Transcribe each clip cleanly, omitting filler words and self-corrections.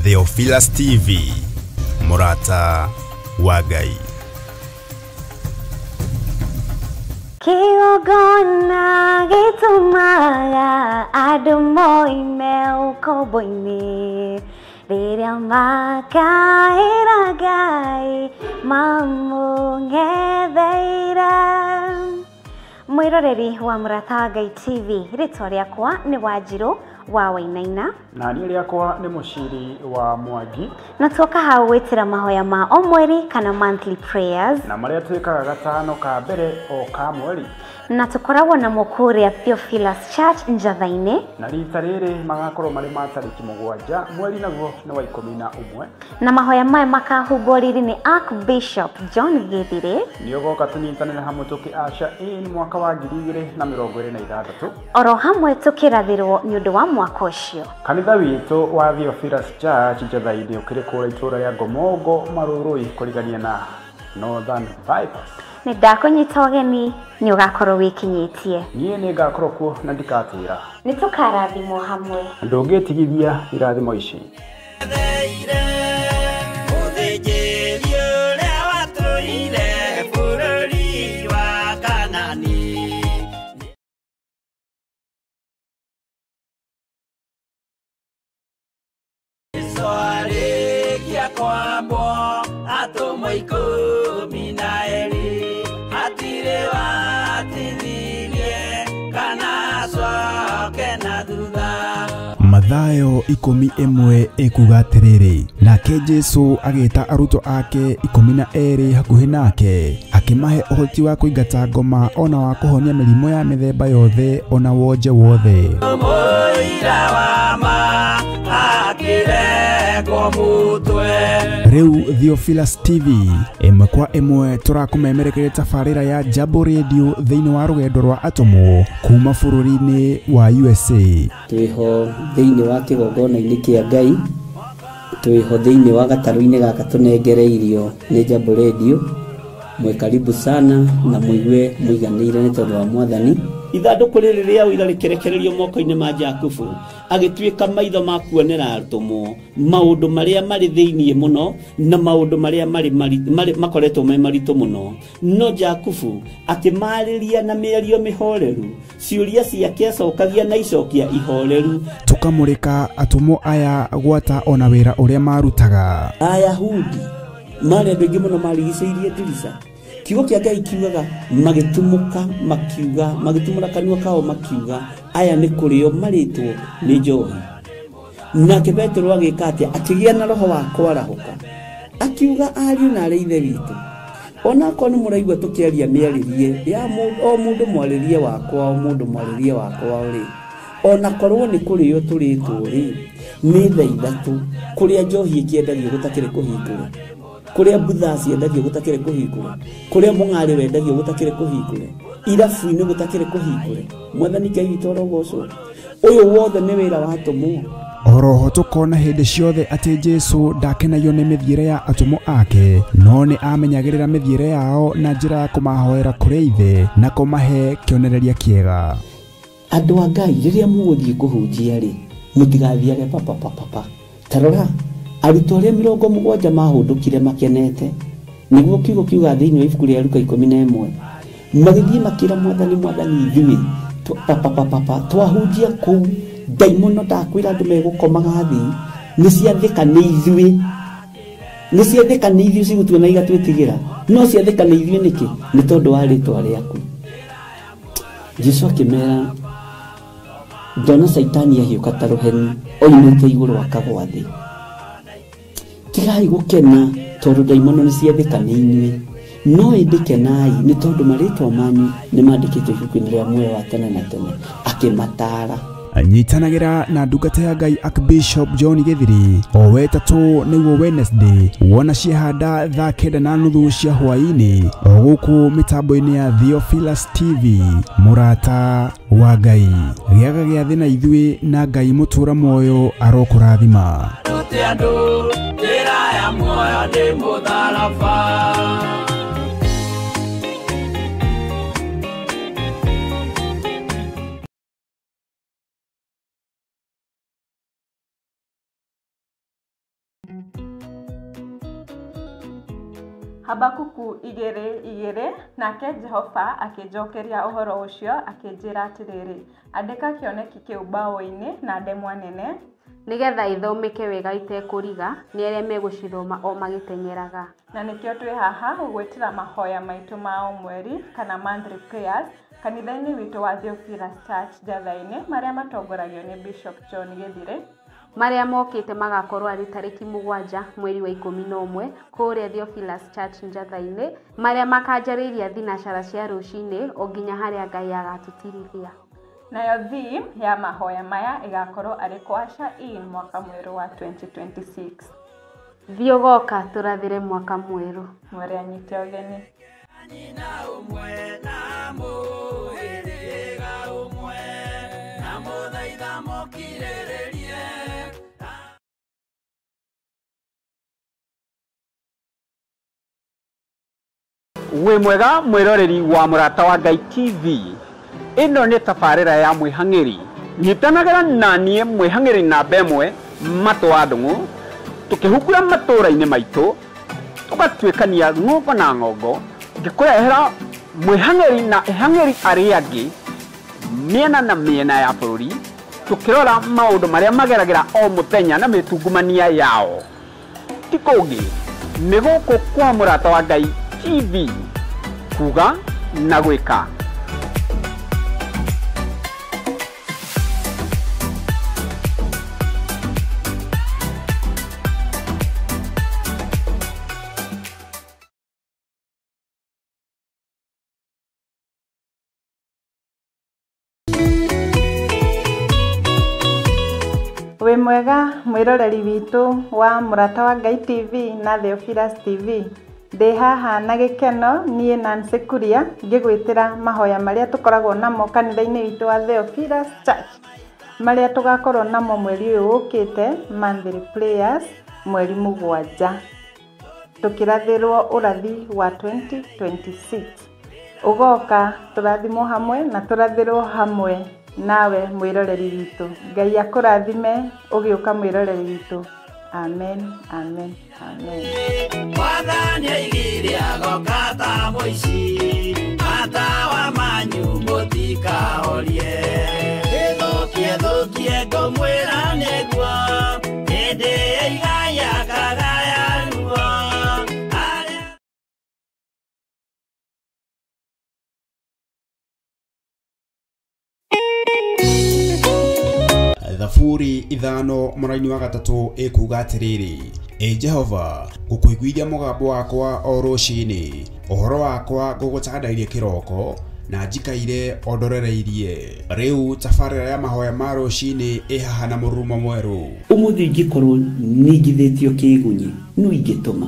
Theophilus TV, mũrata wa Ngai. Kĩgongona gĩtũmaga andũ moime ũkombo-inĩ rĩrĩa makaĩra Ngai mamũng'etheire. Mwĩroreri wa Mũrata wa Ngai TV, rĩtwa rĩakwa nĩ Wanjirũ wa Wainaina, na niĩ rĩakwa nĩ Mũciri wa Mwangi, na tuoka hau gwĩtĩra mahoya ma o mweri kana monthly prayers, na marĩa twĩkaga gatano ka mbere o ka mweri, na tũkoragwo namo kũrĩa Theophilus Church Njatha-inĩ, na rita rĩrĩ magakorwo marĩ ma tarĩki 7 mweri naguo nĩ wa 11, na mahoya maya makahumbwo riri nĩ Archbishop John Githire. Nĩ ũgoka tũnyitanĩre hamwe tũkĩ usher in mwaka wa 2026, oro hamwe tũkĩrathĩrwo nĩ ũndũ wa mwaka ũcio. Kanitha witũ wa Theophilus Church Njatha-inĩ ũkĩrĩ kũrĩa itũũra rĩa Ngomongo Marũrũi kũrigania na Northern Bypass. Nĩ ndakũnyita ũgeni, nĩ ũgakorwo wĩkinyĩtie. Niĩ nĩ ngakorwo kuo na ndikatĩra. Nĩ tũkarathimwo hamwe. Ndũngĩtigithia irathimo ici. Mathayo 11 ĩkuga atĩrĩrĩ, nake Jesũ agĩta arutwo ake 12 hakuhĩ nake, akĩmahe ũhoti wa kũingata ngoma ona wa kũhonia mĩrimũ ya mĩthemba yothe ona wonje wothe. Rĩu Theophilus TV ĩmwe kwa ĩmwe tũrakũmemerekeria tabarĩra ya Jambo Radio thĩinĩ wa rũgendo rwa atũmwo kuma bũrũri-inĩ wa USA. Twĩho thĩinĩ wa kĩgongona-inĩ kĩa Ngai, twĩho thĩinĩ wa gatarũ-inĩ gaka tũnengereirio nĩ Jambo Radio. Mwĩ karibu sana na mũigue mũiganĩire nĩ tondũ wa Mwathani. Ithandũkũ rĩrĩ rĩa ũira rĩkĩrekererio moko-inĩ ma Jakubu, agĩtuĩka maitho ma kuonera atũmwo maũndũ marĩa marĩ thĩinĩ mũno na maũndũ marĩa marĩ makoretwo me maritũ mũno. No Jakubu akĩmarĩria na mĩario mĩhoreru, ciũria ciake acokagia na icokia ihoreru. Tũkamũrĩka atũmwo aya gwata ona wĩra ũrĩa marutaga. Ayahudi marĩ andũ aingĩ mũno marigicĩirie ndirica. Kiugo kĩa Ngai kiugaga magĩtumũka makiuga, magĩtumũra kanua kao makiuga, aya nĩ kũrĩo marĩtwo nĩ njohi. Nake Petero agĩka atĩa? Akĩgĩa na roho wa kwarahũka, akiuga ariũ na arĩ ithe witũ, onakorwo nĩ mũraigua tũkĩaria mĩarĩrie ya o mũndũ mwarĩrie wakwa, o mũndũ mwarĩrie wakwa rĩ, onakorwo nĩ kũrĩo tũrĩtwo rĩ, nĩ thaa 3 kũrĩa njohi ĩkĩendagio gũtakĩrĩ kũhingũre, kũrĩa mbutha ciendagio gũtakĩrĩ kũhingũre, kũrĩa mũng'arĩ wendagio gũtakĩrĩ kũhingũre, irabu-inĩ gũtakĩrĩ kũhingũre. Mwathani Ngai witũ arogocwo. Ũyũ wothe nĩ wĩra wa atũmwo. Oroho tũkona hĩndĩ ciothe atĩ Jesũ ndakenagio nĩ mĩthiĩre ya atũmwo ake, no nĩ amenyagĩrĩra mĩthiĩre yao na njĩra ya kũmahoera kũrĩ Ithe na kũmahe kĩonereria kĩega. Andũ a Ngai, rĩrĩa mũgũthiĩ kũhunjia rĩ, mũtigathiage papapapapa. Ta rora arutwo arĩa 70 mahũndũkire makenete, nĩguo kiugo kiuga thĩinĩ wa ibuku rĩa Luka 11, magĩthiĩ makĩra Mwathani, Mwathani ithuĩ papapapapa twahunjia kũu ndaimono ndakwĩra andũ megũkomaga thĩ, nĩ ciathĩka nĩ ithuĩ, nĩ ciathĩka nĩ ithuĩ cigũtuona igatwĩtigĩra, no ciathĩka nĩ ithuĩ nĩkĩ? Nĩ tondũ wa rĩtwa rĩaku. Jesũ akĩmera, ndona Caitani ahiũka ta rũheni oimĩte igũrũ akagwa thĩ. Tigai gũkena tondũ ndaimono nĩ ciathĩka nĩ inyuĩ, no ĩndĩ kenai nĩ tondũ marĩtwa manyu nĩ mandĩkĩtwo ibuku-inĩ rĩa muoyo wa tene na tene. Akĩmataara. Nyitanagĩra na ndungata ya Ngai Archbishop John Githiri o wetatũ nĩguo Wednesday wona ciahanda thaa 9:30 cia hwaĩ-inĩ o gũkũ mĩtambo-inĩ ya Theophilus TV. Mũrata wa Ngai, gĩaga gĩathĩ na ithuĩ na Ngai mũtũra muoyo arokũrathima. Habakuku 2:2 nake Jehova akĩnjokeria ũhoro ũcio akĩnjĩra atĩrĩrĩ, andĩka kĩoneki kĩu mbaũ-inĩ na ndemwa nene, nĩgetha ithomeke wega itekũriga nĩ arĩa megũcithoma o magĩteng'eraga. Na nĩkĩo twĩ haha gũgwĩtĩra mahoya maitũ ma o mweri kana monthly prayers kanitha-inĩ witũ wa Theophilus Church Njatha-inĩ, marĩa matongoragio nĩ Bishop John Gĩthire. Marĩa mokĩte magakorwo arĩ tarĩki 7 mweri wa 11 kũrĩa Theophilus Church Njatha-inĩ, marĩa makanjarĩria thinacara cia rũcinĩ o nginya harĩa Ngai agatũtirithia. Nayo theme ya mahoya maya ĩgakorwo arĩ Kwasha in mwaka mwerũ wa 2026. Thiĩ ũgoka tũrathĩre mwaka mwerũ. Mwere anyite ũgeni. Wĩ mwega mwĩroreri wa Mũrata wa Ngai TV. Ĩno nĩ tabarĩra ya mwĩhang'ĩri. Nyitanagĩra na niĩ mwĩhang'ĩri namba 1 Matũ wa Ndung'u, tũkĩhungura matũũra-inĩ maitũ, tũgatuĩkania ng'ongo na ng'ongo, ngĩkũrehera mwĩhang'ĩri na ĩhang'ĩri arĩa angĩ mĩena na mĩena ya bũrũri, tũkĩrora maũndũ marĩa mageragĩra o mũthenya na mĩtungumania yao. Ti kũngĩ, nĩ gũkũ kwa Mũrata wa Ngai TV, kuga na gwĩka. Wĩ mwega mwĩroreri witũ wa Mũrata wa Ngai TV na Theophilus TV. Ndĩ haha na gĩkeno niĩ Nancy Kuria ngĩgwĩtĩra mahoya marĩa tũkoragwo namo kanitha-inĩ witũ wa Theophilus Church, marĩa tũgakorwo namo mweri ũyũ ũkĩte, monthly prayers mweri 7, tũkĩrathĩrwo ũrathi wa 2026. Ũgoka tũrathimwo hamwe na tũrathĩrwo hamwe nawe mwĩroreri witũ. Ngai akũrathime ũgĩũka mwĩroreri witũ. Amen, amen, amen. Mwathani aigire agoka ta mũici, matawa manyu mũtikahorie. Ĩthũkie thũkie ngũmwĩra nĩguo, hĩndĩ ĩigaya kagaya ruo. Thaburi 5 mũraini wa 3 ĩkuga atĩrĩrĩ, Ĩ Jehova, ngũkũiguithia mũgambo wakwa o rũcinĩ, ũhoro wakwa ngũgũtandairie kĩroko, na njikaire o ndorereirie. Rĩu tabarĩra ya mahoya ma rũcinĩ ĩ haha na mũrurumo mwerũ. Ũmũthĩ ingĩkorwo ningithĩtio kĩgunyi, no ingĩtũma,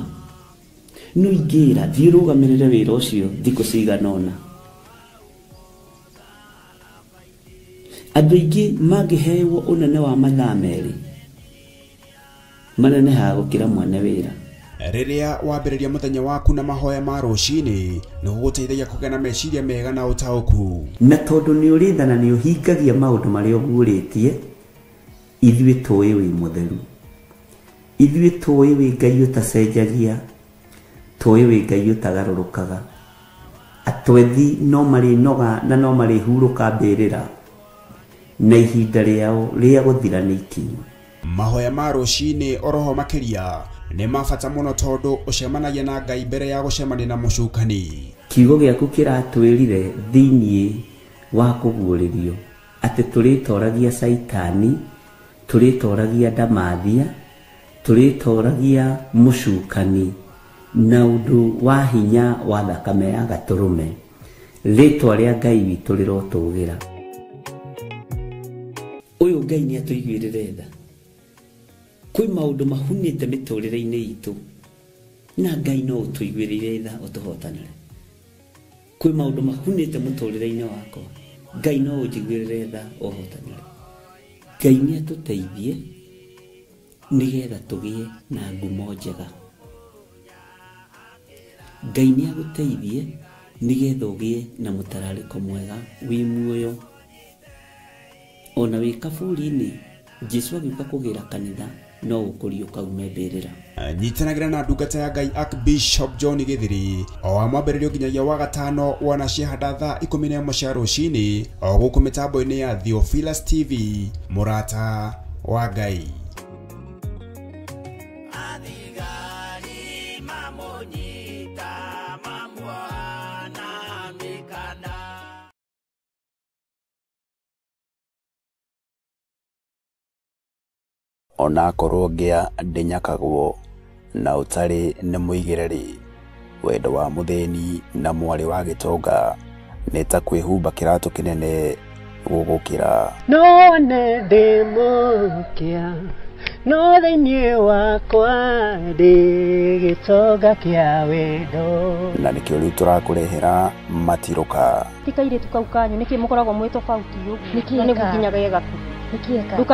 no ingĩra thiĩ ũrũgamĩrĩre wĩra ũcio thikũ cigana ũna. Andũ aingĩ mangĩhewo ũnene wa mathaa 2 manenehaga gũkĩra mwene wĩra. Rĩrĩa wambĩrĩria mũthenya waku na mahoya ma rũcinĩ, nĩ gũgũteithagia kũgĩa na meciria mega na ũtaũku. Na tondũ nĩ ũrĩ tha na nĩ ũhingagia maũndũ marĩa ũguũrĩtie, ithuĩ tũĩ wĩ mũtheru, ithuĩ tũĩ wĩ Ngai ũtacenjagia, tũĩ wĩ Ngai ũtagarũrũkaga. Atwethi no marĩnoga na no marĩhurũka mbĩrĩra, na ihinda rĩao rĩa gũthira nĩ ikinyu. Mahoya ma rũcinĩ oroho makĩria nĩ ma bata mũno tondũ ũcemanagia na Ngai mbere ya gũcemania na mũcukani. Kiugo gĩaku kĩratwĩrire thĩiniĩ wa kũguũrĩrio atĩ tũrĩtoragia Caitani, tũrĩtoragia ndamathia, tũrĩtoragia mũcukani na ũndũ wa hinya wa thakame ya gatũrũme. Rĩtwa rĩa Ngai witũ rĩrotũgĩra. Ũyũ Ngai nĩ atũiguĩrĩre tha. Kwĩ maũndũ mahunĩte mĩtũrĩre-inĩ itũ, na Ngai no ũtũiguĩrĩre tha ũtũhotanĩre. Kwĩ maũndũ mahunĩte mũtũrĩre-inĩ wakwa, Ngai no ũnjiguĩrĩre tha ũhotanĩre. Ngai nĩ atũteithie nĩgetha tũgĩe na ngumo njega. Ngai nĩ agũteithie nĩgetha ũgĩe na mũtararĩko mwega wĩ muoyo. Ona wĩ kaburi-inĩ, Jesũ agĩũka kũgĩra kanitha, No gũkũriũka ume mbĩrĩra. Nyitanagĩra na ndungata ya Ngai Archbishop John Githiri o wa mwambĩrĩrio nginyagia wa gatano wana ciehanda thaa 11 cia rũcinĩ o gũkũ mĩtambo-inĩ ya Theophilus TV. Mũrata wa Ngai. Onakorwo ngĩa ndĩnyakagwo na ũtarĩ nĩ mũigĩre-rĩ, wendo wa mũthĩni na mwarĩ wa gĩtonga nĩ ta kwĩhumba kĩratũ kĩnene gũgũkĩra. No nĩ ndĩ mũkĩa, no thĩinĩ wakwa ndĩ gĩtonga kĩa wendo. Na nĩkĩo rĩu tũrakũrehera matirũka. Ti kairĩtu kau kanyu nĩkĩ mũkoragwo mwĩ tofauti ũguo? Na nĩguo nginya ge gakuhĩ. Rĩu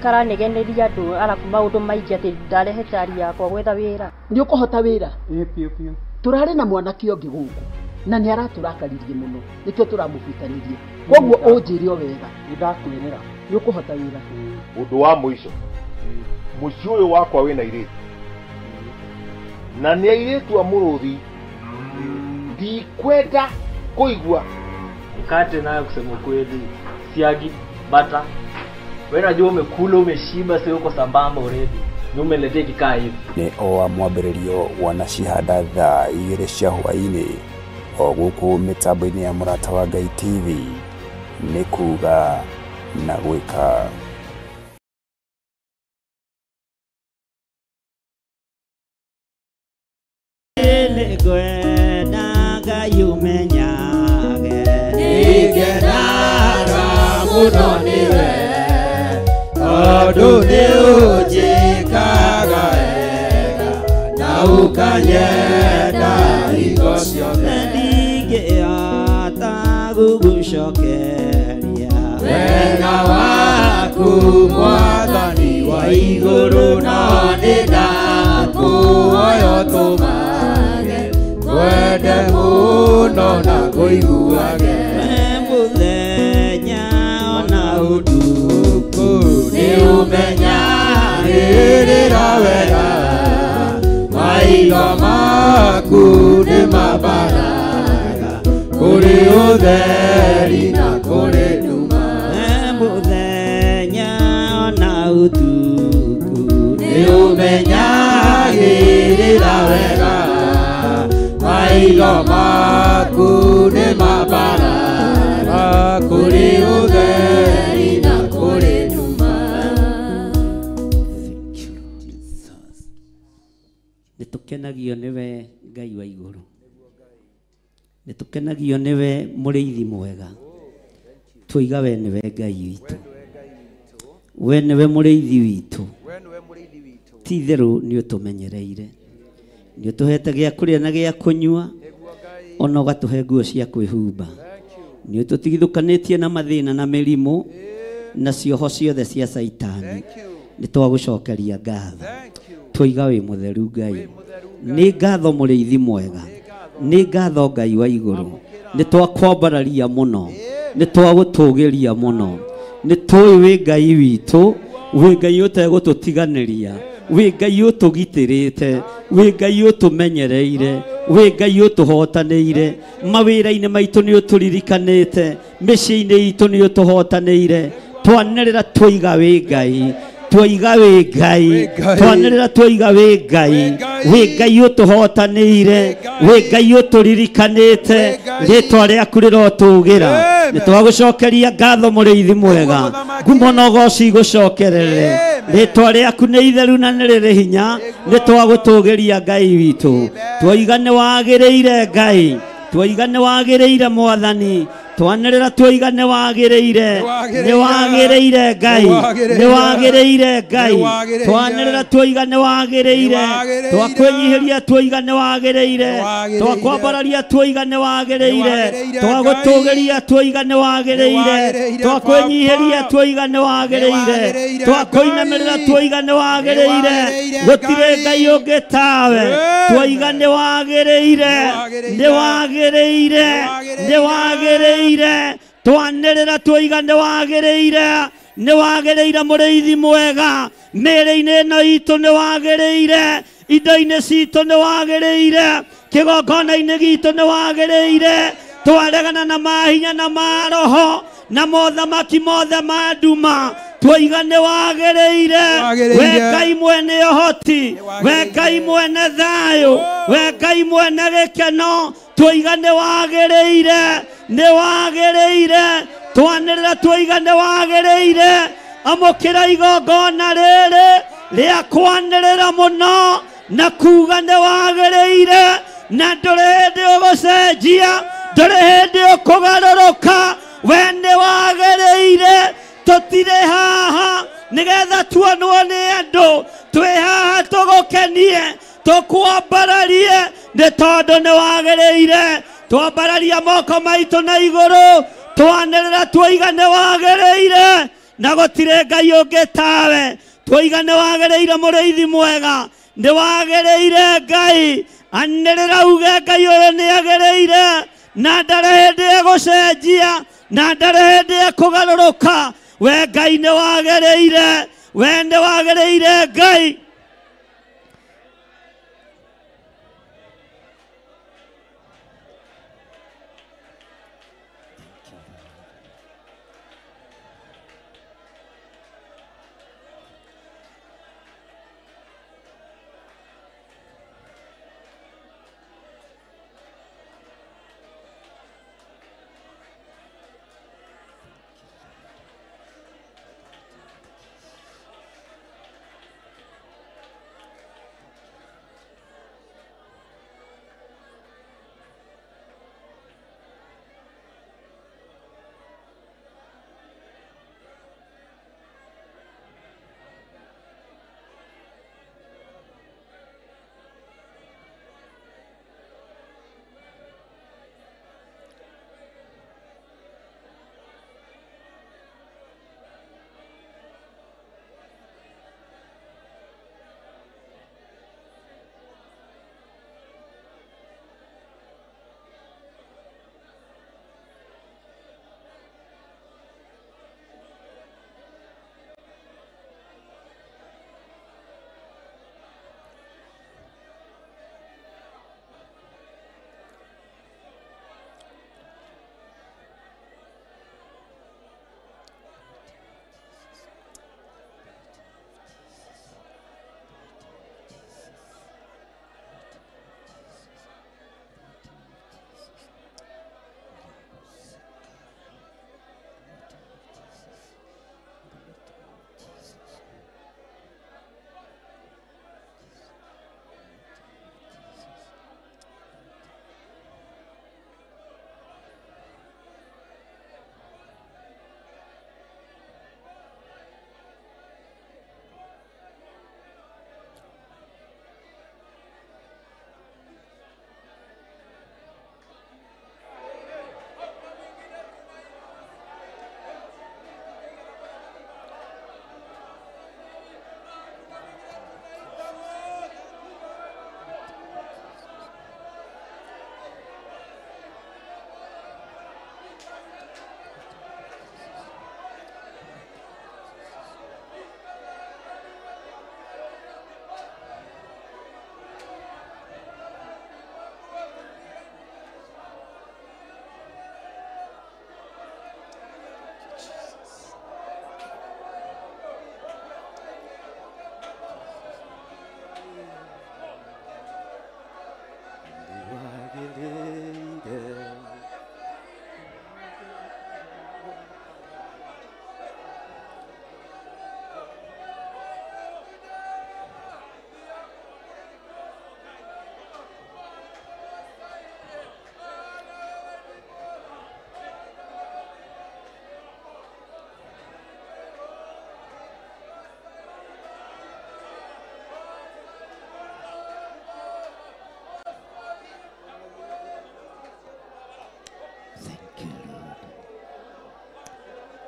karanegeneria andũ arabu maũndũ maingĩ atĩ ndarehe cari yakwa gwetha wĩra. Nĩ ũkũhota wĩra? Ĩĩ biũ. Tũrarĩ na mwanake ũngĩ gũkũ na nĩ aratũrakaririe mũno nĩkĩo tũramũbutanirie. Koguo ũnjĩre o wega. Nĩ ndakwĩrĩra. Nĩ ũkũhota wĩra. Ũndũ wa mũico, mũciĩ ũyũ wakwa wĩna airĩtu na nĩ airĩtu a mũrũthi, ndikwenda kũigua. Mkate nayo kusema kweli, siagi, bata. Wewe unajua umekula umeshiba, sio uko sambamba already. Ni umeletea kikaa hivi. Nĩ o wa mwambĩrĩrio wana cihanda thaa 2 cia hwaĩ-inĩ o gũkũ mĩtambo-inĩ ya Mũrata wa Ngai TV. Nĩ kuga na gwĩka. Nĩngwenda Ngai ũmenyage, nĩngenaga mũno nĩwe, tondũ nĩ ũnjĩkaga wega na ũkanyenda hingo ciothe. Ndingĩhota gũgũcokeria wega waku Mwathani wa igũrũ, no nĩndakũhoya ũtũmage ngwende mũno na ngũiguage. Mũthenya ona ũtukũ nĩ ũmenyagĩrĩra wega, maitho maku nĩ mambaraga kũrĩ ũtheri na kũrĩ nduma. Mũthenya ona ũtukũ nĩ ũmenyagĩrĩra wega, maitho maku nĩ mambaraga kũrĩ ũtheri na kũrĩ nduma. Nĩ tũkenagio nĩwe Ngai wa igũrũ, nĩ tũkenagio nĩwe mũrĩithi mwega. Twoiga we nĩwe Ngai witũ, we nĩwe mũrĩithi witũ. Ti itherũ nĩ ũtũmenyereire, nĩ ũtũhete gĩa kũrĩa na gĩa kũnyua, ona ũgatũhe nguo cia kwĩhumba. Nĩ ũtũtigithũkanĩtie na mathĩna na mĩrimũ na cioho ciothe cia Caitani. Nĩ twagũcokeria ngatho. Twoiga wĩ mũtheru Ngai. Nĩ ngatho mũrĩithi mwega, nĩ ngatho Ngai wa igũrũ. Nĩ twakwambararia mũno, nĩ twagũtũgĩria mũno. Nĩ tũĩ wĩ Ngai witũ, wĩ Ngai ũtegũtũtiganĩria, wĩ Ngai ũtũgitĩrĩte, wĩ Ngai ũtũmenyereire, wĩ Ngai ũtũhotanĩire. Mawĩra-inĩ maitũ nĩ ũtũririkanĩte, mĩciĩ-inĩ itũ nĩ ũtũhotanĩire. Twanĩrĩra twoiga wĩ Ngai, twoiga wĩ Ngai, twanĩrĩra twoiga wĩ Ngai, wĩ Ngai ũtũhotanĩire, wĩ Ngai ũtũririkanĩte. Rĩtwa rĩaku rĩrotũgĩra. Nĩ twagũcokeria ngatho mũrĩithi mwega, ngumo na ũgoci igũcokerere. Rĩtwa rĩaku nĩ itheru na nĩ rĩrĩ hinya. Nĩ twagũtũgĩria Ngai witũ. Twoiga nĩ wagĩrĩire Ngai, twoiga nĩ wagĩrĩire Mwathani. Twanĩrĩra twoiga nĩ wagĩrĩire, nĩ wagĩrĩire Ngai, nĩ wagĩrĩire Ngai. Twanĩrĩra twoiga nĩ wagĩrĩire, twakwĩnyihĩria twoiga nĩ wagĩrĩire, twakwambararia twoiga nĩ wagĩrĩire, twagũtũgĩria twoiga nĩ wagĩrĩire, twakwĩnyihĩria twoiga nĩ wagĩrĩire, twakũinamĩrĩra twoiga nĩ wagĩrĩire. Gũtirĩ Ngai ũngĩ tawe. Twoiga nĩ wagĩrĩire, nĩ wagĩrĩire, nĩ wagĩrĩire. Twanĩrĩra twoiga nĩ wagĩrĩire, nĩ wagĩrĩire mũrĩithi mwega, Mĩĩrĩ-inĩ ĩno itũ nĩ wagĩrĩire, indo-inĩ citũ nĩ wagĩrĩire, kĩgongona-inĩ gitũ nĩ wagĩrĩire. Twaregana na mahinya na maroho na mothamaki mothe ma nduma, twoiga nĩ wagĩrĩire. We Ngai mwene ũhoti, we Ngai mwene thayũ, we Ngai mwene gĩkeno, twoiga nĩ wagĩrĩire, nĩ wagĩrĩire. Twanĩrĩra twoiga nĩ wagĩrĩire. Amũkĩra igongona rĩrĩ rĩa kwanĩrĩra mũno na kuga nĩ wagĩrĩire, na ndũrĩ hĩndĩ ũgũcenjia, ndũrĩ hĩndĩ ũkũgarũrũka. We nĩ wagĩrĩire. Tũtirĩ haha nĩgetha tuonwo nĩ andũ, twĩ haha tũgũkenie, tũkwambararie, nĩ tondũ nĩ wagĩrĩire. Twambararia moko maitũ na igũrũ, twanĩrĩra twoiga nĩ wagĩrĩire, na gũtirĩ Ngai ũngĩ tawe. Twoiga nĩ wagĩrĩire, mũrĩithi mwega, nĩ wagĩrĩire Ngai. Anĩrĩra uge Ngai ũyũ nĩ agĩrĩire, na ndarĩ hĩndĩ egũcenjia, na ndarĩ hĩndĩ ekũgarũrũka. We Ngai nĩ wagĩrĩire, we nĩ wagĩrĩire Ngai.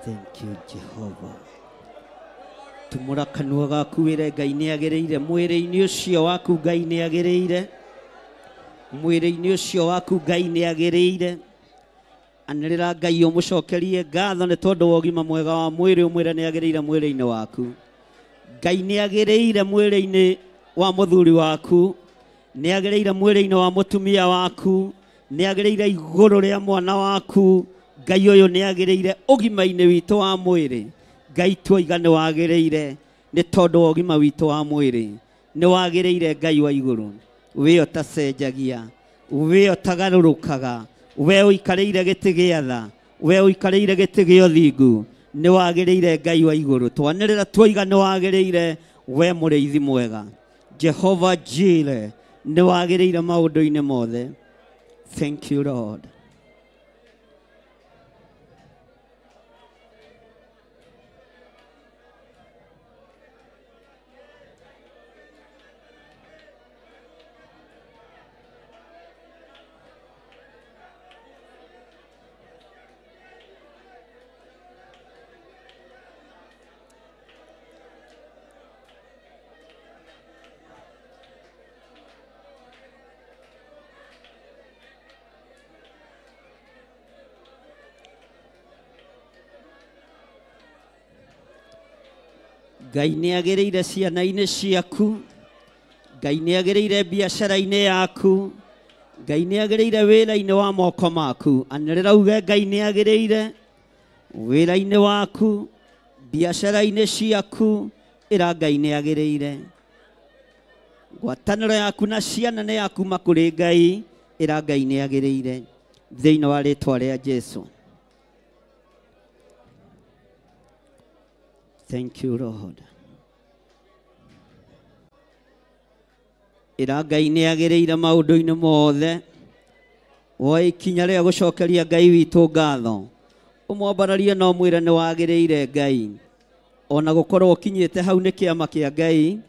Thank you, Jehovah. Tumura kanua gaku wĩre Ngai nĩ agĩrĩire, mwĩrĩ-inĩ ũcio waku Ngai nĩ agĩrĩire, mwĩrĩ-inĩ ũcio waku Ngai nĩ agĩrĩire. Anĩrĩra Ngai ũmũcokerie ngatho nĩ tondũ wa ũgima mwega wa mwĩrĩ, ũmwĩre nĩ agĩrĩire mwĩrĩ-inĩ waku. Ngai nĩ agĩrĩire mwĩrĩ-inĩ wa mũthuri waku, nĩ agĩrĩire mwĩrĩ-inĩ wa mũtumia waku, nĩ agĩrĩire igũrũ rĩa mwana waku. Ngai ũyũ nĩ agĩrĩire ũgima-inĩ witũ wa mwĩrĩ. Ngai tuoiga nĩ wagĩrĩire nĩ tondũ wa ũgima witũ wa mwĩrĩ. Nĩ wagĩrĩire Ngai wa igũrũ, we ũtacenjagia, we ũtagarũrũkaga, we ũikarĩire gĩtĩ gĩa tha, we ũikarĩire gĩtĩ gĩa ũthingu. Nĩ wagĩrĩire Ngai wa igũrũ. Twanĩrĩra tuoiga nĩ wagĩrĩire we mũrĩithi mwega, Jehova Jireh, nĩ wagĩrĩire maũndũ-inĩ mothe. Thank you Lord. Ngai nĩ agĩrĩire ciana-inĩ ciaku, Ngai nĩ agĩrĩire biacara-inĩ yaku, Ngai nĩ agĩrĩire wĩra-inĩ wa moko maku. Anĩrĩra uge Ngai nĩ agĩrĩire wĩra-inĩ waku, biacara-inĩ ciaku, ĩra Ngai nĩ agĩrĩire. Ngwatanĩro yaku na ciana nĩ ya kuma kũrĩ Ngai, ĩra Ngai nĩ agĩrĩire thĩinĩ wa rĩtwa rĩa Jesu. Thank you Lord. Ĩra Ngai nĩ agĩrĩire maũndũ-inĩ mothe. Woe ikinya rĩa gũcokeria Ngai witũ ngatho, ũmwambararie na ũmwĩre nĩ wagĩrĩire Ngai. Ona gũkorwo ũkinyĩte hau nĩ kĩama kĩa Ngai,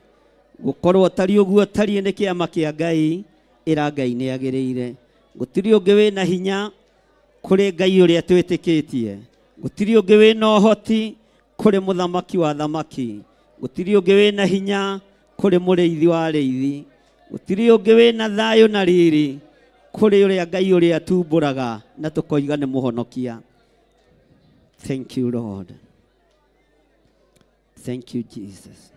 gũkorwo ũtariĩ ũguo ũtariĩ nĩ kĩama kĩa Ngai, ĩra Ngai nĩ agĩrĩire. Gũtirĩ ũngĩ wĩna hinya kũrĩ Ngai ũrĩa twĩtĩkĩtie, gũtirĩ ũngĩ wĩna ũhoti kũrĩ mũthamaki wa thamaki, gũtirĩ ũngĩ wĩna hinya kũrĩ mũrĩithi wa arĩithi, gũtirĩ ũngĩ wĩna thayũ na riri kũrĩ ũrĩa Ngai ũrĩa tumbũraga na tũkoiga nĩ mũhonokia. Thank you Lord. Thank you Jesus.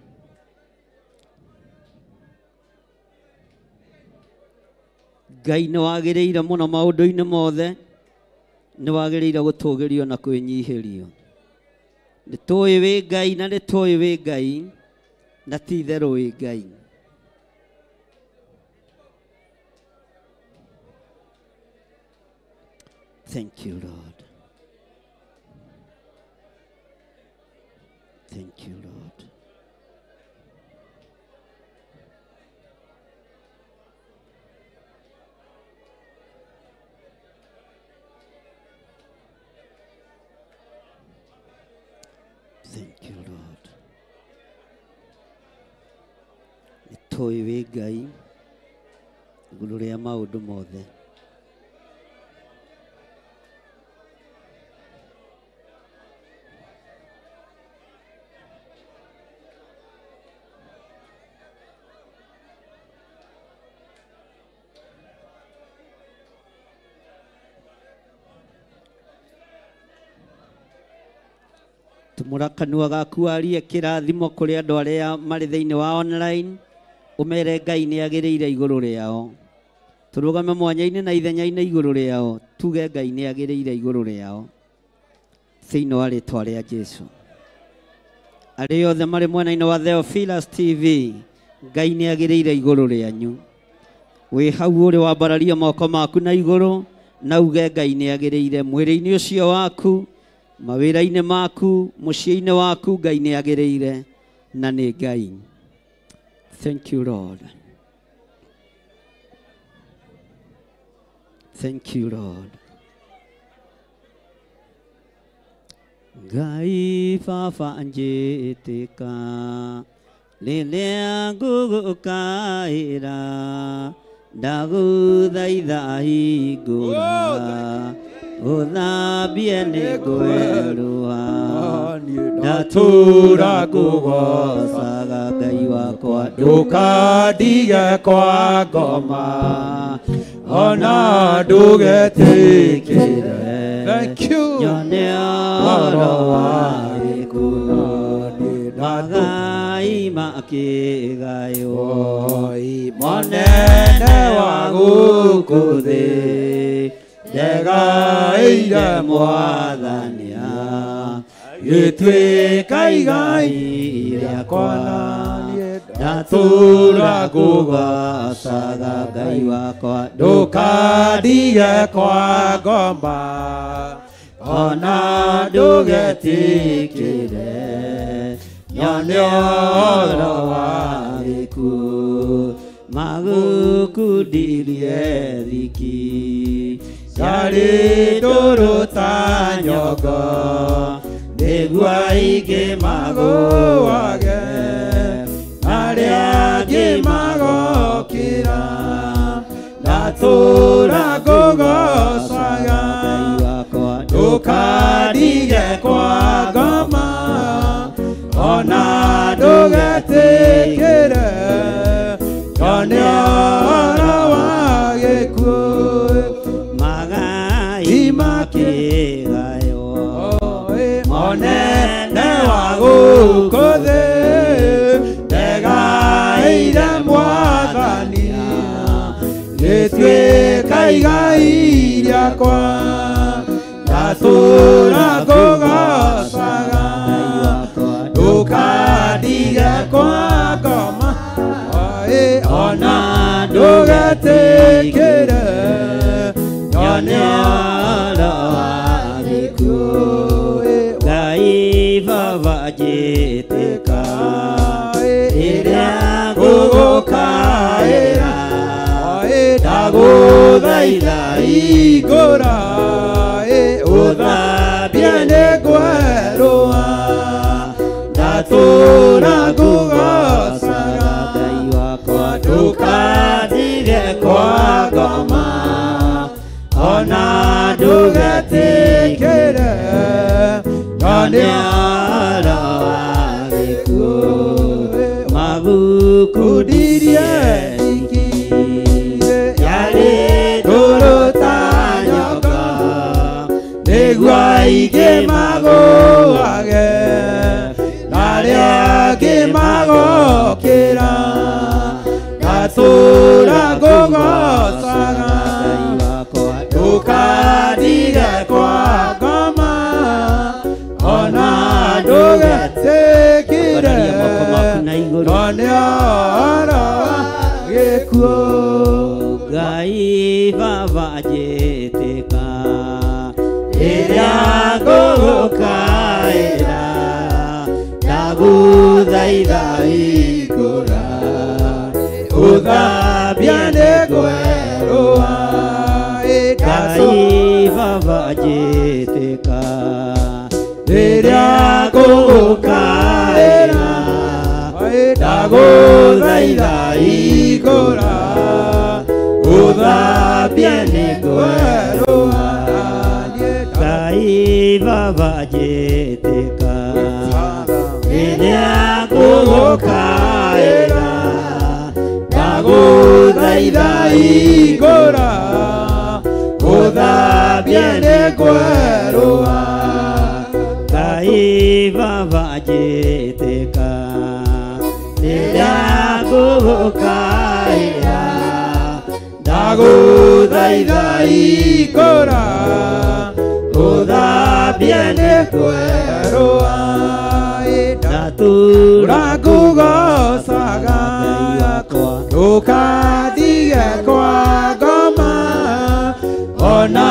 Ngai nĩ wagĩrĩire mũno maũndũ-inĩ mothe, nĩ wagĩrĩire gũtũgĩrio na kwĩnyihĩrio. Nĩ tũĩ wĩ Ngai na nĩ tũĩ wĩ Ngai na ti itherũ wĩ Ngai. Thank you Lord. Thank you Lord. Thank you Lord. Nĩ tũĩ wĩ Ngai igũrũ rĩa maũndũ mothe. Tumũra kanua gaku warie kĩrathimo kũrĩ andũ arĩa marĩ thĩinĩ wa online, ũmere Ngai nĩ agĩrĩire igũrũ rĩao. Tũrũgame mwanya-inĩ na ithenya-inĩ igũrũ rĩao, tuge Ngai nĩ agĩrĩire igũrũ rĩao thĩinĩ wa rĩtwa rĩa Jesu. Arĩa othe marĩ mwena-inĩ wa Theophilus TV, Ngai nĩ agĩrĩire igũrũ rĩanyu. Wĩ hau ũrĩ wambararia moko maku na igũrũ na uge Ngai nĩ agĩrĩire mwĩrĩ-inĩ ũcio waku, mawĩra-inĩ maku, mũciĩ-inĩ waku, Ngai nĩ agĩrĩire na nĩ Ngai. Thank you Lord. Thank you Lord. Ngai baba njĩtĩka rĩrĩa ngũgũkaĩra, ndagũthaitha hingũra ũthambie nĩ ngwerũha, ndatũra ngũgoocaga Ngai wakwa, ndũkandige kwa ngoma ona ndũgetĩkĩre. Thank you. Nyone ũhoro wa gĩkuũ, Ngai makĩgaywo. Monene wa gũkũ thĩ ndegaĩire mwathania gĩtuĩka igai rĩakwa ndatũra ngũgoocaga Ngai wakwa. Ndũkandige kwa ngoma ona ndũgetĩkĩre nyone ũhoro wa gĩkuũ magũkundirie thiki ciarĩ ndũrũ ta nyongo nĩguo aingĩ magũage arĩa angĩ magokĩra ndatũra ngũgoocaga. Ndũkandige kwa ngoma ona ndũgetĩkĩre nyone ũhoro wa gĩkuũ magai makĩgaywo. Monene wa gũkũ thĩ ndegaĩire mwathani gĩtuĩka igai rĩakwa ndatũra ngũgoocaga. Ndũkandige kwa ngoma ona ndũgetĩkĩre nyone ũhoro wa gĩkuũ. Ngai baba njĩtĩka rĩrĩa ngũgũkaĩra ndagũthaitha hingũra ũthambie nĩngwerũha ndatũra ngũgoocaga. Ngai wakwa. Ndũkandige kwa ngoma ona ndũgetĩkĩre nyone ũhoro wa gĩkuũ magũkundirie thiki yarĩ ndũrũ ta nyongo nĩguo aingĩ magũage arĩa angĩ magokĩra ndatũra ngũgoocaga. Ndũkandige kwa ngoma ona ndũgetĩkĩre nyone ũhoro wa gĩkuũ. Ngai baba njĩtĩka rĩrĩa ngũgũkaĩra ndagũthaitha hingũra ũthambie nĩngwerũha. Ngai baba njĩtĩka rĩrĩa ngũgũkaĩra ndagũthaitha hingũra ũthambie nĩngwerũha. Ngai baba njĩtĩka rĩrĩa ngũgũkaĩra ndagũthaitha hingũra ũthambie nĩngwerũha. Ngai baba njĩtĩka rĩrĩa ngũgũkaĩra ndagũthaitha hingũra ũthambie nĩngwerũha. Ndatũra ngũgoocaga. Ndũkandige kwa ngoma ona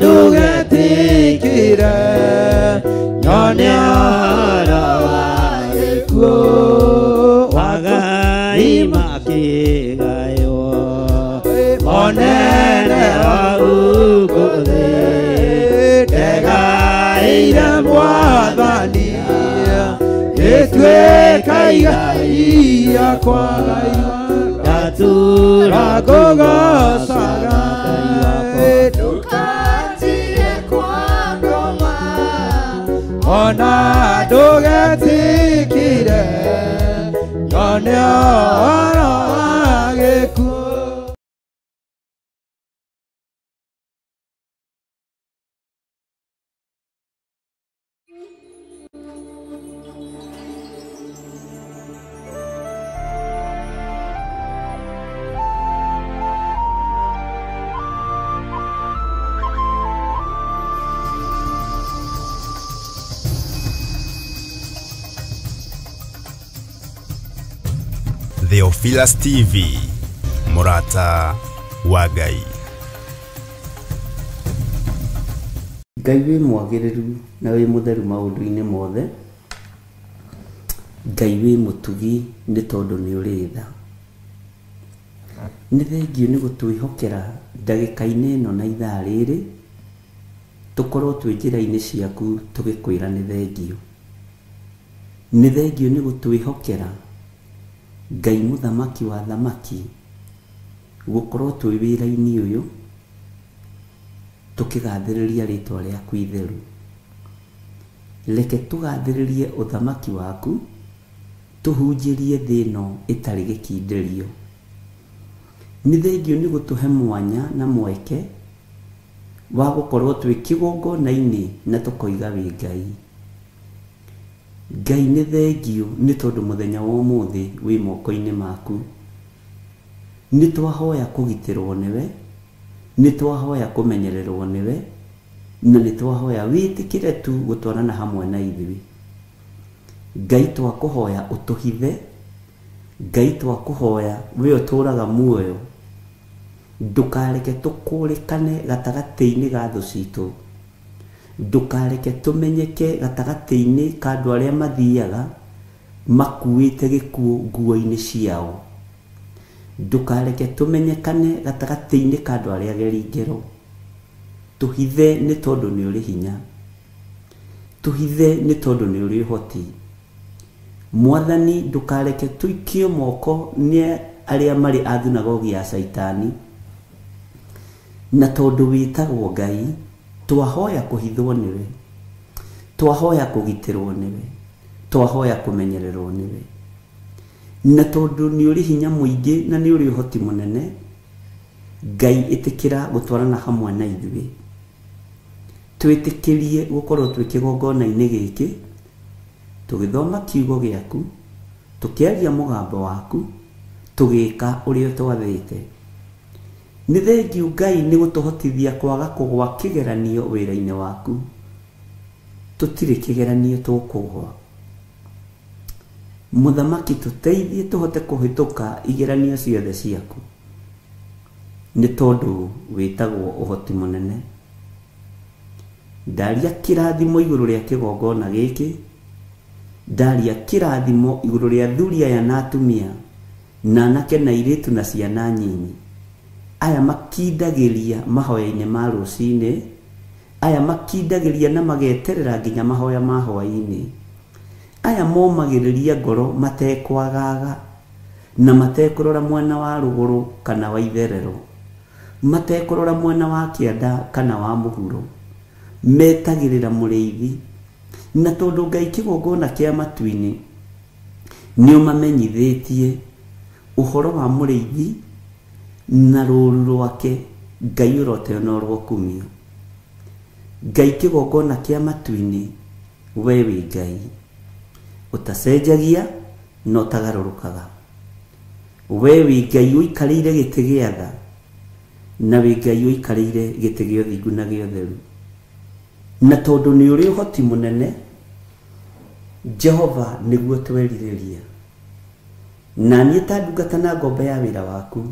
ndũgetĩkĩre nyone ũhoro wa gĩkuũ magai makĩgaywo. Monene wa gũkũ thĩ ndegaĩire mwathani gĩtuĩka igai rĩakwa ndatũra ngũgoocaga. Ndũkandige kwa ngoma ona ndũgetĩkĩre nyone ũhoro wa gĩkuũ. Theophilus TV, mũrata wa Ngai. Ngai wĩ mwagĩrĩru na wĩ mũtheru maũndũ-inĩ mothe. Ngai wĩ mũtugi nĩ tondũ nĩ ũrĩ tha. Nĩ thengiũ nĩ gũtwĩhokera ndagĩka-inĩ ĩno na ithaa rĩrĩ tũkorwo twĩ njĩra-inĩ ciaku tũgĩkwĩra nĩ thengiũ. Nĩ thengiũ nĩ gũtwĩhokera Ngai mũthamaki wa thamaki gũkorwo twĩ wĩra-inĩ ũyũ tũkĩgathĩrĩria rĩtwa rĩaku itheru. Reke tũgathĩrĩrie ũthamaki waku tũhunjĩrie thĩ ĩno ĩtarĩ gĩkindĩrio. Nĩ thengiũ nĩ gũtũhe mwanya na mweke wa gũkorwo twĩ kĩgongona-inĩ na tũkoiga wĩ Ngai. Ngai nĩ thengiũ nĩ tondũ mũthenya wa ũmũthĩ wĩ moko-inĩ maku. Nĩ twahoya kũgitĩrwo nĩwe, nĩ twahoya kũmenyererwo nĩwe, na nĩ twahoya wĩtĩkĩre tu gũtwarana hamwe na ithuĩ. Ngai twakũhoya ũtũhithe, Ngai twakũhoya we ũtũraga muoyo, ndũkareke tũkũrĩkane gatagatĩ-inĩ ga thũ citũ, ndũkareke tũmenyeke gatagatĩ-inĩ ka andũ arĩa mathiaga makuĩte gĩkuũ nguo-inĩ ciao, ndũkareke tũmenyekane gatagatĩ-inĩ ka andũ arĩa ageri ngero. Tũhithe nĩ tondũ nĩ ũrĩ hinya, tũhithe nĩ tondũ nĩ ũrĩ ũhoti. Mwathani ndũkareke tũikio moko nĩ arĩa marĩ a thunagogi ya Caitani, na tondũ wĩtagwo Ngai twahoya kũhithwo nĩwe, twahoya kũgitĩrwo nĩwe, twahoya kũmenyererwo nĩwe. Na tondũ nĩ ũrĩ hinya mũingĩ na nĩ ũrĩ ũhoti mũnene, Ngai ĩtĩkĩra gũtwarana hamwe na ithuĩ. Twĩtĩkĩrie gũkorwo twĩ kĩgongona-inĩ gĩkĩ tũgĩthoma kiugo gĩaku, tũkĩaria mũgambo waku, tũgĩka ũrĩa ũtwathĩte. Nĩ thengiũ Ngai nĩ gũtũhotithia kwaga kũgwa kĩgeranio wĩra-inĩ waku. Tũtirĩ kĩgeranio tũkũgwa. Mũthamaki tũteithie tũhote kũhĩtũka igeranio ciothe ciaku, nĩ tondũ wĩtagwo ũhoti mũnene. Ndaria kĩrathimo igũrũ rĩa kĩgongona gĩkĩ, ndaria kĩrathimo igũrũ rĩa athuri aya na atumia, na anake na airĩtu na ciana nyinyi, aya makindagĩria mahoya-inĩ ma rũcinĩ, aya makindagĩria na mageterera nginya mahoya ma hwaĩ-inĩ, aya momagĩrĩria ngoro matekwagaga na matekũrora mwena wa rũgũrũ kana wa itherero, matekũrora mwena wa kĩanda kana wa mũhuro, metagĩrĩra mũrĩithi. Na tondũ Ngai kĩgongona kĩa matu-inĩ nĩ ũmamenyithĩtie ũhoro wa mũrĩithi na rũũru rwake, Ngai ũroteo na ũrokumio. Ngai kĩgongona kĩa matu-inĩ, we wĩ Ngai ũtacenjagia na ũtagarũrũkaga. We wĩ Ngai ũikarĩire gĩtĩ gĩa tha, na wĩ Ngai ũikarĩire gĩtĩ gĩa ũthingu na gĩa ũtheru. Na tondũ nĩ ũrĩ ũhoti mũnene, Jehova nĩguo twerirĩria. Na niĩ ta ndungata na ngombo ya wĩra waku,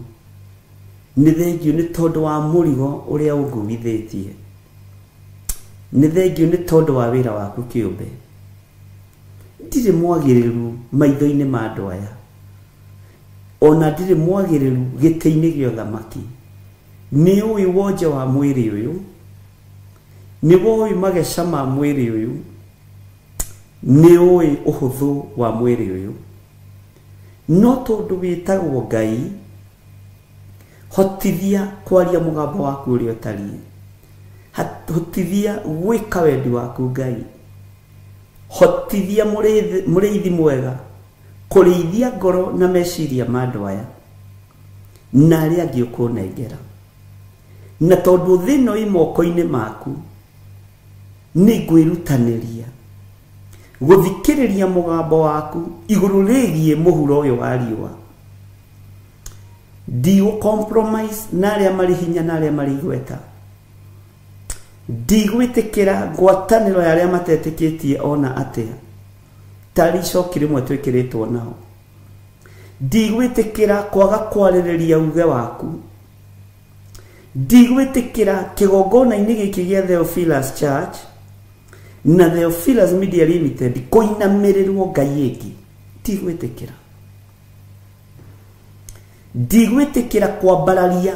nĩ thengiũ nĩ tondũ wa mũrigo ũrĩa ũnguithĩtie, nĩ thengiũ nĩ tondũ wa wĩra waku kĩũmbe. Ndirĩ mwagĩrĩru maitho-inĩ ma andũ aya, ona ndirĩ mwagĩrĩru gĩtĩ-inĩ gĩa ũthamaki. Nĩ ũĩ wonje wa mwĩrĩ ũyũ, nĩ woĩ mageca ma mwĩrĩ ũyũ, nĩ ũĩ ũhũthũ wa mwĩrĩ ũyũ. No tondũ wĩtagwo Ngai, hotithia kwaria mũgambo waku ũrĩa ũtariĩ, hotithia gwĩka wendi waku Ngai, hotithia mũrĩithi mwega kũrĩithia ngoro na meciria ma andũ aya na arĩa angĩ ũkũnengera. Na tondũ thĩ ĩno ĩ moko-inĩ maku, nĩ ngwĩrutanĩria gũthikĩrĩria mũgambo waku igũrũ rĩgiĩ mũhuro ũyũ wa riũa. Ndigũ compromise na arĩa marĩ hinya na arĩa marĩ igweta. Ndigwĩtĩkĩra ngwatanĩro ya arĩa matetĩkĩtie ona atĩa, tarĩ icoki rĩmwe twĩkĩrĩtwo nao. Ndigwĩtĩkĩra kwaga kwarĩrĩria uge waku. Ndigwĩtĩkĩra kĩgongona-inĩ gĩkĩ gĩa Theophilus Church na Theophilus Media Limited kũinamĩrĩrwo ngai ĩngĩ. Ndigwĩtĩkĩra. Ndigwĩtĩkĩra kwambararia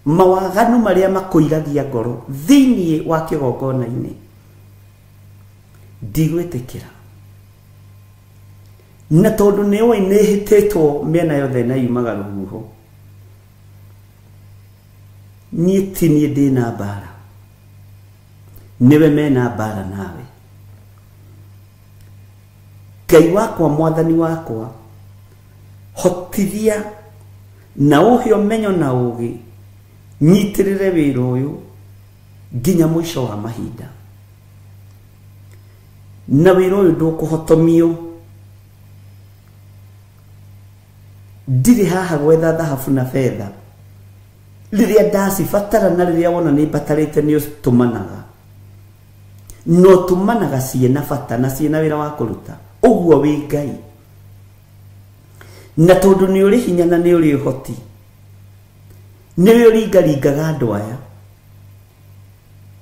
mawaganu marĩa makũiragia ngoro thĩinĩ wa kĩgongona-inĩ. Ndigwĩtĩkĩra. Na tondũ nĩ ũĩ nĩ hĩtĩtwo mĩena yothe na yumaga rũhuho, niĩ ti niĩ ndĩna mbara, nĩwe mena mbara nawe. Ngai wakwa, mwathani wakwa, hotithia na ũhe ũmenyo na ũgĩ, nyitĩrĩre wĩra ũyũ nginya mũico wa mahinda. Na wĩra ũyũ ndũkũhotomio. Ndirĩ haha gwetha thahabu na betha. Rĩrĩa ndacibatara na rĩrĩa wona nĩ mbatarĩte nĩ ũtũmanaga. No tũmanaga ciĩna bata na ciĩna wĩra wa kũruta. Ũguo wĩ Ngai. Na tondũ nĩ ũrĩ hinya na nĩ ũrĩ ũhoti, nĩwe ũringaringaga andũ aya,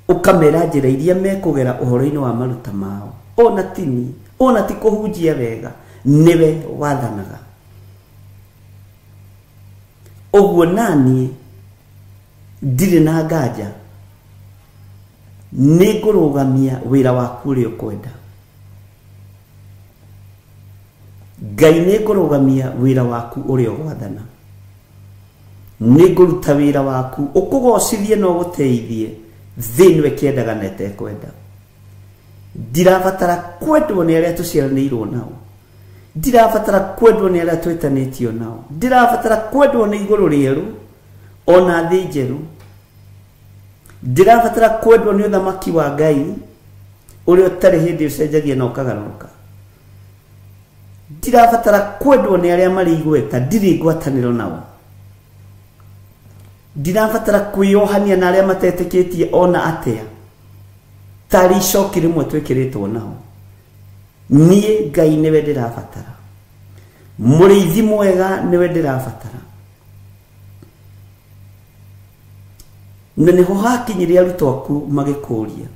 ũkamera njĩra iria mekũgera ũhoro-inĩ wa maruta mao. Ona tini, ona ti kũhunjia wega, nĩwe wathanaga. Ũguo naniĩ ndirĩ na nganja, nĩ ngũrũgamia wĩra waku ũrĩa ũkwenda. Ngai nĩ ngũrũgamia wĩra waku ũrĩa ũgwathana. Nĩ ngũruta wĩra waku ũkũgocithie na ũgũteithie thĩ ĩno ĩkĩendaga na ĩtekwenda. Ndirabatara kwendwo nĩ arĩa tũciaranĩirwo nao. Ndirabatara kwendwo nĩ arĩa twĩtanĩtio nao. Ndirabatara kwendwo nĩ igũrũ rĩerũ ona thĩ njerũ. Ndirabatara kwendwo nĩ ũthamaki wa Ngai ũrĩa ũtarĩ hĩndĩ ũcenjagia na ũkagarũrũka. Ndirabatara kwendwo nĩ arĩa marĩ igweta, ndirĩ ngwatanĩro nao. Ndirabatara kwĩyohania na arĩa matetĩkĩtie ona atĩa, tarĩ icoki rĩmwe twĩkĩrĩtwo nao. Niĩ Ngai nĩwe ndĩrabatara. Mũrĩithi mwega nĩwe ndĩrabatara. Na nĩho hakinyire arutwo aku magĩkũria,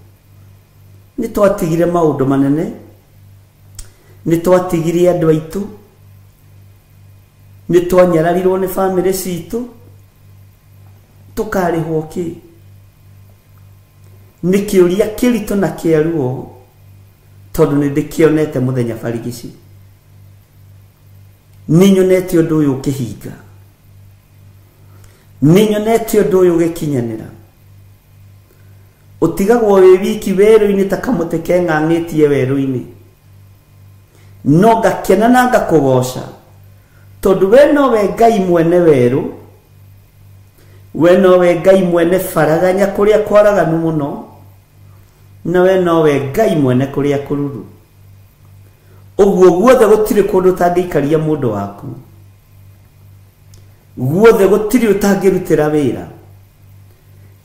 nĩ twatigire maũndũ manene, nĩ twatigire andũ aitũ, nĩ twanyararirwo nĩ bamĩrĩ citũ, tũkarĩhwo kĩ? Nĩ kĩũria kĩritũ na kĩa ruo, tondũ nĩ ndĩkĩonete mũthenya barigici. Nĩ nyonete ũndũ ũyũ ũkĩhinga. Nĩ nyonete ũndũ ũyũ ũgĩkinyanĩra. Ũtigagwo wĩ wiki werũ-inĩ ta kamũtĩ keng'ang'ĩtie werũ-inĩ. No ngakena na ngakũgoca, tondũ we nowe Ngai mwene werũ, we nowe Ngai mwene baraganya kũrĩa kwaraganu mũno, na we nowe Ngai mwene kũrĩa kũruru. Ũguo guothe gũtirĩ kũndũ ũtangĩikaria mũndũ waku. Guothe gũtirĩ ũtangĩrutĩra wĩra.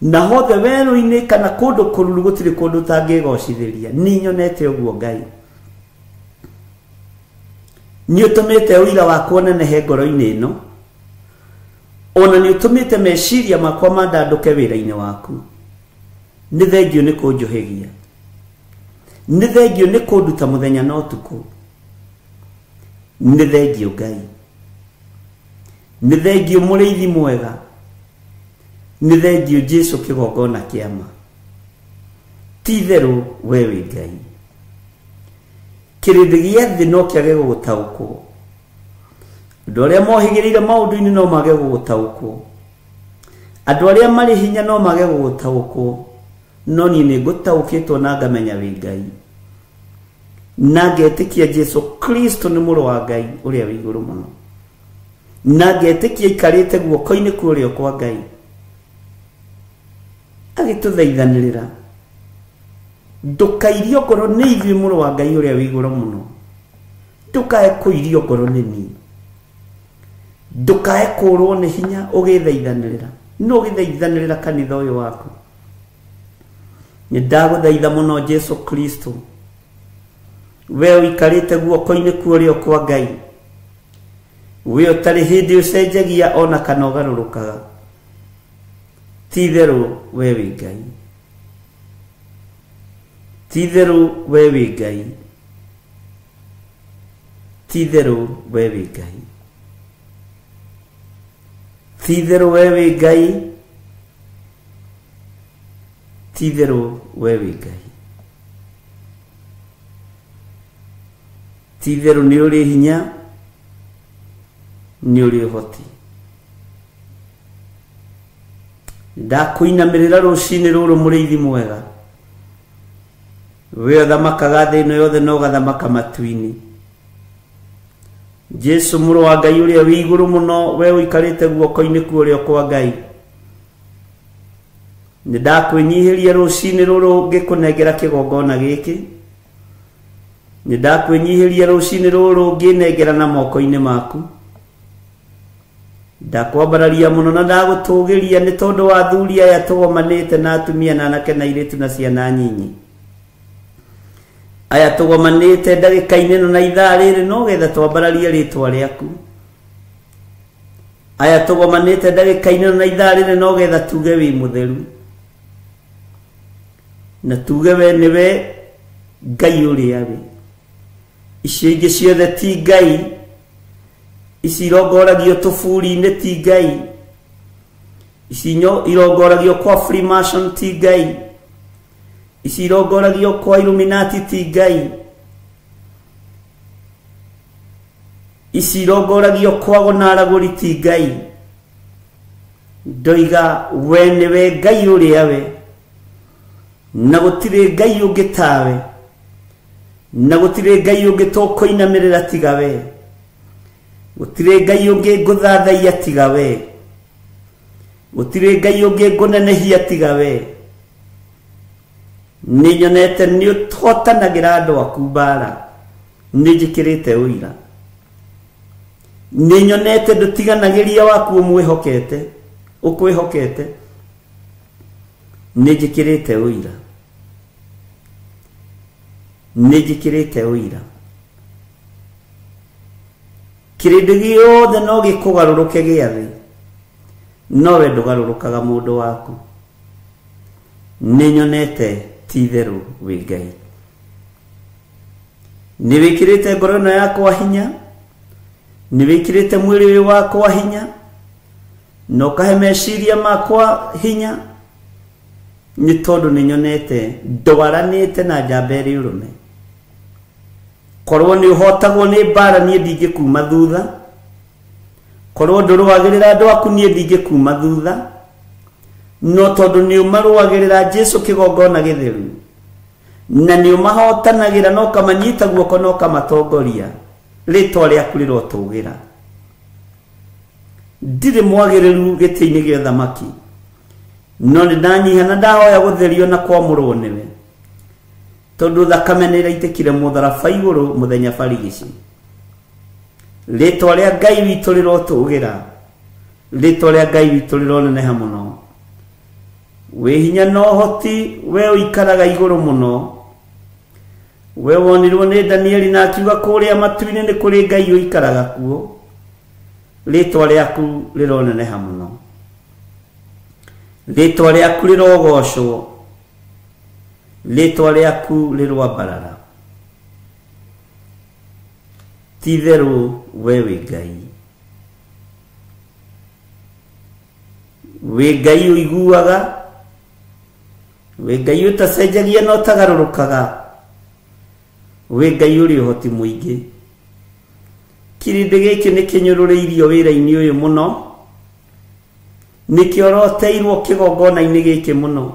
Na hothe werũ-inĩ kana kũndũ kũruru gũtirĩ kũndũ ũtangĩgocithĩria. Nĩ nyonete ũguo Ngai. Nĩ ũtũmĩte ũira wakwa ũnenehe ngoro-inĩ ĩno. Ona nĩ ũtũmĩte meciria makwa mandandũke wĩra-inĩ waku. Nĩ thengio nĩ kũnjũhĩgia. Nĩ thengio nĩ kũnduta mũthenya na ũtukũ. Nĩ thengio Ngai. Nĩ thengio mũrĩithi mwega. Nĩ thengio Jesu kĩgongona kĩa ma. Ti itherũ we wĩ Ngai. Kĩrĩndĩ gĩa thĩ no kĩage gũgũtaũkwo. Andũ arĩa mohĩgĩrĩire maũndũ-inĩ no mage gũgũtaũkwo. Andũ arĩa marĩ hinya no mage gũgũtaũkwo. No niĩ nĩ ngũtaũkĩtwo na ngamenya wĩ Ngai. Na ngetĩkia Jesu Kristo nĩ mũrũ wa Ngai ũrĩa wĩ igũrũ mũno. Na ngetĩkia aikarĩte guoko-inĩ kwa ũrĩo kwa Ngai. Agĩtũthaithanĩrĩra. Ndũkairio ngoro nĩ ithuĩ mũrũ wa Ngai ũrĩa wĩ igũrũ mũno. Ndũkae kũirio ngoro nĩ niĩ. Ndũkae kũrwo nĩ hinya ũgĩthaithanĩrĩra. No ũgĩthaithanĩrĩra kanitha ũyũ waku. Nĩ ndagũthaitha mũno Jesu Kristo. We ũikarĩte guoko-inĩ kwa ũrĩo kwa Ngai. We ũtarĩ hĩndĩ ũcenjagia ona kana ũgarũrũkaga. Ti-itherũ we wĩ Ngai. Ti-itherũ we wĩ Ngai. Ti-itherũ we wĩ Ngai. Ti-itherũ we wĩ Ngai. Ti-itherũ we wĩ Ngai. Ti-itherũ nĩ ũrĩ hinya, nĩ ũrĩ ũhoti. Ndakũinamĩrĩra rũcinĩ rũrũ mũrĩithi mwega. We ũthamakaga thĩ ĩno yothe na ũgathamaka matu-inĩ. Jesu mũrũ wa Ngai ũrĩa wĩ igũrũ mũno, we ũikarĩte guoko-inĩ kwa ũrĩo kwa Ngai. Nĩ ndakwĩnyihĩria rũcinĩ rũrũ ngĩkũnengera kĩgongona gĩkĩ. Nĩ ndakwĩnyihĩria rũcinĩ rũrũ ngĩnengera na moko-inĩ maku. Ndakwambararia mũno na ndagũtũgĩria nĩ tondũ wa athuri aya tũgomanĩte na atumia na anake na airĩtu na ciana nyinyi. Aya tũgomanĩte ndagĩka-inĩ ĩno na ithaa rĩrĩ no getha twambararie rĩtwa rĩaku. Aya tũgomanĩte ndagĩka-inĩ ĩno na ithaa rĩrĩ no getha tuge wĩ mũtheru. Na tuge we nĩwe Ngai ũrĩa wĩ. Icio ingĩ ciothe ti Ngai. Ici irongoragio tũburi-inĩ ti Ngai. Ici irongoragio kwa Freemason ti Ngai. Ici irongoragio kwa Illuminati ti Ngai. Ici irongoragio kwa gonaragũri ti Ngai. Ndoiga we nĩwe Ngai ũrĩa we. Na gũtirĩ Ngai ũngĩ tawe. Na gũtirĩ Ngai ũngĩ tũkũinamĩrĩra tiga we. Gũtirĩ Ngai ũngĩ ngũthathaiya tiga we. Gũtirĩ Ngai ũngĩ ngũnenehia tiga we. Nĩ nyonete nĩ ũhotanagĩra andũ aku mbara. Nĩ njĩkĩrĩte ũira. Nĩ nyonete ndũtiganagĩria waku ũmwĩhokete, ũkwĩhokete. Nĩ njĩkĩrĩte ũira. Nĩ njĩkĩrĩte ũira. Kĩrĩndĩ gĩothe no gĩkũgarũrũke gĩa thĩ, no we ndũgarũrũkaga mũndũ waku. Nĩ nyonete ti-itherũ wĩ Ngai. Nĩ wĩkĩrĩte ngoro ĩno yakwa hinya, nĩ wĩkĩrĩte mwĩrĩ ũyũ wakwa hinya, na ũkahe meciria makwa hinya, nĩ tondũ nĩ nyonete ndwaranĩte na njamba ĩrĩ ũrũme. Korwo nĩ ũhotagwo nĩ mbara niĩ ndingĩkuma thutha. Korwo ndũrũagĩrĩra andũ aku niĩ ndingĩkuma thutha. No tondũ nĩ ũmarũagĩrĩra Jesu kĩgongona gĩtheru, na nĩ ũmahotanagĩra na ũkamanyita guoko na ũkamatongoria, rĩtwa rĩaku rĩrotũgĩra. Ndirĩ mwagĩrĩru gĩtĩ-inĩ gĩa ũthamaki, no nĩ ndanyiha na ndahoya gũtherio na kwamũrwo nĩwe, tondũ thakame nĩ ĩraitĩkire mũtharaba igũrũ mũthenya barigici. Rĩtwa rĩa Ngai witũ rĩrotũgĩra. Rĩtwa rĩa Ngai witũ rĩroneneha mũno. Wĩ hinya na ũhoti, we ũikaraga igũrũ mũno. We wonirwo nĩ Danieli na akiuga kũrĩa matu-inĩ nĩ kũrĩ Ngai ũikaraga kuo. Rĩtwa rĩaku rĩroneneha mũno. Rĩtwa rĩaku rĩrogocwo. Rĩtwa rĩaku rĩroambarara. Ti-itherũ we wĩ Ngai. Wĩ Ngai ũiguaga, wĩ Ngai ũtacenjagia na ũtagarũrũkaga, wĩ Ngai ũrĩ ũhoti mũingĩ. Kĩrĩndĩ gĩkĩ nĩ kĩnyũrũrĩirio wĩra-inĩ ũyũ mũno, nĩ kĩoroteirwo kĩgongona-inĩ gĩkĩ mũno.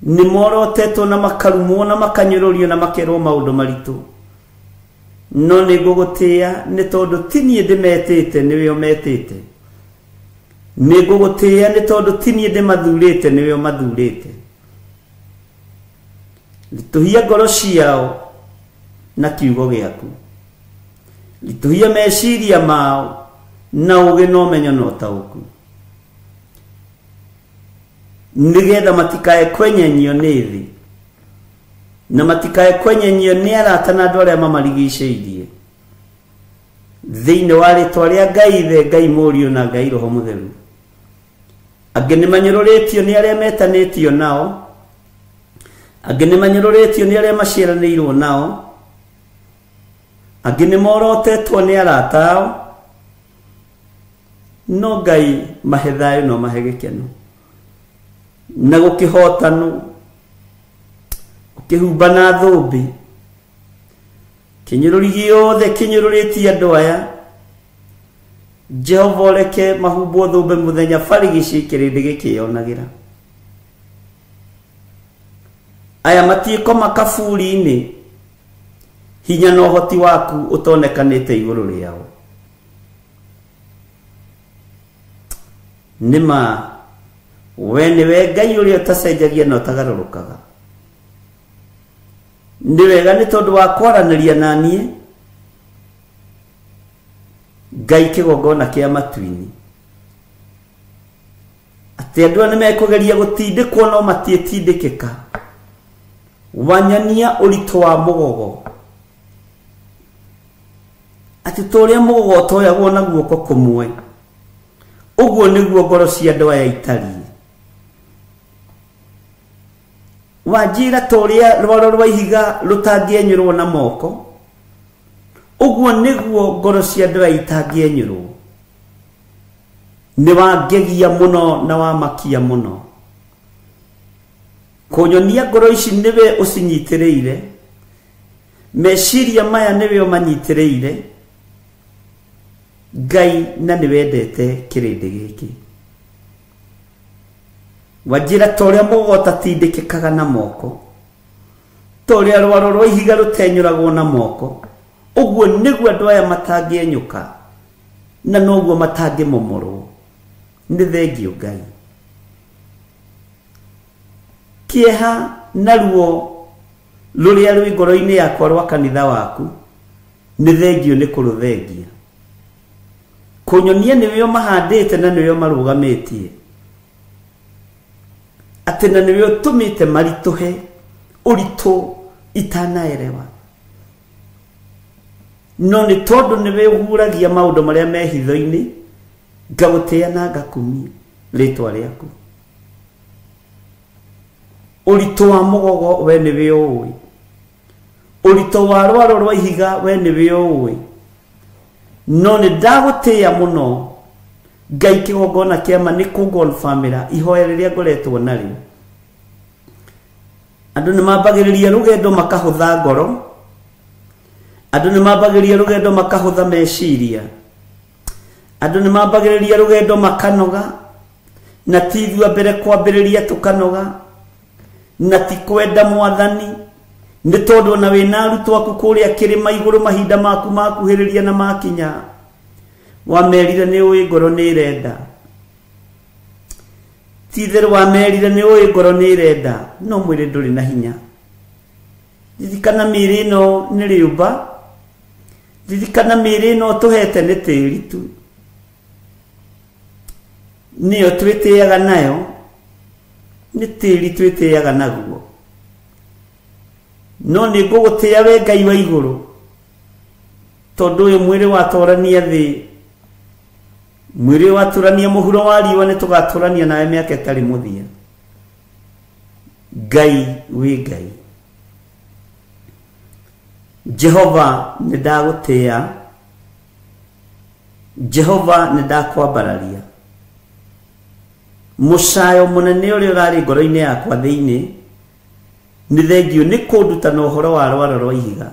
Nĩ morotetwo na makarumwo na makanyũrũrio na makerwo maũndũ maritũ. No nĩ ngũgũtĩĩa nĩ tondũ ti niĩ ndĩmetĩte, nĩwe ũmetĩte. Nĩ ngũgũtĩĩa nĩ tondũ ti niĩ ndĩmathurĩte, nĩwe ũmathurĩte. Ritũhia ngoro ciao na kiugo gĩaku. Ritũhia meciria mao na ũũgĩ na ũmenyo na ũtaũku, nĩgetha matikae kwenyenyio nĩ thĩ, Na matikae kwenyenyio nĩ arata na andũ arĩa mamarigicĩirie. Thĩinĩ wa rĩtwa rĩa Ngai Ithe, Ngai Mũriũ na Ngai Roho Mũtheru. Angĩ nĩ manyũrũrĩtio nĩ arĩa metanĩtio nao, angĩ nĩ manyũrũrĩtio nĩ arĩa maciaranĩirwo nao, angĩ nĩ morotetwo nĩ arata ao, no Ngai mahe thayũ no mahe gĩkeno na gũkĩhotanwo, ũkĩhumba na thũmbĩ. Kĩnyũrũri gĩothe kĩnyũrũrĩtie andũ aya, Jehova ũreke mahumbwo thũmbĩ mũthenya barigici kĩrĩndĩ gĩkĩyonagĩra. Aya matiĩkoma kaburi-inĩ, hinya na ũhoti waku ũtonekanĩte igũrũ rĩao. Nĩma we nĩwe Ngai ũrĩa ũtacenjagia na ũtagarũrũkaga. Nĩ wega nĩ tondũ wa kwaranĩria na niĩ, Ngai kĩgongona kĩa matu-inĩ, atĩ andũ aya nĩmekũgeria gũtindĩkwo no matiĩtindĩkĩka. Wanyania ũritũ wa mũgogo, atĩ ta ũrĩa mũgogo ũtoyagwo na guoko kũmwe, ũguo nĩguo ngoro cia andũ aya itariĩ. Wanjĩra ta ũrĩa rwaro rwa ihiga rũtangĩenyũrwo na moko, ũguo nĩguo ngoro cia andũ aya itangĩenyũrwo. Nĩ wangegia mũno na wamakia mũno. Kũnyonia ngoro ici nĩwe ũcinyitĩrĩire, meciria maya nĩwe ũmanyitĩrĩire, Ngai na nĩwendete kĩrĩndĩ gĩkĩ. Wanjĩra ta ũrĩa mũgogo ũtatindĩkĩkaga na moko, ta ũrĩa rwaro rwa ihiga rũtenyũragwo na moko, ũguo nĩguo andũ aya matangĩenyũka na noguo matangĩmomorwo. Nĩ thengio Ngai. Kĩeha na ruo rũrĩa rwĩ ngoro-inĩ yakwa rwa kanitha waku, nĩ thengio nĩ kũrũthengia. Kũnyonia nĩwe ũmahandĩte na nĩwe ũmarũgamĩtie, atĩ na nĩwe ũtũmĩte maritũhe ũritũ itanaerewa. No nĩ tondũ nĩwe ũhuragia maũndũ marĩa me hitho-inĩ, ngagũtĩĩa na ngakumia rĩtwa rĩaku. Ũritũ wa mũgogo we nĩwe ũũĩ, ũritũ wa rwaro rwa ihiga we nĩwe ũũĩ, no nĩ ndagũtĩĩa mũno Ngai kĩgongona kĩa ma nĩ kũngonbamĩra ihoya rĩrĩa ngoretwo narĩo. Andũ nĩ mambagĩrĩria rũgendo makahũtha ngoro, andũ nĩ mambagĩrĩria rũgendo makahũtha meciria, andũ nĩ mambagĩrĩria rũgendo makanoga, na ti ithuĩ a mbere kwambĩrĩria tũkanoga, na ti kwenda Mwathani, nĩ tondũ ona wĩna arutwo aku kũrĩa kĩrĩma igũrũ mahinda maku makuhĩrĩria na makinya, wamerire nĩ ũĩ ngoro nĩ ĩrenda. Ti itherũ wamerire nĩ ũĩ ngoro nĩ ĩrenda, no mwĩrĩ ndũrĩ na hinya. Ririkana mĩĩrĩ ĩno nĩ rĩũmba, ririkana mĩĩrĩ ĩno tũhete nĩ tĩri tu, nĩyo twĩtĩaga nayo, nĩ tĩri twĩtĩaga naguo. No nĩ ngũgũtĩĩa we Ngai wa igũrũ, tondũ ũyũ mwĩrĩ watũrania thĩ, mwĩrĩ watũrania mũhuro wa riũa, nĩ tũgatũrania nawe mĩaka ĩtarĩ mũthia. Ngai wĩ Ngai. Jehova nĩ ndagũtĩĩa, Jehova nĩ ndakwambararia. Mũcayo mũnene ũrĩa ũrarĩ ngoro-inĩ yakwa thĩinĩ, nĩ thengio nĩ kũndutana ũhoro wa rwaro rwa ihiga,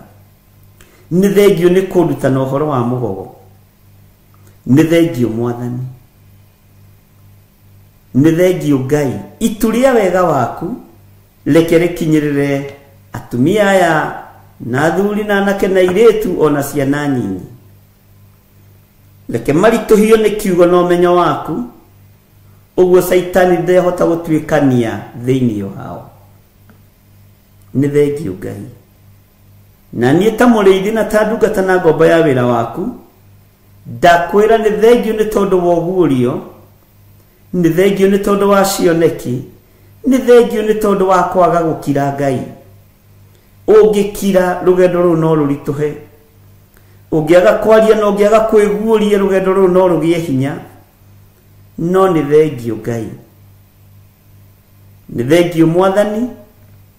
nĩ thengio nĩ kũndutana ũhoro wa mũgogo, nĩ thengio Mwathani, nĩ thengio Ngai. Itu rĩa wega waku reke rĩkinyĩrĩre atumia aya na athuri na anake na airĩtu ona ciana nyinyi. Reke maritũhio nĩ kiugo na ũmenyo waku, ũguo Caitani ndehota gũtuĩkania thĩinĩ wao. Nĩ thengio Ngai. Na niĩ ta mũrĩithi na ta ndungata na ngombo ya wĩra waku, ndakwĩra nĩ thengio nĩ tondũ wa ũguũrio, nĩ thengio nĩ tondũ wa cioneki, nĩ thengio nĩ tondũ wa kwaga gũkira Ngai. Ũngĩkira rũgendo rũu no rũritũhe, ũngĩaga kwaria na ũngĩaga kwĩguũria rũgendo rũu no rũgĩe hinya. No nĩ thengio Ngai, nĩ thengio Mwathani,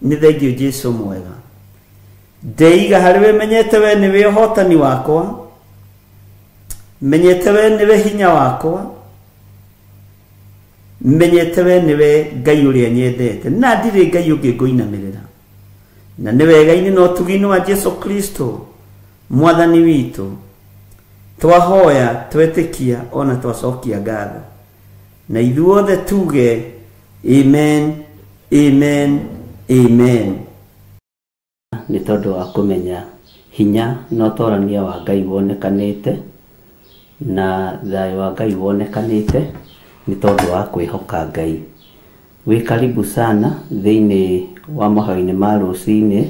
nĩ thengio Jesu mwega. Ndeiga harĩ we, menyete we nĩwe ũhotani wakwa, menyete we nĩwe hinya wakwa, menyete we nĩwe Ngai ũrĩa nyendete, na ndirĩ Ngai ũngĩ ngũinamĩrĩra. Na nĩ wega-inĩ na ũtugi-inĩ wa Jesu Kristo Mwathani witũ twahoya, twetĩkia ona twacokia ngatho, na ithuothe tuge amen, amen, amen. Nĩ tondũ wa kũmenya hinya na ũtorania wa Ngai wonekanĩte na thayũ wa Ngai wonekanĩte, nĩ tondũ wa kwĩhoka Ngai. Wĩ karibu sana thĩinĩ wa mahoya-inĩ ma rũcinĩ,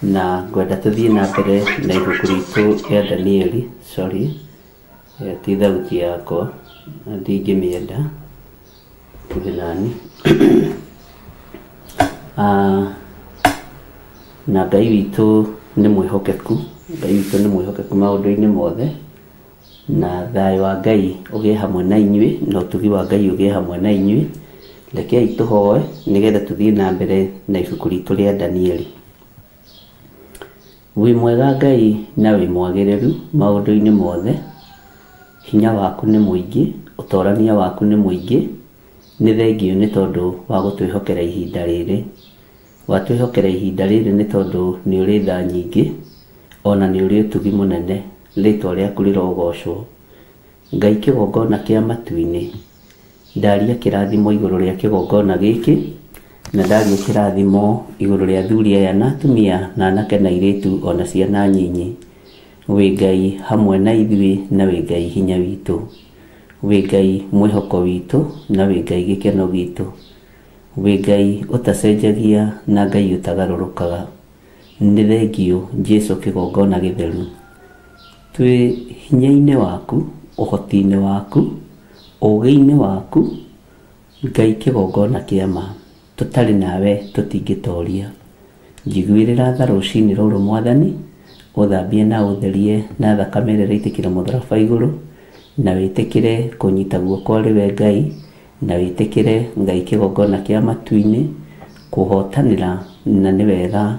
na ngwenda tũthiĩ na mbere na ibuku ritũ rĩa Danieli. Sorry, ti thauti yakwa na ndingĩmĩenda kuhĩ nani. Na Ngai witũ nĩ mwĩhokeku, Ngai witũ nĩ mwĩhokeku maũndũ-inĩ mothe, na thayũ wa Ngai ũgĩe hamwe na inyuĩ, na ũtugi wa Ngai ũgĩe hamwe na inyuĩ. Rekei tũhoe nĩgetha tũthiĩ na mbere na ibuku ritũ rĩa Danieli. Wĩ mwega Ngai na wĩ mwagĩrĩru maũndũ-inĩ mothe, hinya waku nĩ mũingĩ, ũtorania waku nĩ mũingĩ. Nĩ thengio nĩ tondũ wa gũtwĩhokera ihinda rĩrĩ. Watwĩhokera ihinda rĩrĩ nĩ tondũ nĩ ũrĩ tha nyingĩ, ona nĩ ũrĩ ũtugi mũnene. Rĩtwa rĩaku rĩrogocwo. Ngai kĩgongona kĩa matu-inĩ, ndaria kĩrathimo igũrũ rĩa kĩgongona gĩkĩ, na ndaria kĩrathimo igũrũ rĩa athuri aya na atumia na anake na airĩtu ona ciana nyinyi. Wĩ Ngai hamwe na ithuĩ, na wĩ Ngai hinya witũ, wĩ Ngai mwĩhoko witũ, na wĩ Ngai gĩkeno gitũ, wĩ Ngai ũtacenjagia na Ngai ũtagarũrũkaga. Nĩ thengio Jesu kĩgongona gĩtheru. Twĩ hinya-inĩ waku, ũhoti-inĩ waku, ũũgĩ-inĩ waku, Ngai kĩgongona kĩa ma. Tũtarĩ nawe tũtingĩtoria. Njiguĩrĩra tha rũcinĩ rũrũ Mwathani, ũthambie na ũtherie na thakame ĩrĩa ĩraitĩkĩra mũtharaba igũrũ, na wĩtĩkĩre kũnyita guoko arĩ we Ngai, na wĩtĩkĩre Ngai kĩgongona kĩa matu-inĩ kũhotanĩra, na nĩ wega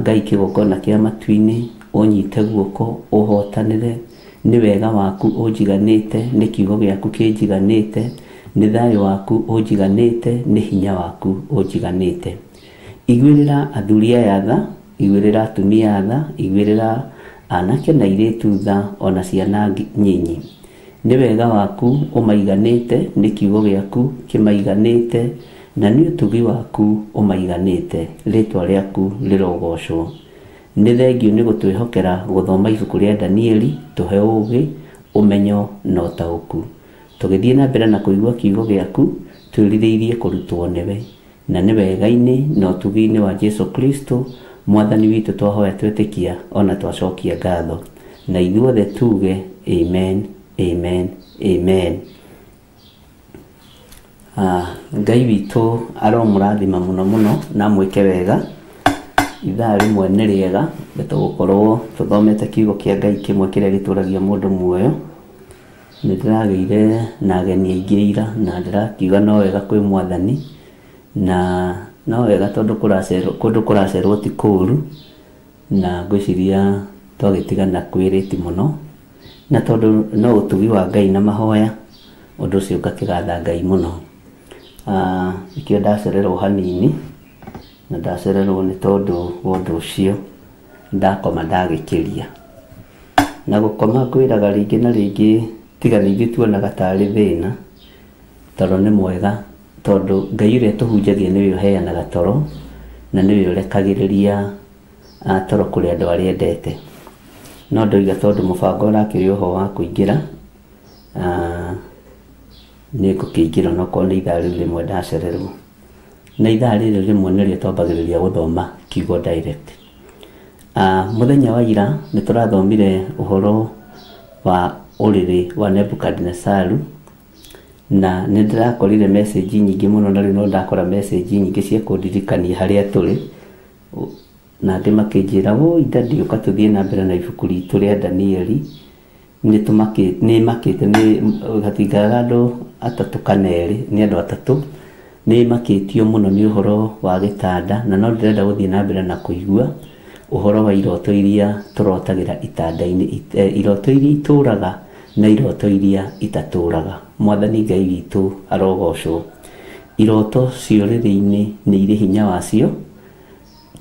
Ngai kĩgongona kĩa matu-inĩ ũnyite guoko ũhotanĩre. Nĩ wega waku ũnjiganĩte, nĩ kiugo gĩaku kĩnjiganĩte, nĩ thayũ waku ũnjiganĩte, nĩ hinya waku ũnjiganĩte. Iguĩrĩra athuri aya tha, iguĩrĩra atumia tha, iguĩrĩra anake na airĩtu tha, ona ciana nyinyi. Nĩ wega waku ũmaiganĩte, nĩ kiugo gĩaku kĩmaiganĩte, na nĩ ũtugi waku ũmaiganĩte. Rĩtwa rĩaku rĩrogocwo. Nĩ thengio nĩ gũtwĩhokera gũthoma ibuku rĩa Danieli, tũhe ũũgĩ, ũmenyo na ũtaũku. Tũgĩthiĩ na mbere na kũigua kiugo gĩaku, twĩrirĩirie kũrutwo nĩwe, na nĩ wega-inĩ na ũtugi-inĩ wa Jesu Kristo Mwathani witũ twahoya twetĩkia ona twacokia ngatho, na ithuothe tuge amen, amen, amen. Ngai witũ aromũrathima mũno mũno na mwĩke wega. Ithaa rĩmwe nĩ rĩega tũgũkorwo tũthomete kiugo kĩa Ngai kĩmwe kĩrĩa gĩtũragia mũndũ muoyo. Nĩ ndĩragĩire na ageni aingĩ ira, na ndĩrakiuga no wega kwĩ Mwathani, na no wega tondũ kũndũ kũracerwo ti kũũru, na ngwĩciria twagĩtigana kwĩrĩti mũno, na tondũ no ũtugi wa Ngai na mahoya, ũndũ ũcio ngakĩgatha Ngai mũno. Nĩkĩo ndacererwo hanini, na ndacererwo nĩ tondũ wa ũndũ ũcio ndakoma ndagĩkĩria. Na gũkoma ngwĩraga rĩngĩ na rĩngĩ, tiga nĩ ithuĩ tuonaga tarĩ thĩna, toro nĩ mwega, tondũ Ngai ũrĩa tũhunjagia nĩwe ũheanaga toro, na nĩwe ũrekagĩrĩria toro kũrĩ andũ arĩa endete. No ndoiga tondũ mũbango ũrakĩrĩ oho wa kũingĩra, nĩ ngũkĩingĩra onokorwo nĩ ithaa rĩu rĩmwe ndacererwo. Na ithaa rĩrĩ rĩmwe nĩrĩo twambagĩrĩria gũthoma kiugo direct. Mũthenya wa ira nĩ tũrathomire ũhoro wa ũrĩrĩ wa Nebukadinesaru, na nĩ ndĩrakorire message nyingĩ mũno, na rĩu no ndakora message nyingĩ cia kũndirikania harĩa tũrĩ. Na angĩ makĩnjĩra woi daddy ũka tũthiĩ na mbere na ibuku ritũ rĩa Danieli nĩ makĩte nĩ hatingaga andũ atatũ kana erĩ nĩ andũ atatũ nĩ makĩtio mũno nĩ ũhoro wa gĩtanda na no ndĩrenda gũthiĩ na mbere na kũigua ũhoro wa iroto iria tũrotagĩra itanda-inĩ iroto iria itũraga na iroto iria itatũraga. Mwathani Ngai witũ arogocwo. Iroto ciũrĩrĩ-inĩ nĩ irĩ hinya wacio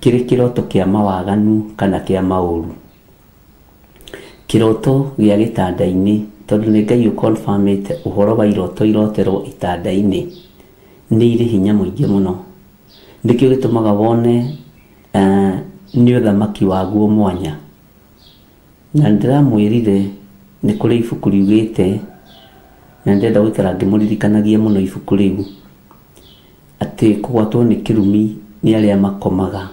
kĩrĩ kĩroto kĩa mawaganu kana kĩa maũru. Kĩroto gĩa gĩtanda-inĩ tondũ nĩ Ngai ũconfirmĩte ũhoro wa iroto iroterwo itanda-inĩ nĩ irĩ hinya mũingĩ mũno. Nĩkĩo gĩtũmaga wone nĩ ũthamaki waguo mwanya. Na ndĩramwĩrire nĩ kũrĩ ibuku riugĩte na ndĩrenda gũikara ngĩmũririkanagia mũno ibuku rĩu atĩ kũgwatwo nĩ kĩrumi nĩ arĩa makomaga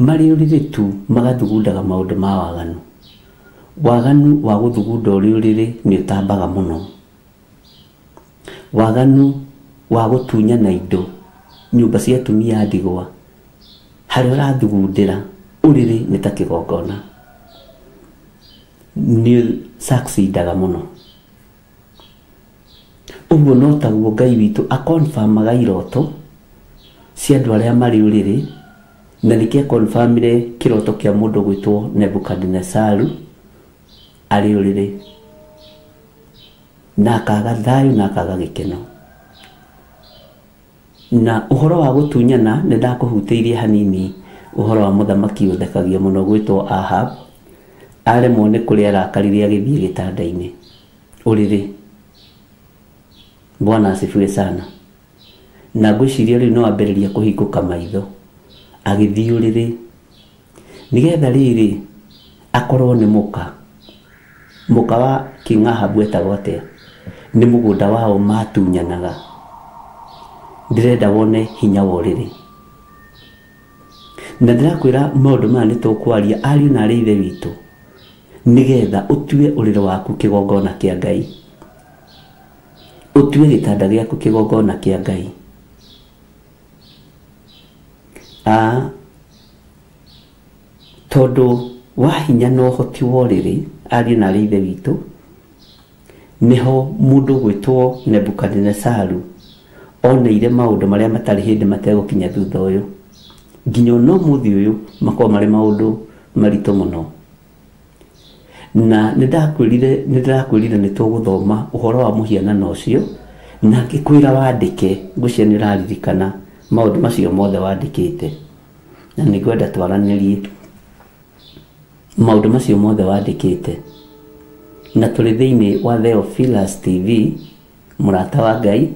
marĩ ũrĩrĩ tu magathugundaga maũndũ ma waganu. Waganu wa gũthugunda ũrĩ ũrĩrĩ nĩ ũtambaga mũno. Waganu wa gũtunyana indo nyũmba cia atumia a ndigwa harĩa ũrathugundĩra ũrĩrĩ nĩ ta kĩgongona nĩ succeedaga mũno. Ũguo no taguo Ngai witũ aconfirmaga iroto cia andũ arĩa marĩ ũrĩrĩ na nĩkĩo aconfirmire kĩroto kĩa mũndũ gwĩtwo Nebukadnesaru arĩ ũrĩrĩ na akaga thayũ na akaga gĩkeno. Na ũhoro wa gũtunyana nĩ ndakũhutĩirie hanini ũhoro wa mũthamaki ũthekagia mũno gwĩtwo Ahab aremwo nĩ kũrĩa arakarire agĩthiĩ gĩtanda-inĩ ũrĩrĩ. Bwana asifiwe sana. Na ngwĩciria rĩu no ambĩrĩria kũhingũka maitho agĩthiĩ ũrĩrĩ nĩgetha rĩrĩ akorwo nĩ mũka wa King Ahab wetagwo atĩa nĩ mũgũnda wao matunyanaga. Ndĩrenda wone hinya wa ũrĩrĩ na ndĩrakwĩra maũndũ maya nĩ tũkwaria ariũ na arĩ ithe witũ nĩgetha ũtue ũrĩrĩ waku kĩgongona kĩa Ngai, ũtue gĩtanda gĩaku kĩgongona kĩa Ngai. Tondũ wa hinya na ũhoti wa ũrĩrĩ ariũ na arĩ ithe witũ nĩho mũndũ gwĩtwo Nebukadnesaru oneire maũndũ marĩa matarĩ hĩndĩ mategũkinya thutha ũyũ nginya ona ũmũthĩ ũyũ makorwo marĩ maũndũ maritũ mũno. Na nĩndĩrakwĩrire nĩ tũgũthoma ũhoro wa mũhianano ũcio na ngĩkwĩra wandĩke ngwĩciria nĩ ũraririkana maũndũ macio mothe wandĩkĩte na nĩngwenda twaranĩrie maũndũ macio mothe wandĩkĩte. Na tũrĩ thĩinĩ wa Theophilus TV mũrata wa Ngai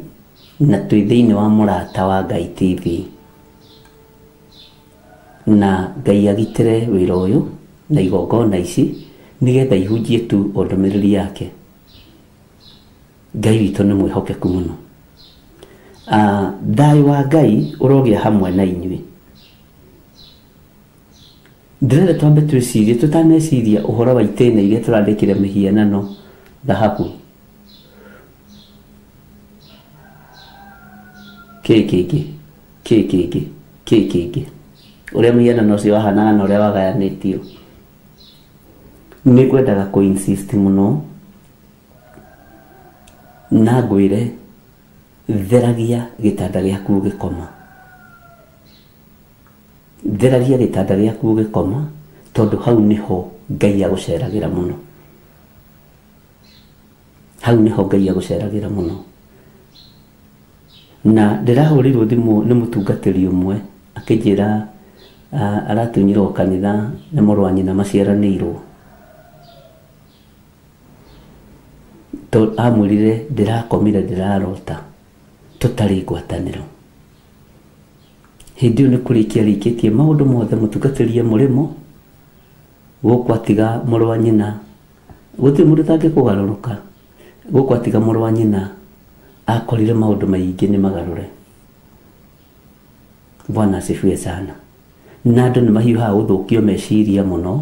na twĩ thĩinĩ wa mũrata wa Ngai TV na Ngai agitĩre wĩra ũyũ na igongona ici nĩgetha ihunjie tu o ndũmĩrĩri yake. Ngai witũ nĩ mwĩhokeku mũno. Thayũ wa Ngai ũrogĩa hamwe na inyuĩ. Ndĩrenda twambe twĩcirie tũtaneciria ũhoro wa itĩna iria tũrandĩkire mĩhianano thahabu kĩ kĩngĩ kĩ kĩngĩ kĩ kĩngĩ ũrĩa mũhianano ũcio wahanaga na ũrĩa wagayanĩtio. Nĩ ngwendaga kũ insist mũno na ngwĩre theragia gĩtanda gĩaku ũgĩkoma, theragia gĩtanda gĩaku ũgĩkoma tondũ hau nĩho Ngai agũceragĩra mũno, hau nĩho Ngai agũceragĩra mũno. Na ndĩrahũrĩirwo thimũ nĩ mũtungatĩri ũmwe akĩnjĩra aratunyirwo kanitha nĩ mũrũ wa nyina maciaranĩirwo. Amwĩrire ndĩrakomire ndĩrarota tũtarĩ ngwatanĩro. Hĩndĩ ĩyo nĩ kũrĩkia arĩkĩtie maũndũ mothe mũtungatĩri e mũrĩmo gũkũ atiga mũrũ wa nyina gũtirĩ mũndũ ũtangĩkũgarũrũka gũkũ atiga mũrũ wa nyina akorire maũndũ maingĩ nĩ magarũre. Bwana asifiwe sana. Na andũ nĩ mahiũhaga gũthũkio meciria mũno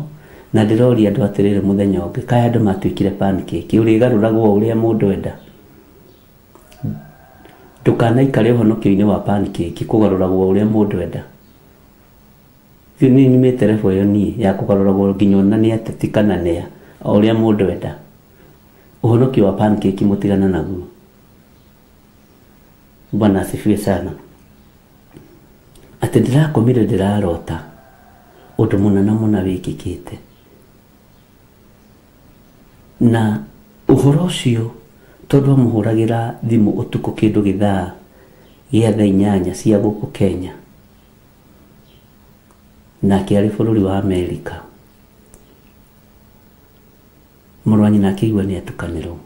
na ndĩroria andũ atĩrĩrĩ mũthenya ũngĩ kaĩ andũ matuĩkire pancake ũrĩgarũragwo ũrĩa mũndũ enda. Ndũkanaikare ũhonokio-inĩ wa pancake kũgarũragwo ũrĩa mũndũ enda. Nĩ nyumĩte level ĩyo niĩ ya kũgarũragwo nginya ona nĩ ateti kana nĩa o ũrĩa mũndũ enda. Ũhonokio wa pancake mũtigana naguo. Bwana asifiwe sana. Atĩ ndĩrakomire ndĩrarota ũndũ mũna na mũna wĩkĩkĩte. Na ũhoro ũcio tondũ amũhũragĩra thimũ ũtukũ kĩndũ gĩthaa gĩa thaa 8 cia gũkũ Kenya, nake arĩ bũrũri wa Amerika. Mũrũ wa nyina akĩigua nĩ atukanĩrwo.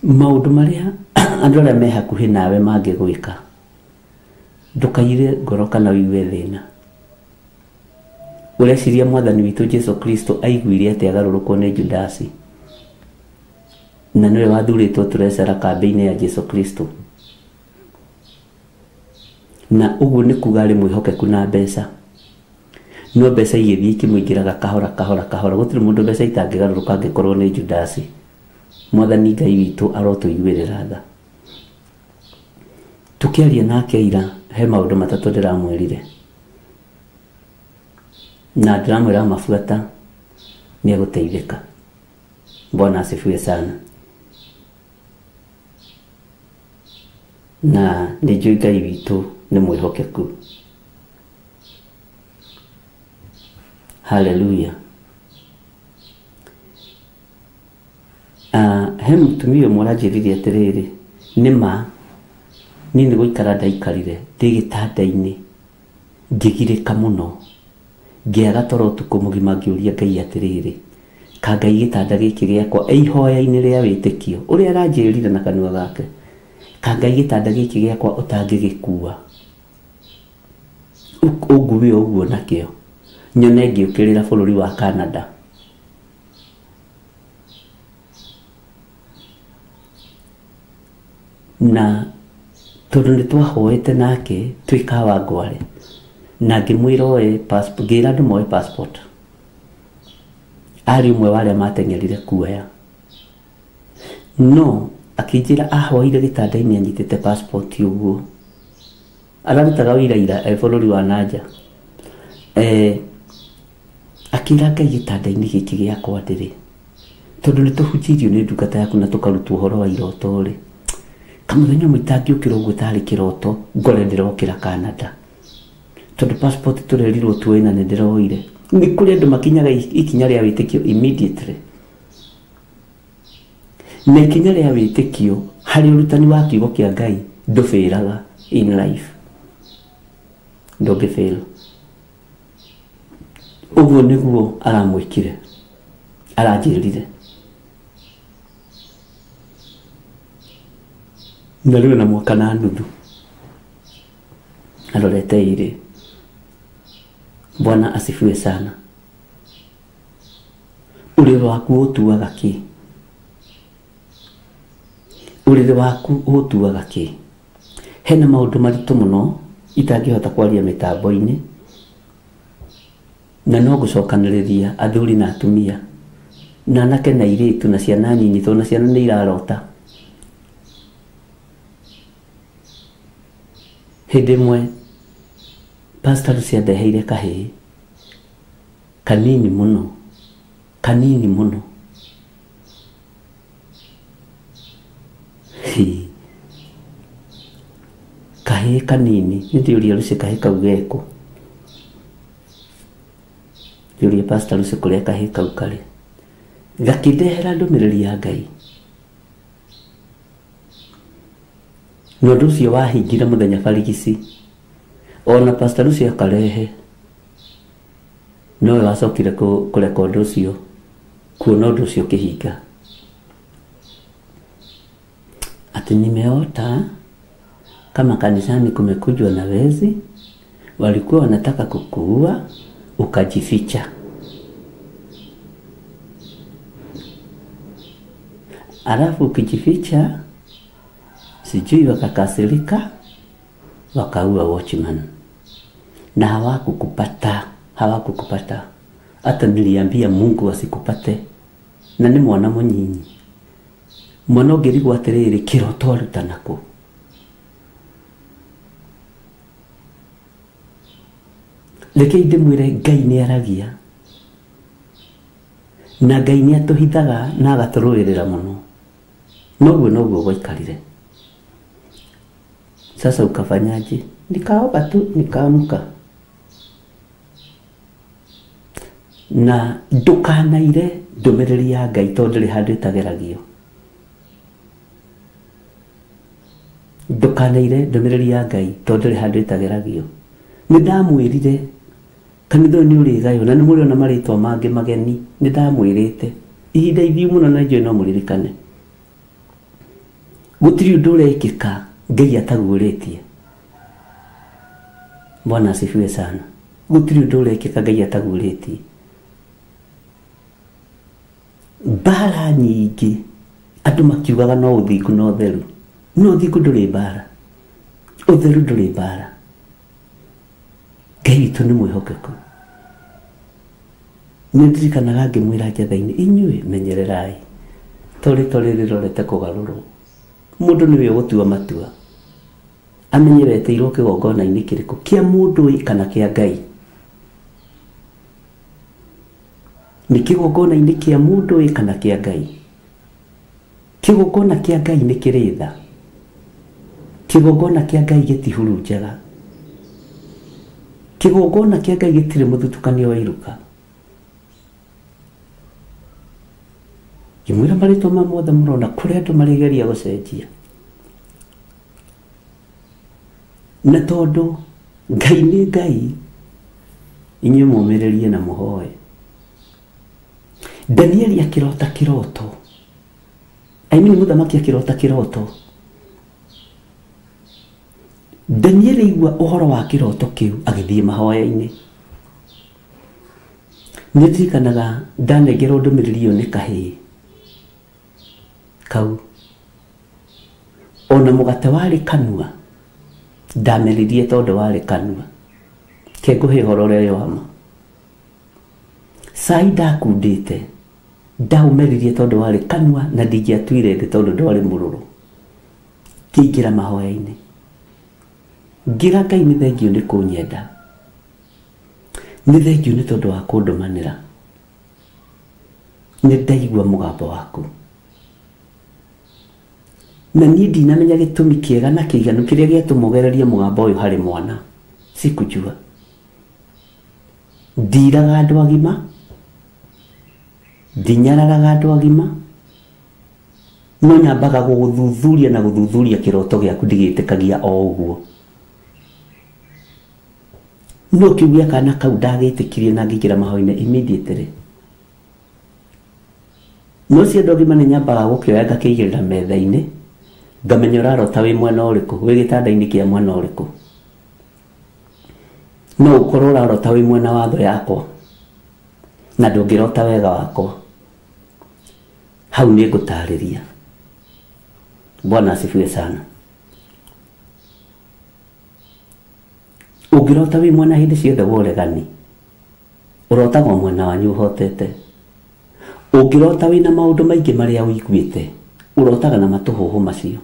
Maũndũ marĩa andũ arĩa me hakuhĩ nawe mangĩgwĩka, ndũkaire ngoro kana ũigue thĩna. Ũreciria mwathani witũ Jesu Kristo aiguire atĩa agarũrũkwo nĩ Judasi, na nĩwe wathurĩtwo tũrecera kambĩ-inĩ ya Jesu Kristo. Na ũguo nĩ kuga arĩ mwĩhokeku na mbeca, no mbeca igĩthiĩ ikĩmũingĩraga kahora kahora kahora. Gũtirĩ mũndũ mbeca itangĩgarũrũka angĩkorwo nĩ Judasi. Mwathani Ngai witũ arotũiguĩrĩra tha. Tũkĩaria nake ira, he maũndũ matatũ ndĩramwĩrire, na ndĩramwĩra mabuata nĩ egũteithĩka. Bwana asifiwe sana. Na nĩ njũĩ Ngai witũ nĩ mwĩhokeku. Haleluya. He mũtumia ũmwe ũranjĩrire atĩrĩrĩ, nĩ ma niĩ nĩ gũikara ndaikarire ndĩ gĩtanda-inĩ ngĩgirĩka mũno, ngĩaga toro ũtukũ mũgima ngĩũria Ngai atĩrĩrĩ, ka Ngai gĩtanda gĩkĩ gĩakwa ihoya-inĩ rĩa wĩtĩkio ũrĩa aranjĩrire na kanua gake, ka Ngai gĩtanda gĩkĩ gĩakwa ũtangĩgĩkua ũngue ũguo nakĩo nyone ngĩũkĩrĩra bũrũri wa Canada. Na tondũ nĩ twahoete nake twĩ Kawangware, na ngĩmwĩra oe passport, ngĩra andũ moe passport. Arĩ ũmwe wa arĩa mateng'erire kuoya, no akĩnjĩra ahoire gĩtanda-inĩ anyitĩte passport ũguo. Ararutaga wĩra ira bũrũri wa nanja. Akĩra Ngai gĩtanda-inĩ gĩkĩ gĩakwa ndĩrĩ, tondũ nĩ tũhunjĩirio nĩ ndungata yaku na tũkarutwo ũhoro wa iroto rĩ, kamũthenya ũmwe itangĩũkĩra ũguo tarĩ kĩroto ngore ndĩrokĩra Canada, tondũ passport tũrerirwo tuoe na nĩ ndĩroire. Nĩ kũrĩ andũ makinyaga ikinya rĩa wĩtĩkio immediately, na ikinya rĩa wĩtĩkio harĩ ũrutani wa kiugo kĩa Ngai ndũbĩraga in life, ndũngĩbĩra. Ũguo nĩguo aramwĩkire, aranjĩrire. Na rĩu na mwaka na nuthu arorete irĩ. Bwana asifiwe sana. Ũrĩrĩ waku ũtuaga kĩ? Ũrĩrĩ waku ũtuaga kĩ? Hena maũndũ maritũ mũno itangĩhota kwaria mĩtambo-inĩ, na no gũcokanĩrĩria athuri na atumia na anake na airĩtu na ciana nyinyi, tondũ na ciana nĩ irarota. Hĩndĩ ĩmwe Pastor Lucy andeheire kahĩĩ kanini mũno, kanini mũno. Kahĩĩ kanini, nĩ ndĩũria Lucy kahĩĩ kau gekũ. Ndĩũria Pastor Lucy kũrĩa kahĩĩ kau karĩ. Gakĩndehera ndũmĩrĩri ya Ngai. Na ũndũ ũcio wahingire mũthenya barigici. Ona Pastor Lucy akarehe, nowe wacokire kũreka ũndũ ũcio, kuona ũndũ ũcio ũkĩhinga. Ati nimeota kama kanisani kumekujwa na wezi, walikuwa wanataka kukuua, ukajificha. Alafu ukijificha, sijui wakakasirika, wakaua watchman. Na hawakukupata, hawakukupata. Hata niliambia Mungu asikupate. Na nĩ mwana mũnyinyi. Mwana ũngĩrigwo atĩrĩrĩ, kĩroto aruta nakũ? Reke ndĩmwĩre Ngai nĩ aragia na Ngai nĩ atũhithaga na agatũrũĩrĩra mũno. Noguo noguo gwaikarire. Sasa ukafanyaje? Nikaomba tu, nikaamka. Na ndũkanaire ndũmĩrĩri ya Ngai tondũ ndĩrĩ handũ ĩtageragio. Ndũkanaire ndũmĩrĩri ya Ngai tondũ ndĩrĩ handũ ĩtageragio. Nĩ ndamwĩrire kanitha ũyũ nĩ ũrĩgaywo na nĩ mũrĩona marĩtwa mangĩ mageni. Nĩ ndamwĩrĩte ihinda ithiu mũno na njũĩ no mũririkane. Gũtirĩ ũndũ ũrekĩka Ngai ataguũrĩtie. Bwana asifiwe sana. Gũtirĩ ũndũ ũrekĩka Ngai ataguũrĩtie. Mbara nyingĩ andũ makiugaga no ũthingu na ũtheru. No ũthingu ndũrĩ mbara, ũtheru ndũrĩ mbara. Ngai witũ nĩ mwĩhokeku. Nĩ ndirikanaga ngĩmwĩra Njatha-inĩ, inyuĩ menyererai to rĩtwa rĩrĩ rĩrorete kũgarũrwo. Mũndũ nĩwe ũgũtua matua, amenye wetĩirwo kĩgongona-inĩ kĩrĩkũ, kĩa mũndũ kana kĩa Ngai. Nĩ kĩgongona-inĩ kĩa mũndũ kana kĩa Ngai. Kĩgongona kĩa Ngai nĩ kĩrĩ tha. Kĩgongona kĩa Ngai gĩtihurunjaga. Kĩgongona kĩa Ngai gĩtirĩ mũthutũkanio wa iruka. Ngĩmwĩra marĩtwa ma mothe mũrona kũrĩa andũ marĩgeria gũcenjia. Na tondũ Ngai nĩ Ngai, inyuĩ mũmĩrĩrie na mũhoe. Danieli akĩrota kĩroto. I mean mũthamaki akĩrota kĩroto. Danieli aigua ũhoro wa kĩroto kĩu agĩthiĩ mahoya-inĩ. Nĩ ndirikanaga ndanengerwo ndũmĩrĩri ĩyo nĩ kahĩĩ kau. Ona mũgate warĩ kanua ndameririe tondũ warĩ kanua. Ke ngũhe ũhoro ũrĩa wĩ wa ma. Cai ndakundĩte ndaũmeririe tondũ warĩ kanua na ndingĩatuire thĩ tondũ ndwarĩ mũrũrũ. Ngĩingĩra mahoya-inĩ. Ngĩra Ngai nĩ thengiũ nĩ kũnyenda. Nĩ thengiũ nĩ tondũ wa kũndũmanĩra. Nĩ ndaigua mũgambo waku. Na niĩ ndinamenya gĩtũmi kĩega na kĩiganu kĩrĩa gĩatũma ũgererie mũgambo ũyũ harĩ mwana. Sikujua. Ndiraga andũ agima, ndinyararaga andũ agima, no nyambaga gũgũthuthuria na gũthuthuria kĩroto gĩaku ndigĩtĩkagia o ũguo. No kĩu gĩa kana kau ndagĩtĩkirie na ngĩingĩra mahoya-inĩ immediately. No cio andũ agima nĩ nyambaga gũkĩoya ngakĩigĩrĩra metha-inĩ, ngamenya ũrarota wĩ mwena ũrĩkũ, wĩ gĩtanda-inĩ kĩa mwena ũrĩkũ. No ũkorwo ũrarota wĩ mwena wa thũ yakwa na ndũngĩrota wega wakwa. Hau nĩ ngũtarĩria. Bwana asifiwe sana. Ũngĩrota wĩ mwena hĩndĩ ciothe wa ũregani, ũrotaga o mwena wanyu ũhotete. Ũngĩrota wĩna maũndũ maingĩ marĩa ũiguĩte, ũrotaga na matũhũhũ macio.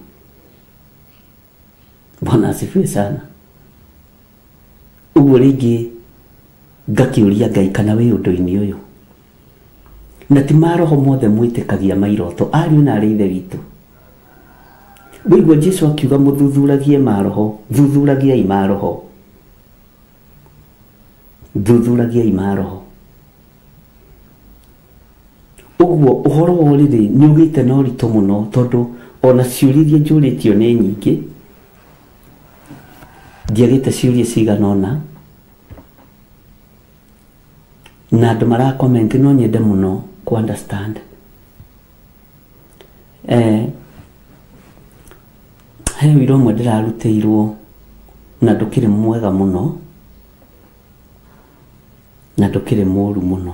Bwana asifiwe sana. Ũguo rĩngĩ ngakĩũria Ngai kana wĩ ũndũ-inĩ ũyũ. Na ti maroho mothe mwĩtĩkagia mairoto, ariũ na arĩ ithe witũ. Waigua Jesu akiuga mũthuthuragie maroho, thuthuragiai maroho. Thuthuragiai maroho. Ũguo ũhoro wa ũrĩrĩ nĩ ũgĩte na ũritũ mũno tondũ ona ciũria iria njũrĩtio nĩ nyingĩ. Ndiagĩte ciũria cigana ũna na andũ mara comment no nyende mũno ku understand. He wĩra ũmwe ndĩrarutĩirwo na ndũkĩrĩ mwega mũno na ndũkĩrĩ mũru mũno.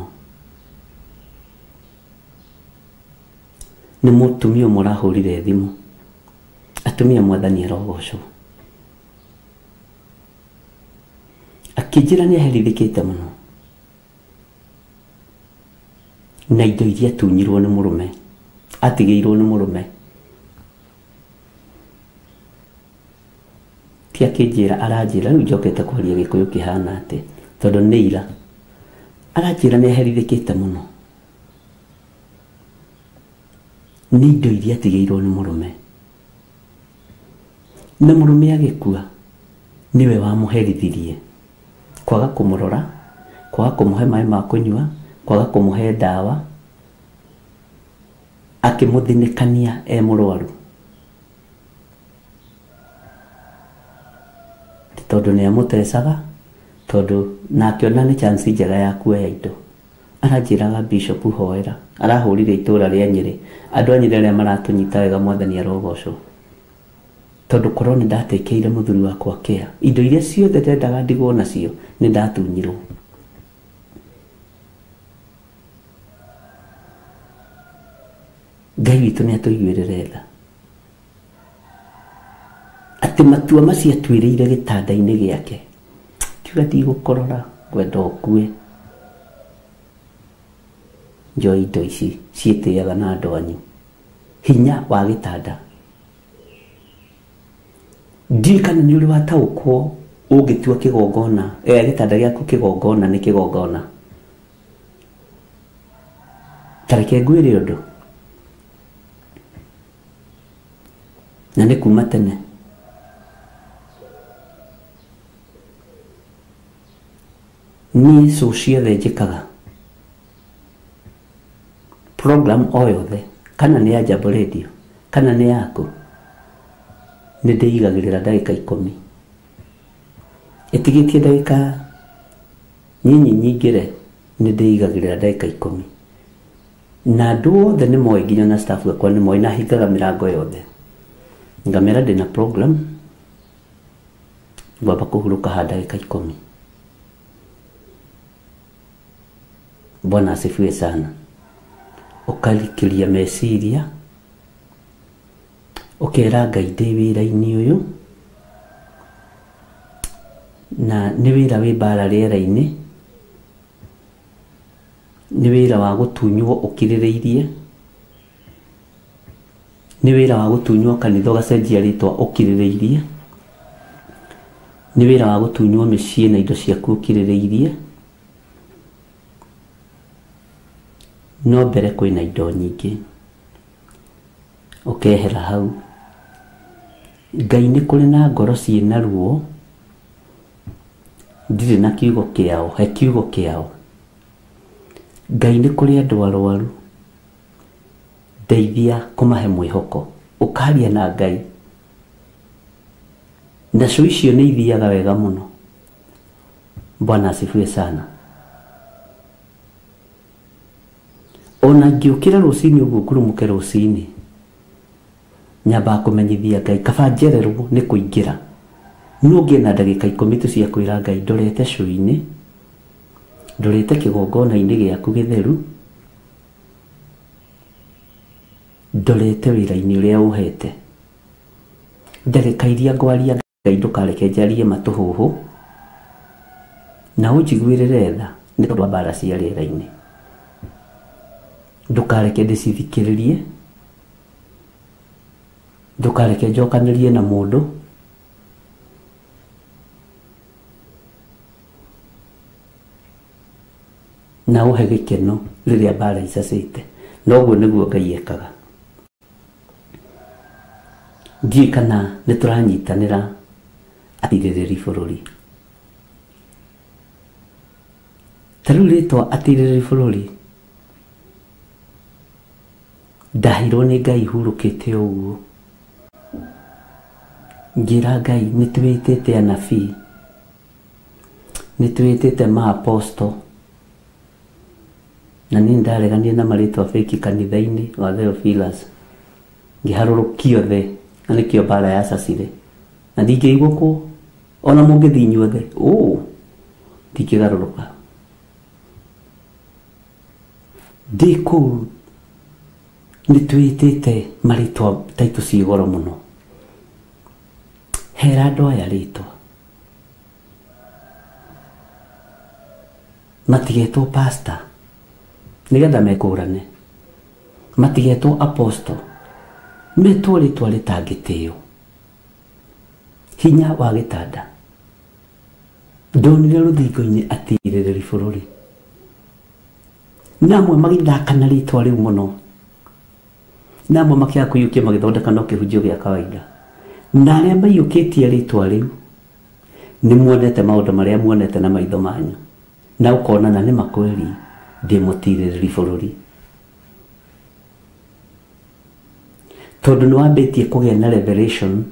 Nĩ mũtumia ũmwe ũrahũrire thimũ. Atumia mwathani arogocwo. Akĩnjĩra nĩ aherithĩkĩte mũno na indo iria atunyirwo nĩ mũrũme, atigĩirwo nĩ mũrũme. Ti akĩnjĩra, aranjĩra rĩu njokete kwaria Gĩkũyũ kĩhana atĩa. Tondũ nĩ ira. Aranjĩra nĩ aherithĩkĩte mũno. Nĩ indo iria atigĩirwo nĩ mũrũme. Na mũrũme agĩkua nĩwe wamũherithirie. Kwaga kũmũrora, kwaga kũmũhe maĩ ma kũnyua, kwaga kũmũhe ndawa, akĩmũthinĩkania e mũrwaru. Tondũ nĩ amũtecaga, tondũ na akĩona nĩ chance njega ya kuoya indo. Aranjĩraga Bishop hoera, arahũrire itũra rĩa Nyĩrĩ. Andũ a Nyĩrĩ arĩa maratũnyita wega Mwathani arogocwo. Tondũ korwo nĩ ndatekeire mũthuri wakwa kĩa, indo iria ciothe ndendaga ndigwo nacio nĩ ndatunyirwo. Ngai witũ nĩ atũiguĩrĩre tha. Atĩ matua macio atuĩrĩire gĩtanda-inĩ gĩake. Kiuga ndigũkũrora, ngwenda ũkue. Njoe indo ici ciĩtĩaga na andũ anyu. Hinya wa gĩtanda. Ndiũĩ kana nĩ ũrĩ wataũkwo ũngĩtua kĩgongona, gĩtanda gĩaku kĩgongona nĩ kĩgongona. Ta reke ngwĩre ũndũ. Na nĩ kuma tene. Niĩ cũ ciothe njĩkaga. Program o yothe, kana nĩ ya Jambo Radio, kana nĩ yaku, nĩ ndĩigagĩrĩra ndagĩka 10. Ĩtigĩtie ndagĩka nyinyi nyingĩre, nĩ ndĩigagĩrĩra ndagĩka 10. Na andũ othe nĩ moĩ, nginya na staff akwa nĩ moĩ, na hingaga mĩrango yothe. Ngamera ndĩna program, ngwamba kũhurũka ha ndagĩka 10. Bwana asifiwe sana. Ũkarikĩria meciria, ũkera Ngai ndĩ wĩra-inĩ ũyũ, na nĩ wĩra wĩ mbara rĩera-inĩ, nĩ wĩra wa gũtunywo ũkirĩrĩirie, nĩ wĩra wa gũtunywo kanitha ũgacenjia rĩtwa ũkirĩrĩirie, nĩ wĩra wa gũtunywo mĩciĩ na indo ciaku ũkirĩrĩirie, no mbere kwĩna indo nyingĩ. Ũkehera hau. Ngai nĩ kũrĩ na ngoro ciĩna ruo, ndirĩ na kiugo kĩao, he kiugo kĩao. Ngai nĩ kũrĩ andũ arwaru, ndeithia kũmahe mwĩhoko. Ũkaria na Ngai. Nacio icio nĩ ithiaga wega mũno. Bwana asifiwe sana. Ona ngĩũkĩra rũcinĩ ũguo ngurumũke rũcinĩ, nyambaga kũmenyithia Ngai kaba njererwo nĩ kũingĩra. No ngĩe na ndagĩka 10 tu cia kwĩra Ngai ndorete cũinĩ, ndorete kĩgongona-inĩ gĩaku gĩtheru, ndorete wĩra-inĩ ũrĩa ũhete. Ndagĩka iria ngwaria Ngai ndũkareke njarie matũhũhũ, na ũnjiguĩrĩre tha nĩ tondũ wa mbara cia rĩera-inĩ. Ndũkareke ndĩcithikĩrĩrie, ndũkareke njokanĩrie na mũndũ, na ũhe gĩkeno rĩrĩa mbara icacĩte. Na ũguo nĩguo Ngai ekaga. Ndiũĩ kana nĩ tũranyitanĩra atirĩrĩri bũrũri. Ta rĩu rĩtwa atirĩrĩri bũrũri ndaheirwo nĩ Ngai hurũkĩte ũguo. Ngĩra Ngai nĩ twĩtĩte anabii, nĩ twĩtĩte ma-apostle, na niĩ ndaregania na marĩtwa fake kanitha-inĩ wa Theophilus. Ngĩharũrũkio othe, na nĩkĩo mbara yacacire. Na ndingĩigua kũ, ona mũngĩthiĩ inyuothe, ndingĩgarũrũka. Ndĩ kũu nĩ twĩtĩte marĩtwa taitũ ciĩ goro mũno. Hera andũ aya rĩtwa. Matigetwo pastor, nĩgetha mekũrane. Matigetwo apostle, metwo rĩtwa rĩtangĩtĩo. Hinya wa gĩtanda. Ndonire rũthingo-inĩ atirĩrĩri bũrũri. Na amwe magĩthaka na rĩtwa rĩu mũno. Na amwe makĩaga kũiyũkia magĩthondeka no kĩhunjio gĩa kawaida. Na arĩa maiyũkĩtie rĩtwa rĩu nĩ muonete maũndũ marĩa muonete na maitho manyu. Na ũkona na nĩ makweri ndĩ mũtirĩrĩri bũrũri. Tondũ nĩ wambĩtie kũgĩa na revelation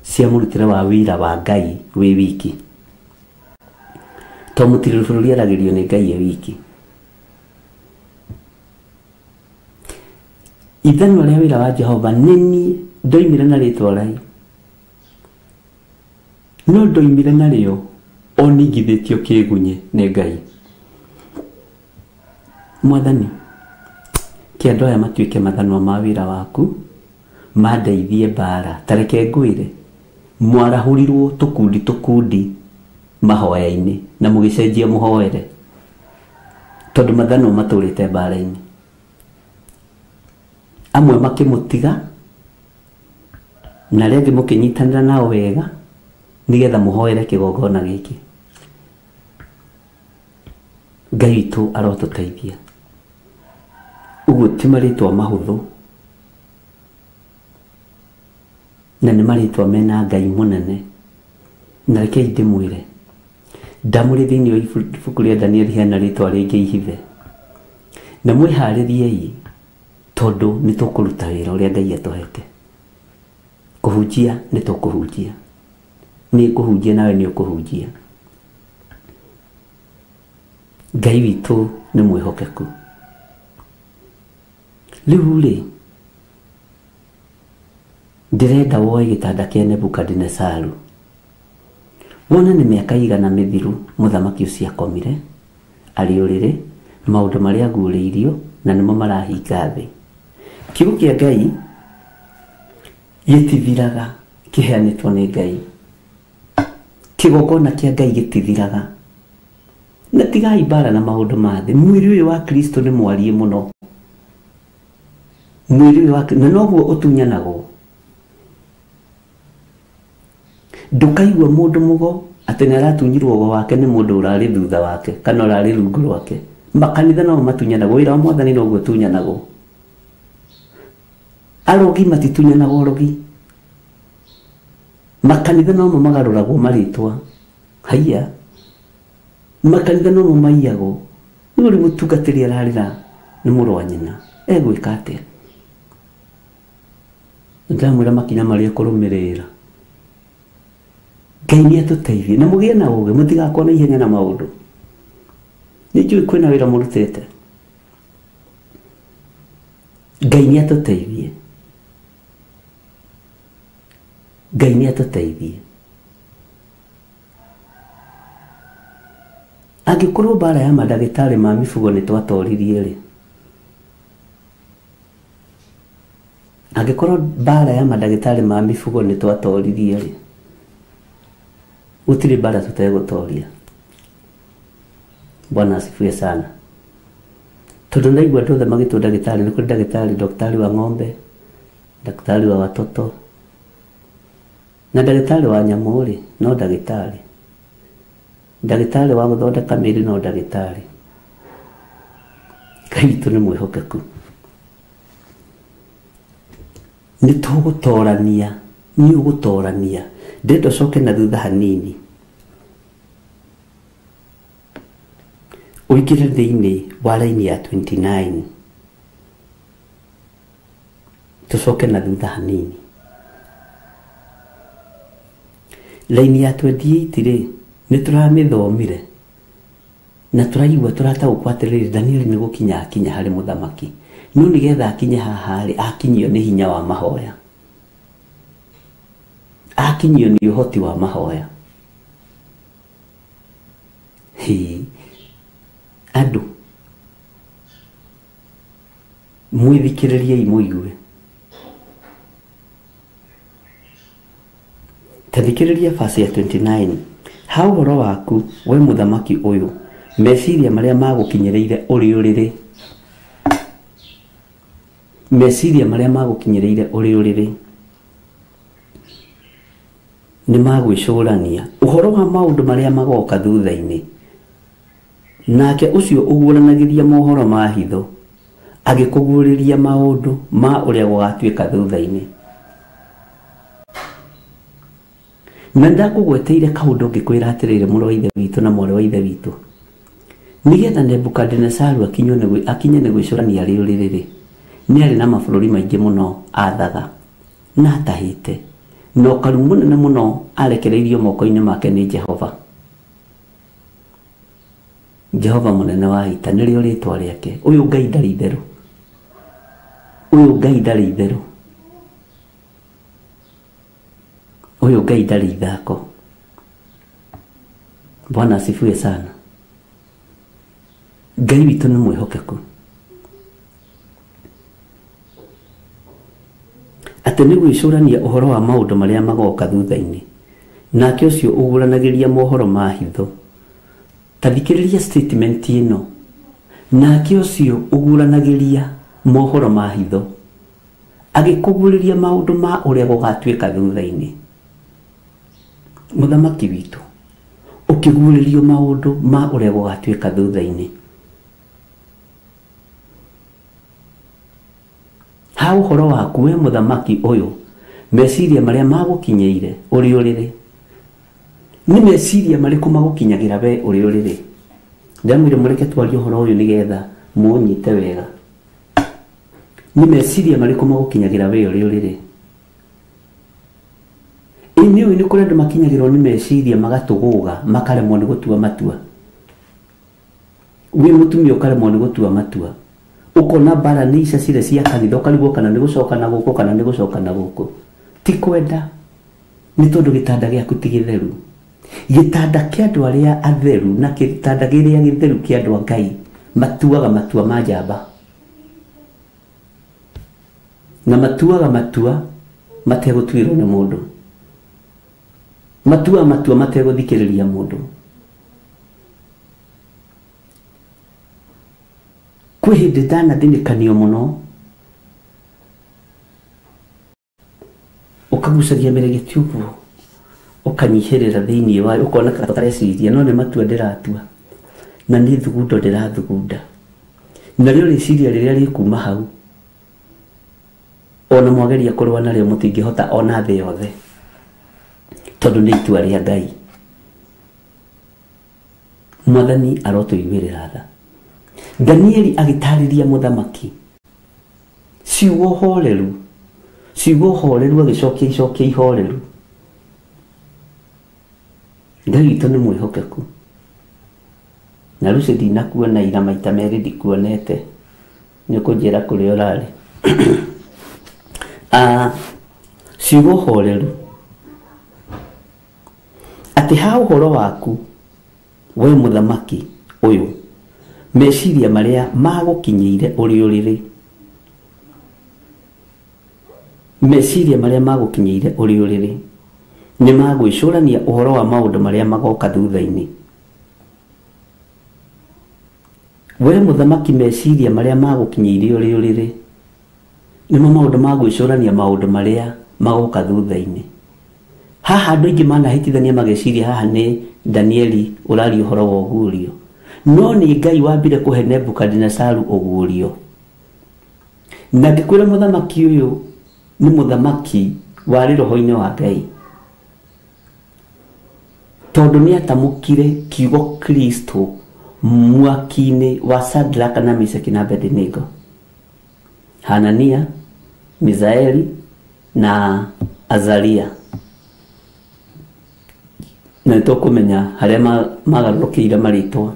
cia mũrutĩre wa wĩra wa Ngai wĩ wiki. To mũtirĩrĩri bũrũri aragĩrio nĩ Ngai e wiki. Ithanwa rĩa wĩra wa Jehova nĩ niĩ ndoimire na rĩtwa rĩu. No ndoimire narĩo o ningithĩtio kĩgunye nĩ Ngai. Mwathani, kĩ andũ aya matuĩke mathanwa ma wĩra waku, mandeithie mbara. Ta reke ngwĩre, mwarahũrirwo tũkundi tũkundi mahoya-inĩ na mũgĩcenjia mũhoere tondũ mathanwa matũrĩte mbara-inĩ. Amwe makĩmũtiga na arĩa angĩ mũkĩnyitanĩra nao wega nĩgetha mũhoere kĩgongona gĩkĩ. Ngai witũ arotũteithia. Ũguo ti marĩtwa mahũthũ na nĩ marĩtwa mena Ngai mũnene. Na rekei ndĩmwĩre, ndamũrĩ thĩinĩ wa ibuku rĩa Danieli hena rĩtwa rĩngĩ ihithe. Na mwĩharĩriei tondũ nĩ tũkũruta wĩra ũrĩa Ngai atũhete. Kũhunjia nĩ tũkũhunjia. Nĩ ngũhunjia nawe nĩ ũkũhunjia. Ngai witũ nĩ mwĩhokeku. Rĩu rĩ, ndĩrenda woe gĩtanda kĩa Nebukadinesaru. Wone nĩ mĩaka igana mĩthiru mũthamaki ũcio akomire arĩ ũrĩrĩ, maũndũ marĩa aguũrĩirio na nĩmo marahinga thĩ. Kiugo kĩa Ngai gĩtithiraga kĩheanĩtwo nĩ Ngai. Kĩgongona kĩa Ngai gĩtithiraga. Na tigai mbara na maũndũ ma thĩ. Mwĩrĩ ũyũ wa Kristo nĩ mwarie mũno. Mwĩrĩ ũyũ wa na noguo ũtunyanagwo. Ndũkaigua mũndũ mũgo atĩ nĩ aratunyirwo ũgo wake nĩ mũndũ ũrarĩ thutha wake kana ũrarĩ rungu rwake. Makanitha nao matunyanagwo, wĩra wa Mwathani noguo ũtunyanagwo. Arogi matitunyanagwo ũrogi. Makanitha nomo magarũragwo marĩtwa. Haiya. Makanitha nomo maiyagwo. Nĩ ũrĩ mũtungatĩri ararĩra nĩ mũrũ wa nyina. Egwĩka atĩa? Ndamwĩra makinya marĩa kũrũmĩrĩra. Ngai nĩ atũteithie na mũgĩe na ũũgĩ, mũtigakorwo na ihenya na maũndũ. Nĩ njũĩ kwĩna wĩra mũrutĩte. Ngai nĩ atũteithie. Ngai nĩ atũteithie. Angĩkorwo mbara ya mandagĩtarĩ ma mifugo nĩ twatoririe rĩ, angĩkorwo mbara ya mandagĩtarĩ ma mifugo nĩ twatoririe rĩ, gũtirĩ mbara tũtegũtoria. Bwana asifiwe sana. Tondũ ndaigua andũ othe magĩtwo ndagĩtarĩ, nĩ kũrĩ ndagĩtarĩ, daktari wa ng'ombe, daktari wa watoto, na ndagĩtarĩ wa nyamũ rĩ, no ndagĩtarĩ. Ndagĩtarĩ wa gũthondeka mĩĩrĩ no ndagĩtarĩ. Ngai witũ nĩ mwĩhokeku. Nĩ tũgũtorania, nĩ ũgũtorania. Ndĩrenda ũcoke na thutha hanini. Ũingĩre thĩinĩ wa raini ya 29. Tũcoke na thutha hanini. Raini ya 28 rĩ, nĩ tũramĩthomire na tũraigua tũrataũkwo atĩrĩrĩ, Danieli nĩ gũkinya akinya harĩ mũthamaki. No nĩgetha akinye haha rĩ, akinyio nĩ hinya wa mahoya. Akinyio nĩ ũhoti wa mahoya. Hi, andũ mwĩthikĩrĩriei mũigue. Ta thikĩrĩria verse ya 29. Ha ũhoro waku we mũthamaki ũyũ, meciria marĩa magũkinyĩrĩire ũrĩ ũrĩrĩ, meciria marĩa magũkinyĩrĩire ũrĩ ũrĩrĩ Nĩ magwĩcũrania ũhoro wa maũndũ marĩa magoka thutha-inĩ. Nake ũcio ũguũranagĩria mohoro ma hitho agĩkũguũrĩria maũndũ ma ũrĩa gũgatuĩka thutha-inĩ. Na ndakũgweteire kaũndũ ngĩkwĩra atĩrĩrĩ, mũrũ wa ithe witũ na mwarĩ wa ithe witũ, nĩgetha Nebukadinesaru akinye nĩ gwĩcũrania arĩ ũrĩrĩ, nĩ arĩ na mabũrũri maingĩ mũno athaga na atahĩte, na ũkaru mũnene mũno arekereirio moko-inĩ make nĩ Jehova. Jehova mũnene wa ita nĩrĩo rĩtwa rĩake. Ũyũ Ngai ndarĩ itherũ, ũyũ Ngai ndarĩ itherũ, ũyũ Ngai ndarĩ ithako. Bwana asifiwe sana. Ngai witũ nĩ mwĩhokeku. Atĩ nĩ gwĩcũrania ũhoro wa maũndũ marĩa magoka thutha-inĩ. Nake ũcio ũguũranagĩria mohoro ma hitho. Ta thikĩrĩria statement ĩno. Nake ũcio ũguũranagĩria mohoro ma hitho agĩkũguũrĩria maũndũ ma ũrĩa gũgatuĩka thutha-inĩ. Mũthamaki witũ ũkĩguũrĩrio maũndũ ma ũrĩa gũgatuĩka thutha-inĩ. Ha ũhoro waku we mũthamaki ũyũ, meciria marĩa magũkinyĩire ũrĩ ũrĩrĩ, nĩ meciria marĩkũ magũkinyagĩra we ũrĩ ũrĩrĩ? Ndamwĩre mũreke twarie ũhoro ũyũ nĩgetha mũũnyite wega. Nĩ meciria marĩkũ magũkinyagĩra we ũrĩ ũrĩrĩ? Ĩ nĩ ũĩ nĩ kũrĩ andũ makinyagĩrwo nĩ meciria magatũgũga makaremwo nĩ gũtua matua. Wĩ mũtumia ũkaremwo nĩ gũtua matua, ũkona mbara nĩ icacire cia kanitha, ũkarigwo kana nĩ gũcoka na gũkũ kana nĩ gũcoka na gũkũ. Ti kwenda, nĩ tondũ gĩtanda gĩaku ti gĩtheru. Gĩtanda kĩa andũ arĩa atheru na gĩtanda kĩrĩa gĩtheru kĩa andũ a Ngai matuaga matua ma njamba, na matuaga matua mategũtuĩrwo nĩ mũndũ, matuaga matua mategũthikĩrĩria mũndũ. Kwĩ hĩndĩ ndanathĩnĩkanio mũno, ũkagucagia mĩrĩgĩti ũguo, ũkanyihĩrĩra thĩinĩ wayo, ũkona ta ũtareciria, no nĩ matua ndĩratua na nĩ thugundo ndĩrathugunda. Narĩo rĩciria rĩrĩa rĩkuma hau, ona mwageria kũrũa narĩo mũtingĩhota ona thĩ yothe, tondũ nĩ itua rĩa Ngai. Mwathani arotũiguĩrĩra tha. Danieli agĩtarĩria mũthamaki ciugo horeru, ciugo horeru, agĩcokia icokia ihoreru. Ngai witũ nĩ mwĩhokeku. Na rĩu ndinakuona ira maita merĩ ndikuonete, nĩ ũkũnjĩra kũrĩa ũrarĩ. Ciugo horeru, atĩ ha ũhoro waku we mũthamaki ũyũ, meciria marĩa magũkinyĩire ũrĩ ũrĩrĩ, meciria marĩa magũkinyĩire ũrĩ ũrĩrĩ nĩ magwĩcũrania ũhoro wa maũndũ marĩa magoka thutha-inĩ. We mũthamaki, meciria marĩa magũkinyĩire ũrĩ ũrĩrĩ nĩmo maũndũ ma gwĩcũrania maũndũ marĩa magoka thutha-inĩ. Haha andũ aingĩ manahĩtithania mageciria haha nĩ Danieli ũraria ũhoro wa ũguũrio, no nĩ Ngai wambire kũhe Nebukadinesaru ũguũrio. Na ngĩkwĩra mũthamaki ũyũ nĩ mũthamaki warĩ roho-inĩ wa Ngai, tondũ nĩ atamũkire kiugo Kristo mwaki-inĩ wa Sadraka na Meshaki na Abednego, Hanania, Misaeli na Azaria. Na nĩtũkũmenya harĩa magarũrũkĩire marĩtwa.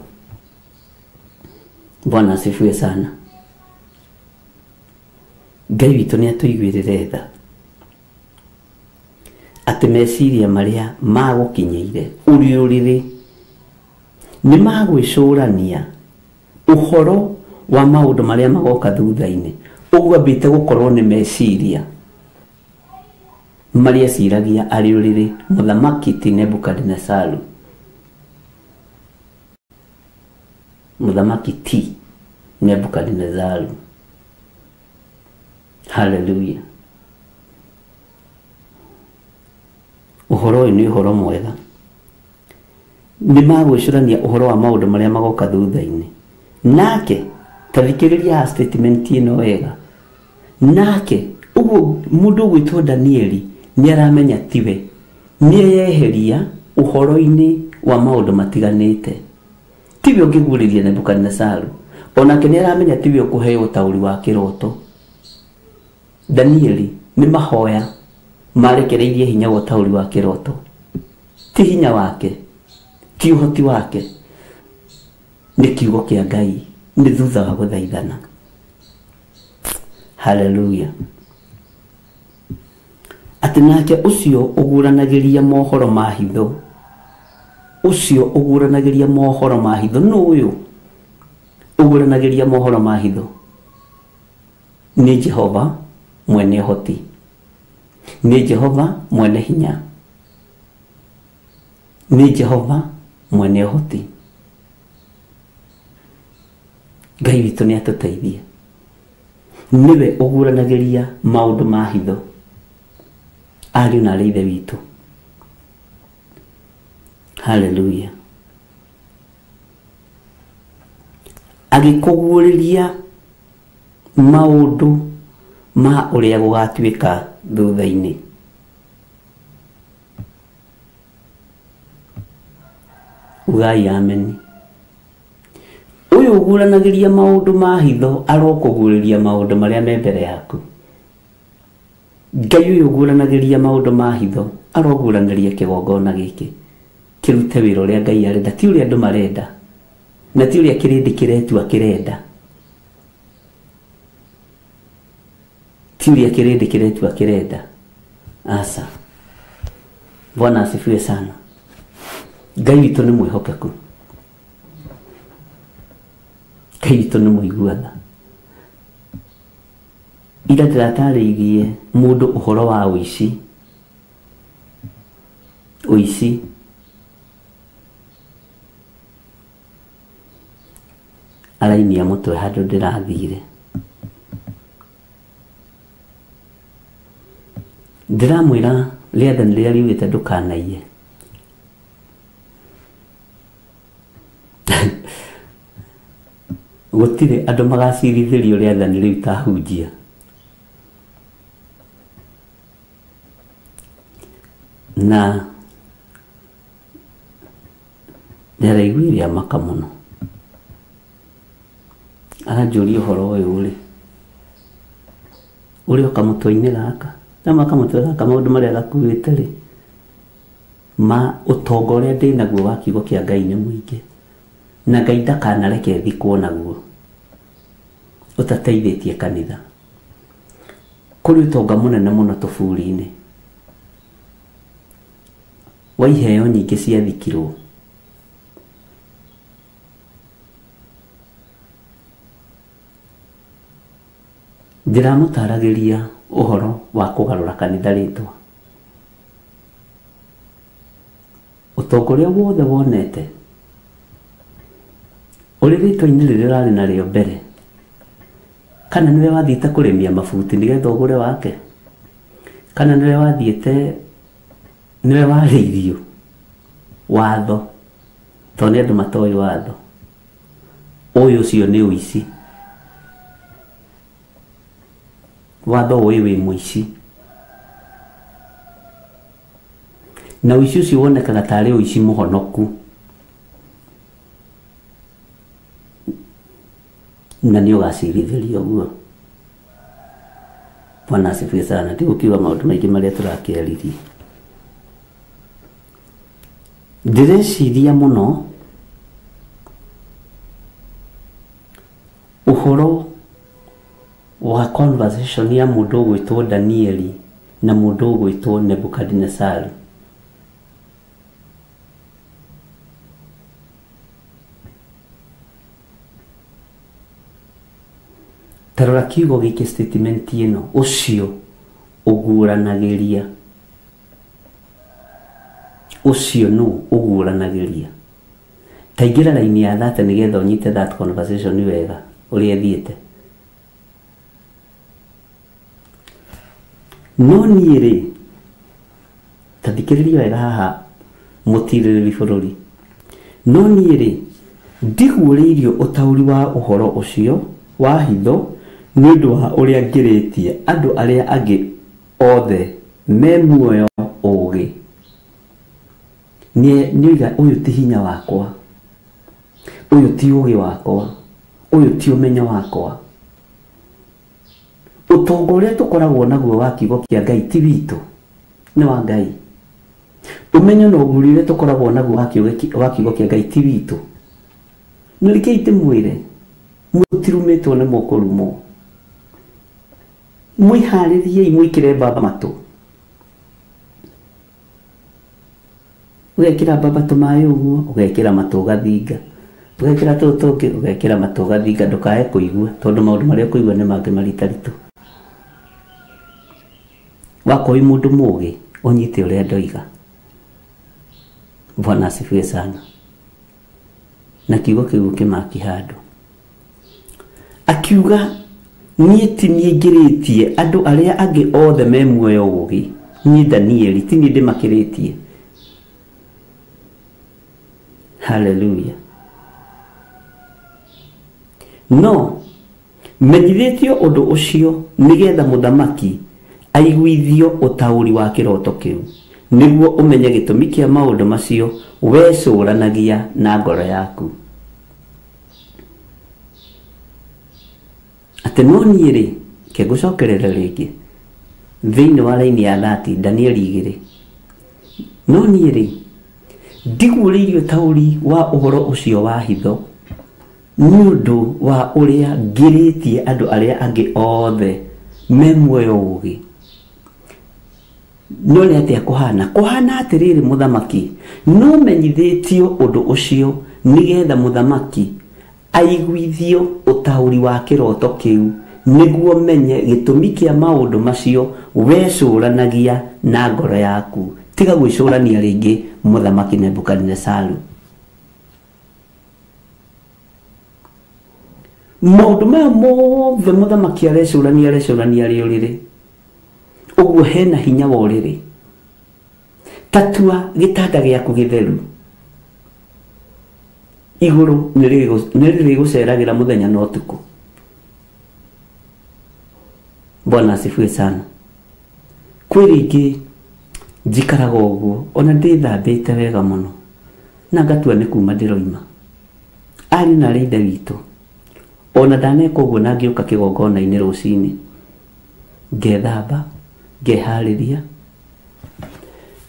Bwana asifiwe sana. Ngai witũ nĩ atũiguĩrĩre tha, atĩ meciria marĩa magũkinyĩire ũrĩ ũrĩrĩ nĩ magwĩcũrania ũhoro wa maũndũ marĩa magoka thutha-inĩ. Ũguo ambĩte gũkorwo nĩ meciria marĩa ciragia arĩ ũrĩrĩ mũthamaki ti Nebukadinesaru. Mũthamaki ti Nebukadinesaru. Hallelujah. Ũhoro ũyũ Ũyũ nĩ ũhoro mwega. Nĩ magwĩcũrania ũhoro wa maũndũ marĩa magoka thutha-inĩ. Nake ta thikĩrĩria statement ĩno wega. Nake ũguo mũndũ ũgwĩtwo Danieli nĩ aramenya tiwe, nĩeyeheria ũhoro-inĩ wa maũndũ matiganĩte. Tiwe ũngĩguũrĩria Nebukadinesaru, onake nĩ aramenya tiwe ũkũheo ũtaũri wa kĩroto. Danieli nĩ mahoya marekereirie hinya wa ũtaũri wa kĩroto, ti hinya wake, ti ũhoti wake, nĩ kiugo kĩa Ngai, nĩ thutha wa gũthaithana. Haleluya. Atĩ nake ũcio ũguũranagĩria mohoro ma hitho, ũcio ũguũranagĩria mohoro ma hitho, nũ ũyũ ũguũranagĩria mohoro ma hitho? Nĩ Jehova mwene ũhoti, nĩ Jehova mwene hinya, nĩ Jehova mwene ũhoti. Ngai witũ nĩ atũteithie. Nĩwe ũguũranagĩria maũndũ ma hitho, ariũ na arĩ ithe witũ. Haleluya. Agĩkũguũrĩria maũndũ ma ũrĩa gũgatuĩka thutha-inĩ. Ugai ameni. Ũyũ ũguũranagĩria maũndũ ma hitho arokũguũrĩria maũndũ marĩa me mbere yaku. Ngai ũyũ ũguũranagĩria maũndũ ma hitho aroguũranĩria kĩgongona gĩkĩ kĩrute wĩra ũrĩa Ngai arenda, ti ũrĩa andũ marenda, na ti ũrĩa kĩrĩndĩ kĩretua kĩrenda, ti ũrĩa kĩrĩndĩ kĩretua kĩrenda. Asa. Bwana asifiwe sana. Ngai witũ nĩ mwĩhokeku, Ngai witũ nĩ mũigua tha. Ira ndĩratarĩirie mũndũ ũhoro wa ũici, ũici arainia mũtwe handũ ndĩrathire. Ndĩramwĩra rĩathani rĩrĩa riugĩte ndũkanaiye. Gũtirĩ andũ magacirithĩrio rĩathani rĩu ta ahunjia. Na nĩaraiguire amaka mũno. Aranjũria ũhoro ũyũ rĩ, ũrĩa ũka mũtwe-inĩ gaka, na kamũtwe gaka maũndũ marĩa gakuĩte rĩ, ma ũtonga ũrĩa ndĩ naguo wa kiugo kĩa Ngai nĩ mũingĩ, na Ngai ndakanareke thikwo naguo ũtateithĩtie kanitha. Kũrĩ ũtonga mũnene mũno tũburi-inĩ wa iheo nyingĩ ciathikirwo. Ndĩramũtaragĩria ũhoro wa kũgarũra kanitha rĩtwa. Ũtonga ũrĩa wothe wonete ũrĩ rĩtwa-inĩ rĩrĩa ũrarĩ narĩo mbere, kana nĩwe wathiĩte kũrĩmia mabuti nĩgetha ũgũre wake, kana nĩwe wathiĩte, nĩwe warĩirio watho, tondũ nĩ andũ matoĩ watho. Ũyũ ũcio nĩ ũici. Watho ũyũ wĩ mũici, na ũici ũcio wonekaga tarĩ ũici mũhonoku, na nĩ ũgacirithĩrio ũguo. Bwana asifiwe sana. Ndigũkiuga maũndũ maingĩ marĩa tũrakĩaririe. Ndĩreciria mũno ũhoro wa conversation ya mũndũ ũgwĩtwo Danieli na mũndũ ũgwĩtwo Nebukadinesaru. Ta rora kiugo gĩkĩ, statement ĩno, ũcio ũguũranagĩria, ũcio nũ ũguũranagĩria. Ta ingĩra raini ya 30 nĩgetha ũnyite that conversation wega ũrĩa ĩthiĩte. No niĩ rĩ, ta Ta thikĩrĩria wega haha mũtirĩrĩri bũrũri. No niĩ rĩ, ndiguũrĩirio ũtaũri wa ũhoro ũcio wa hitho nĩ ũndũ wa ũrĩa ngĩrĩtie andũ arĩa angĩ othe me muoyo ũũgĩ. Nĩoiga ũyũ ti hinya wakwa, ũyũ ti ũũgĩ wakwa, ũyũ ti ũmenyo wakwa. Ũtonga ũrĩa tũkoragwo naguo wa kiugo kĩa Ngai ti witũ, nĩ wa Ngai. Ũmenyo na ũguri ũrĩa tũkoragwo naguo wa kiugo kĩa Ngai ti witũ. Na rekei ndĩmwĩre, mũtirumĩtwo nĩ mũkũrumwo. Mwĩharĩriei mwĩkĩre mbamba matũ. Ũgekĩra mbamba tũmaĩ ũguo, ũgekĩra matũ ũgathinga. Ũgekĩra tũtũ tũngĩ, ũgekĩra matũ ũgathinga, ndũkae kũigua tondũ maũndũ marĩa ũkũigua nĩ mangĩ maritaritũ. Wakorwo wĩ mũndũ mũũgĩ, ũnyite ũrĩa ndoiga. Bwana asifiwe sana. Na kiugo kĩu kĩmaki handũ. Akiuga niĩ ti niĩ ngĩrĩtie andũ arĩa angĩ othe me muoyo ũũgĩ. Niĩ Danieli ti niĩ ndĩmakĩrĩtie. Hallelujah. No menyithĩtio ũndũ ũcio nĩgetha mũthamaki aiguithio ũtaũri wa kĩroto kĩu, nĩguo ũmenye gĩtũmi kĩa maũndũ macio wecũranagia na ngoro yaku. Atĩ no niĩ rĩ, ke ngũcokerera rĩngĩ thĩinĩ wa raini ya 30 Danieli 2. No niĩ rĩ, ndiguũrĩirio ũtaũri wa ũhoro ũcio wa hitho nĩ ũndũ wa ũrĩa ngĩrĩtie andũ arĩa angĩ othe me muoyo ũũgĩ. No nĩ atĩa kũhana? Kũhana atĩrĩrĩ mũthamaki, no menyithĩtio ũndũ ũcio nĩgetha mũthamaki aiguithio ũtaũri wa kĩroto kĩu, nĩguo menye gĩtũmi kĩa maũndũ macio wecũranagia na ngoro yaku. Tiga gwĩcũrania rĩngĩ mũthamaki Nebukadinesaru. Maũndũ maya mothe mũthamaki arecũrania arĩ ũrĩrĩ, ũguo hena hinya wa ũrĩrĩ. Tatua gĩtanda gĩaku gĩtheru, igũrũ nĩ rĩrĩgũceragĩra mũthenya na ũtukũ. Bwana asifiwe sana. Kwĩ rĩngĩ njikaraga ũguo ona ndĩthambĩte wega mũno na ngatua nĩ kuma ndĩroima. Ariũ na arĩ ithe witũ, ona ndaneka ũguo na ngĩũka kĩgongona-inĩ rũcinĩ, ngethamba, ngeharĩria,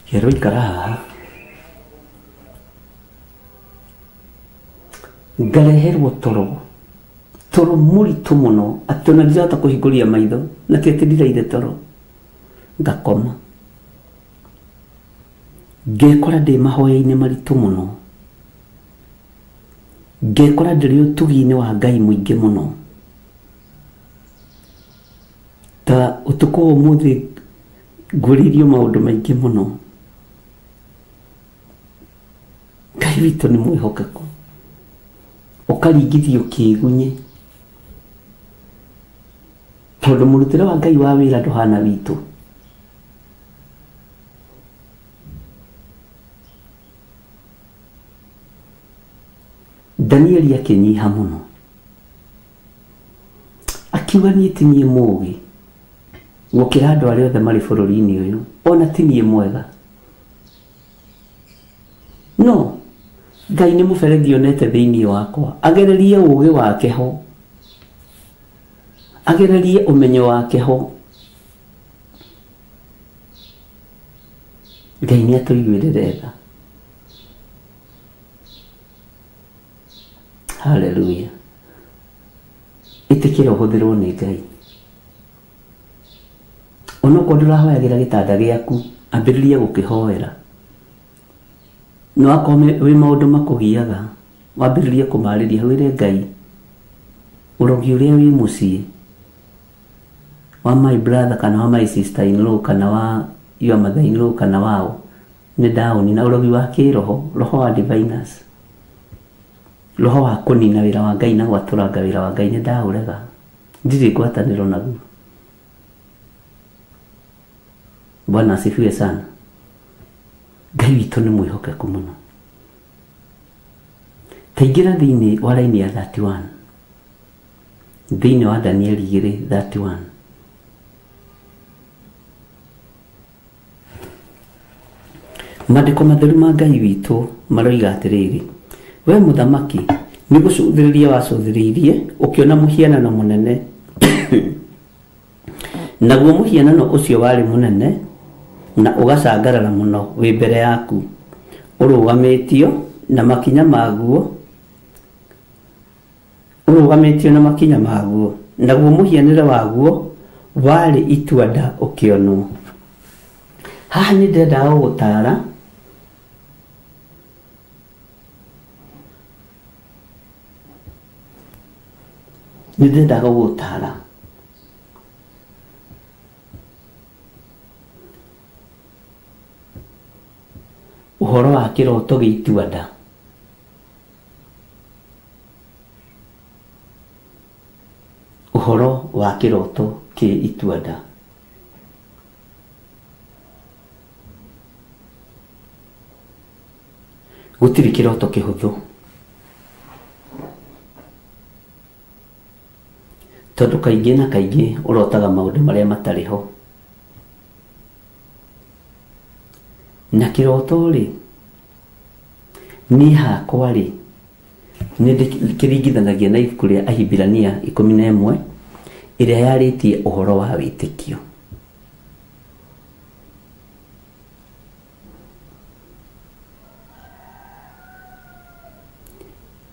ngerwo ikara haha, ngareherwo toro, toro mũritũ mũno atĩ ona ndirahota kũhingũria maitho, na ti atĩ ndiraire toro, ngakoma. Ngekora ndĩ mahoya-inĩ maritũ mũno, ngekora ndĩrĩ ũtugi-inĩ wa Ngai mũingĩ mũno. Ta ũtukũ wa ũmũthĩ ngũrĩirio maũndũ maingĩ mũno. Ngai witũ nĩ mwĩhokeku. Ũkaringithio kĩĩgunye, tondũ mũrutĩre wa Ngai wa wĩra ndũhana witũ. Danieli akĩnyiha mũno, akiuga niĩ ti niĩ mũũgĩ gũkĩra andũ arĩa othe marĩ bũrũri-inĩ ũyũ, ona ti niĩ mwega. No Ngai nĩ mũberethi onete thĩinĩ wakwa, agererie ũũgĩ wake ho, agererie ũmenyo wake ho. Ngai nĩ atũiguĩrĩre tha. Hallelujah. Ĩtĩkĩra ũhũthĩrwo nĩ Ngai. Onokorwo ndũrahoyagĩra gĩtanda gĩaku, ambĩrĩria gũkĩhoera. No akorwo wĩ maũndũ makũgiaga, wambĩrĩrie kũmarĩria, wĩre Ngai ũrogi ũrĩa wĩ mũciĩ wa my brother kana wa my sister in law kana wa your mother in law kana wao nĩ ndaũnina. Ũrogi wa kĩroho, roho wa diviners, roho wa kũnina wĩra wa Ngai na gwatũranga wĩra wa Ngai nĩ ndaũrega, ndirĩ ngwatanĩro naguo. Bwana asifiwe sana. Ngai witũ nĩ mwĩhokeku mũno. Taingĩra thĩinĩ wa raini ya 31, thĩinĩ wa Danieli 2:31. Maandĩko matheru ma Ngai witũ maroiga atĩrĩrĩ, we mũthamaki nĩ gũcũthĩrĩria wacũthĩrĩirie ũkĩona mũhianano mũnene, naguo mũhianano ũcio warĩ mũnene na ũgacangarara mũno wĩ mbere yaku, ũrũgamĩtio na makinya maguo, ũrũgamĩtio na makinya maguo, naguo mũhianĩre waguo warĩ itua-nda ũkĩonwo. Haha nĩ ndĩrenda gũgũtara nĩ ndĩrenda gũgũtara ũhoro wa kĩroto gĩa itua-nda. Ũhoro wa kĩroto kĩ itua-nda. Gũtirĩ kĩroto kĩhũthũ, tondũ kaingĩ na kaingĩ ũrotaga maũndũ marĩa matarĩ ho. Na kĩroto rĩ, niĩ hakwa rĩ, nĩ ndĩkĩringithanagia na ibuku rĩa Ahibirania 11 ĩrĩa yarĩtie ũhoro wa wĩtĩkio.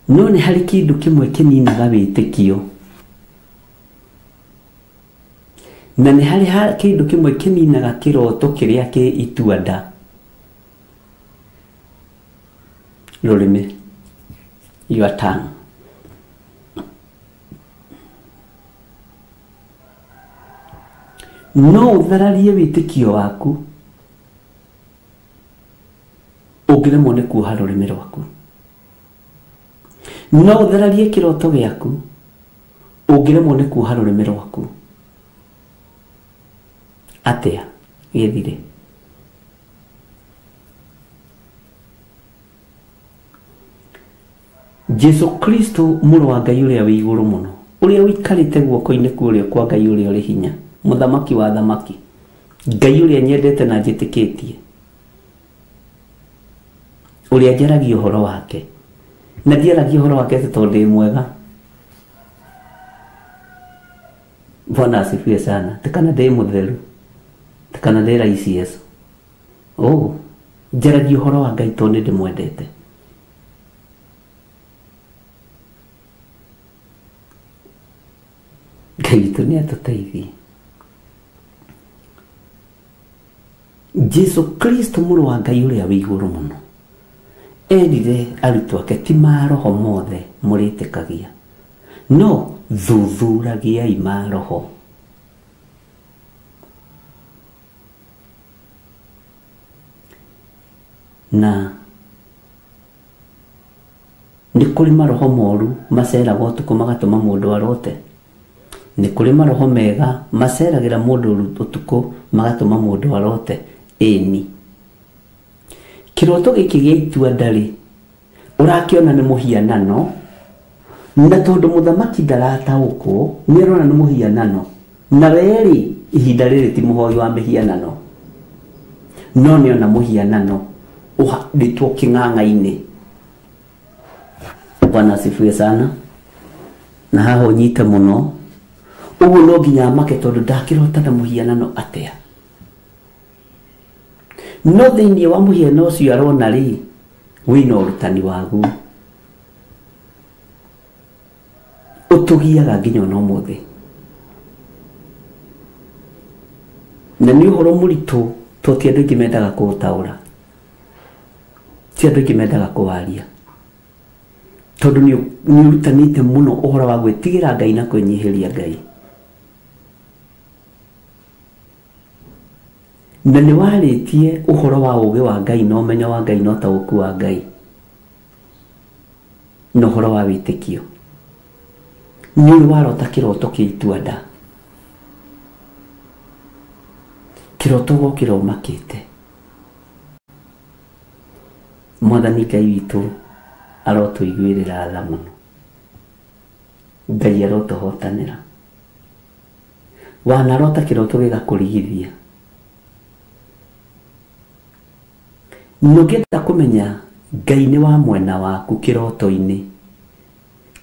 No nĩ harĩ kĩndũ kĩmwe kĩninaga wĩtĩkio, na nĩ harĩ kĩndũ kĩmwe kĩninaga kĩroto kĩrĩa kĩ itua-nda, rũrĩmĩ, your tongue. No ũthararie wĩtĩkio waku ũngĩremwo nĩ kuoha rũrĩmĩ rwaku. No ũthararie kĩroto gĩaku ũngĩremwo nĩ kuoha rũrĩmĩ rwaku. Atĩa gĩthire? Jesu Kristo mũrũ wa Ngai ũrĩa wĩ igũrũ mũno, ũrĩa ũikarĩte guoko-inĩ kwa ũrĩo kwa Ngai ũrĩa ũrĩ hinya, mũthamaki wa athamaki, Ngai ũrĩa nyendete na njĩtĩkĩtie, ũrĩa njaragia ũhoro wake, na ndiaragia ũhoro wake atĩ tondũ ndĩ mwega. Bwana asifiwe sana. Ti kana ndĩ mũtheru, ti kana ndĩ raisi Yesu. Oh, njaragia ũhoro wa Ngai tondũ nĩ ndĩmwendete. Ngai witũ nĩ atũteithie. Jesu Kristo mũrũ wa Ngai ũrĩa wĩ igũrũ mũno erire arutwo ake ti maroho mothe mũrĩtĩkagia, no thuthuragiai maroho. Na nĩ kũrĩ maroho moru maceraga ũtukũ magatũma mũndũ arote. Nĩ kũrĩ maroho mega maceragĩra mũndũ ũtukũ magatũma mũndũ arote. Ĩni kĩroto gĩkĩ gĩa itua-nda rĩ, ũrakĩona nĩ mũhianano, na tondũ mũthamaki ndarataũkwo nĩ arona nĩ mũhianano, na we rĩ ihinda rĩrĩ ti mũhoi wa mĩhianano, no nĩ ona mũhianano ũhandĩtwo kĩng'ang'a-inĩ. Bwana asifiwe sana. Na haha ũnyite mũno ũguo no nginya amake tondũ ndakĩrota na mũhianano atĩa. No thĩinĩ wa mũhiano ũcio arona rĩ, wĩna ũrutani waguo ũtũgiaga nginya ona ũmũthĩ. Na nĩ ũhoro mũritũ to ti andũ aingĩ mendaga kũũtaũra, ti andũ aingĩ mendaga kũwaria, tondũ nĩ ũrutanĩte mũno ũhoro wa gwĩtigĩra Ngai na kwĩnyihĩria Ngai. Na nĩ warĩtie ũhoro wa ũũgĩ wa Ngai na ũmenyo wa Ngai na ũtaũku wa Ngai na ũhoro wa wĩtĩkio. Nĩ ũrĩ warota kĩroto kĩa itua-nda, kĩroto ũgokĩra ũmakĩte. Mwathani Ngai witũ arotũiguĩrĩra tha mũno. Ngai arotũhotanĩra. Wanarota kĩroto gĩgakũrigithia. Na ũngĩenda kũmenya Ngai nĩ wa mwena waku kĩroto-inĩ,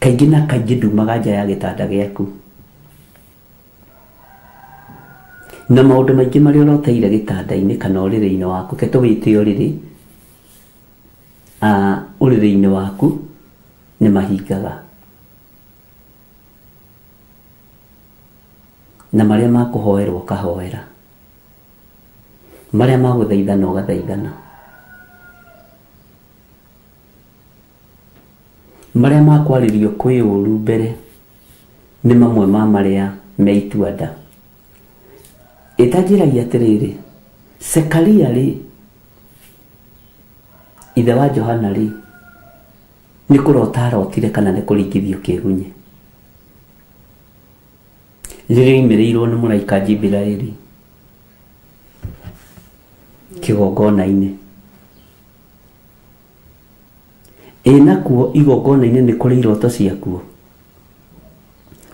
kaingĩ na kaingĩ ndumaga nja ya gĩtanda gĩaku. Na maũndũ maingĩ marĩa ũroteire gĩtanda-inĩ kana ũrĩrĩ-inĩ waku, ke tũwĩte ũrĩrĩ, ũrĩrĩ-inĩ waku nĩ mahingaga. Na marĩa makũhoerwo ũkahoera, marĩa magũthaithana ũgathaithana, marĩa makwarĩrio kwĩ ũru mbere nĩ mamwe ma marĩa me itua nda. Ĩtanjĩragia atĩrĩrĩ, Zekaria rĩ, ithe wa Johana rĩ, nĩ kũrota arotire kana nĩ kũringithio kĩgunyĩ rĩrĩa oimĩrĩirwo nĩ mũraika Jibiraeli kĩgongona-inĩ. Ĩ nakuo igongona-inĩ nĩ kũrĩ iroto ciakuo,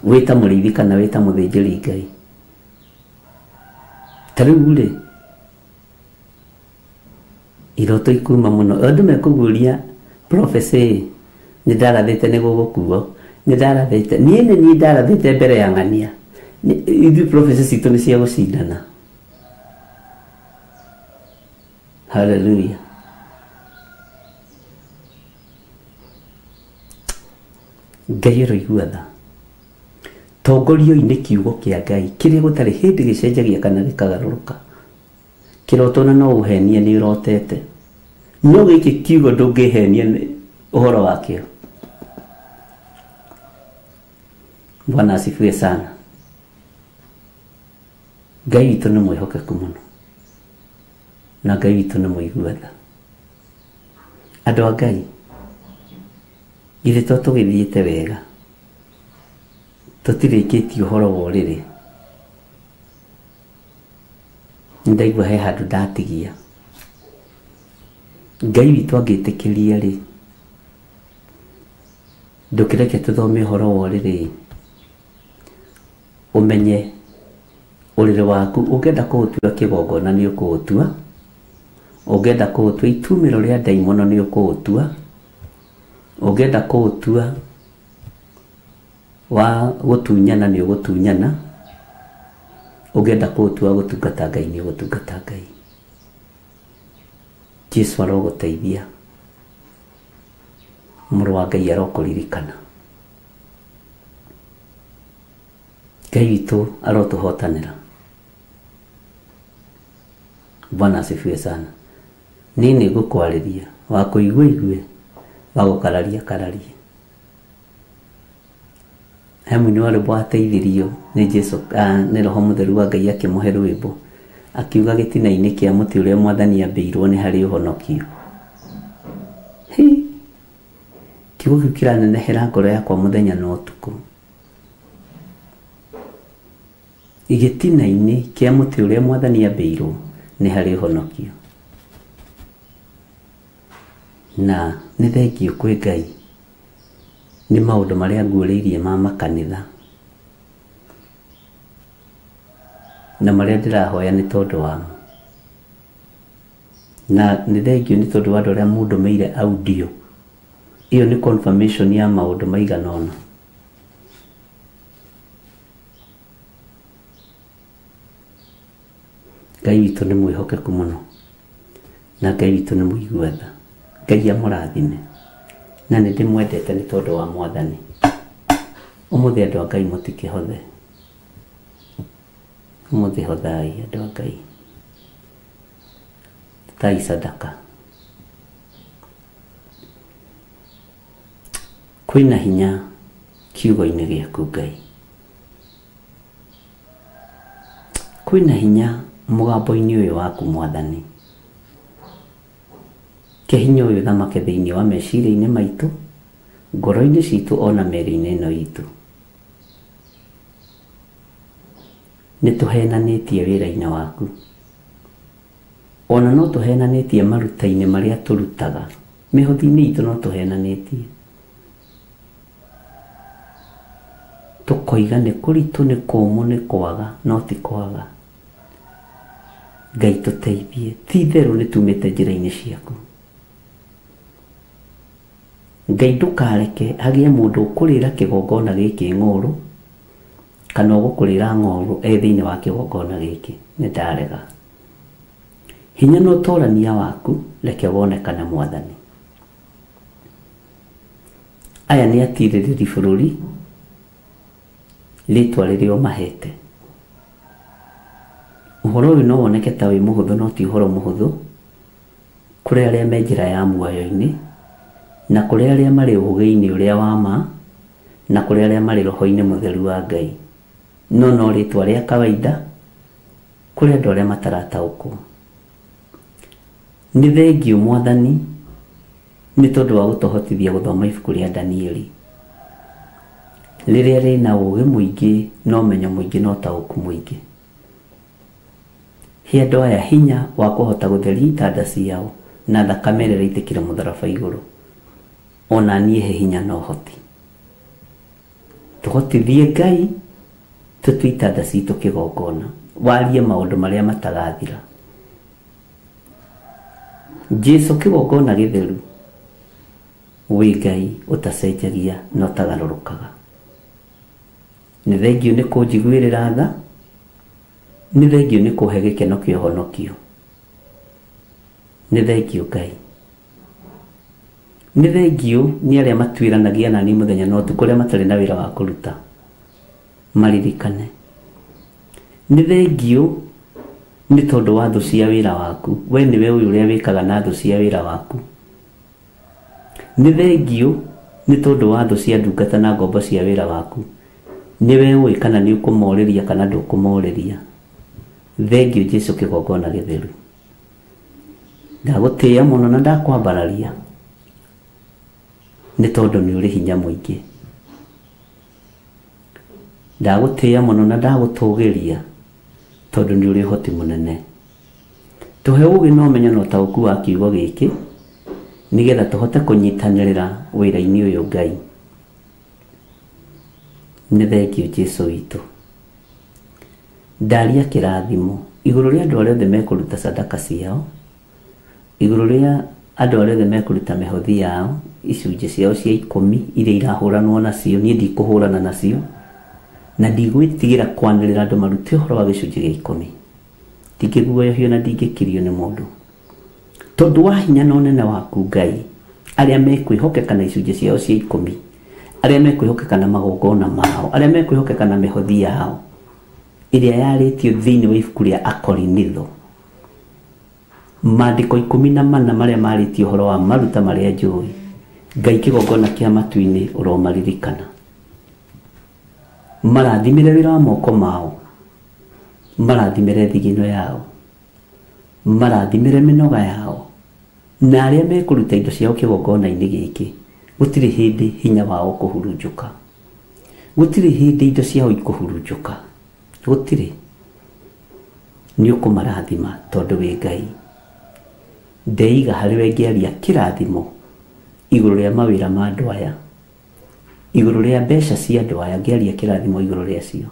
wĩta mũrĩithi kana wĩta mũthĩnjĩri Ngai. Ta rĩu rĩ, iroto ikuma mũno. Andũ mekũguũria prophecy, nĩ ndarathĩte nĩ gũgũkuo, nĩ ndarathĩte niĩ, nĩ niĩ ndarathĩte mbere ya ng'ania. Ithuĩ prophecy citũ nĩ cia gũcindana. Hallelujah. Ngai aroigua tha. Tongorio-inĩ kiugo kĩa Ngai kĩrĩa gũtarĩ hĩndĩ gĩcenjagia kana gĩkagarũrũka. Kĩroto na no ũhenie nĩ ũrotete, no gĩkĩ kiugo ndũngĩhenia nĩ ũhoro wakĩo. Bwana asifiwe sana. Ngai witũ nĩ mwĩhokeku mũno, na Ngai witũ nĩ mũigua tha. Andũ a Ngai, githĩ to tũgĩthiĩte wega, tũtirĩkĩtie ũhoro wa ũrĩrĩ. Nĩndaigua he handũ ndatigia. Ngai witũ angĩtĩkĩria rĩ, ndũkĩreke tũthome ũhoro wa ũrĩrĩ, ũmenye ũrĩrĩ waku. Ũngĩenda kũũtua kĩgongona nĩ ũkũũtua, ũngĩenda kũũtua itumĩro rĩa ndaimono nĩ ũkũũtua, ũngĩenda kũũtua wa gũtunyana nĩ ũgũtunyana, ũngĩenda kũũtua gũtungata Ngai nĩ ũgũtungata Ngai. Jesu arogũteithia, mũrũ wa Ngai arokũririkana. Ngai witũ arotũhotanĩra. Bwana asifiwe sana. Niĩ nĩ ngũkwarĩria, wa kũigua igue, wa gũkararia kararie. He mũini wa rwĩmbo wateithirio nĩ Jesu, nĩ Roho Mũtheru wa Ngai akĩmũhe rwĩmbo, akiuga gĩtina-inĩ kĩa mũtĩ ũrĩa Mwathani ambĩirwo nĩ harĩ ũhonokio. Hi, kiugo kĩu kĩranenehera ngoro yakwa mũthenya na ũtukũ. Gĩtina-inĩ kĩa mũtĩ ũrĩa Mwathani ambĩirwo nĩ harĩ ũhonokio. Na nĩ thengio kwĩ Ngai nĩ maũndũ marĩa nguũrĩirie ma makanitha na marĩa ndĩrahoya nĩ tondũ wamo. Na nĩ thengio nĩ tondũ wa andũ arĩa mũndũmĩire audio. Ĩyo nĩ confirmation ya maũndũ maigana ũna. Ngai witũ nĩ mwĩhokeku mũno, na Ngai witũ nĩ mũigua tha. Ngai amũrathime, na nĩ ndĩmwendete nĩ tondũ wa Mwathani. Ũmũthĩ andũ a Ngai mũtikĩhothe, ũmũthĩ hothai andũ a Ngai, tai sadaka. Kwĩna hinya kiugo-inĩ gĩaku Ngai, kwĩna hinya mũgambo-inĩ ũyũ waku Mwathani. Ke hinya ũyũ thamake thĩinĩ wa meciria-inĩ maitũ, ngoro-inĩ citũ ona mĩĩrĩ-inĩ ĩno itũ. Nĩ tũhenanĩtie wĩra-inĩ waku, ona no tũhenanĩtie maruta-inĩ marĩa tũrutaga. Mĩhothi-inĩ itũ no tũhenanĩtie. Tũkoiga nĩ kũritũ, nĩ kũmũ, nĩ kwaga, no ti kwaga. Ngai tũteithie, ti itherũ nĩ tumĩte njĩra-inĩ ciaku. Ngai ndũkareke hagĩe mũndũ ũkũrĩra kĩgongona gĩkĩ ng'ũrũ, kana ũgũkũrĩra ng'ũrũ e thĩinĩ wa kĩgongona gĩkĩ. Nĩ ndarega. Hinya na ũtorania waku reke wonekane Mwathani. Aya nĩ atirĩrĩri bũrũri, rĩtwa rĩrĩa ũmahete. Ũhoro ũyũ no woneke ta wĩ mũhũthũ, no ti ũhoro mũhũthũ kũrĩ arĩa me njĩra ya muoyo-inĩ, na kũrĩ arĩa marĩ ũũgĩ-inĩ ũrĩa wa ma, na kũrĩ arĩa marĩ roho-inĩ mũtheru wa Ngai. No no rĩtwa rĩa kawaida kũrĩ andũ arĩa matarataũkwo. Nĩ thengiũ Mwathani nĩ tondũ wa gũtũhotithia gũthoma ibuku rĩa Danieli rĩrĩa rĩna ũũgĩ mũingĩ na ũmenyo mũingĩ na ũtaũku mũingĩ. He andũ aya hinya wa kũhota gũtheria itanda ciao na thakame ĩrĩa ĩraitĩkire mũtharaba igũrũ. Ona niĩ he hinya na ũhoti. Tũhotithie Ngai tũtue itanda citũ kĩgongona, warie maũndũ marĩa matagathira. Jesu kĩgongona gĩtheru, wĩ Ngai ũtacenjagia na ũtagarũrũkaga. Nĩ thengiũ nĩ kũnjiguĩrĩra tha, nĩ thengiũ nĩ kũhe gĩkeno kĩa ũhonokio. Nĩ thengiũ Ngai. Nĩ thengiũ nĩ arĩa matuĩranagia na niĩ mũthenya na ũtukũ, arĩa matarĩ na wĩra wa kũruta, maririkane. Nĩ thengiũ nĩ tondũ wa thũ cia wĩra waku, we nĩwe ũyũ ũrĩa wĩkaga na thũ cia wĩra waku. Nĩ thengiũ nĩ tondũ wa thũ cia ndungata na ngombo cia wĩra waku, nĩwe ũĩ kana nĩ ũkũmorĩria kana ndũkũmorĩria. Thengiũ Jesu kĩgongona gĩtheru. Ndagũtĩĩa mũno na ndakwambararia nĩ tondũ nĩ ũrĩ hinya mũingĩ. Ndagũtĩĩa mũno na ndagũtũgĩria tondũ nĩ ũrĩ ũhoti mũnene. Tũhe ũũgĩ na ũmenyo na ũtaũku wa kiugo gĩkĩ nĩgetha tũhote kũnyitanĩrĩra wĩra-inĩ ũyũ Ngai. Nĩ thengiũ Jesu witũ. Ndaria kĩrathimo igũrũ rĩa andũ arĩa othe mekũruta sadaka ciao, igũrũ rĩa andũ arĩa othe mekũruta mĩhothi yao, icunjĩ ciao cia 10 iria irahũranwo nacio, niĩ ndikũhũrana nacio, na ndigwĩtigĩra kwanĩrĩra andũ marute ũhoro wa gĩcunjĩ gĩa 10. Ndingĩguoyohio na ndingĩkirio nĩ mũndũ. Tondũ wa hinya na ũnene waku Ngai, arĩa mekwĩhokeka na icunjĩ ciao cia 10, arĩa mekwĩhokeka na magongona mao, arĩa mekwĩhokeka na mĩhothi yao ĩrĩa yarĩtio thĩinĩ wa ibuku rĩa Akorinitho, maandĩko 14 marĩa marĩtio ũhoro wa maruta marĩa njũĩ, Ngai kĩgongona kĩa matu-inĩ ũromaririkana. Marathimĩre wĩra wa moko mao, marathimĩre thigino yao, marathimĩre mĩnoga yao, na arĩa mekũruta indo ciao kĩgongona-inĩ gĩkĩ, gũtirĩ hĩndĩ hinya wao ũkũhurunjũka, gũtirĩ hĩndĩ indo ciao ikũhurunjũka, gũtirĩ. Nĩ ũkũmarathima tondũ wĩ Ngai. Ndeiga harĩ we ngĩaria kĩrathimo igũrũ rĩa mawĩra ma andũ aya, igũrũ rĩa mbeca cia andũ aya, ngĩaria kĩrathimo igũrũ rĩacio,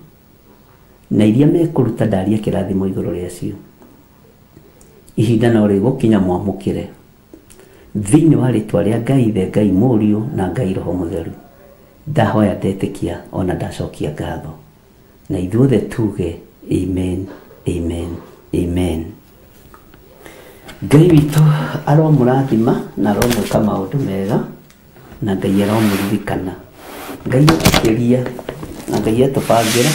na iria mekũruta ndaria kĩrathimo igũrũ rĩacio. Ihinda no rĩgũkinya mwamũkĩre thĩinĩ wa rĩtwa rĩa Ngai Ithe, Ngai Mũriũ na Ngai Roho Mũtheru. Ndahoya ndetĩkia ona ndacokia ngatho, na ithuothe tuge amen, amen, amen. Ngai witũ aromũrathima na aromwĩka maũndũ mega, na Ngai aromũririkana. Ngai atũkĩria na Ngai atũbangĩra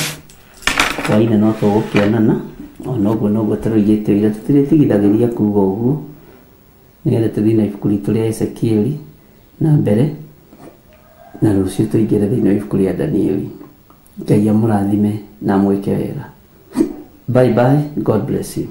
hwainĩ no tũgũkĩonana, ona ũguo noguo tũroigĩte ũira, tũtirĩtigithagĩria kuga ũguo nĩgetha tũthiĩ na ibuku ritũ rĩa Ezekieli na mbere, na rũciũ tũingĩre thĩinĩ wa ibuku rĩa Danieli. Ngai amũrathime na amwĩke wega. Bye bye, God bless you.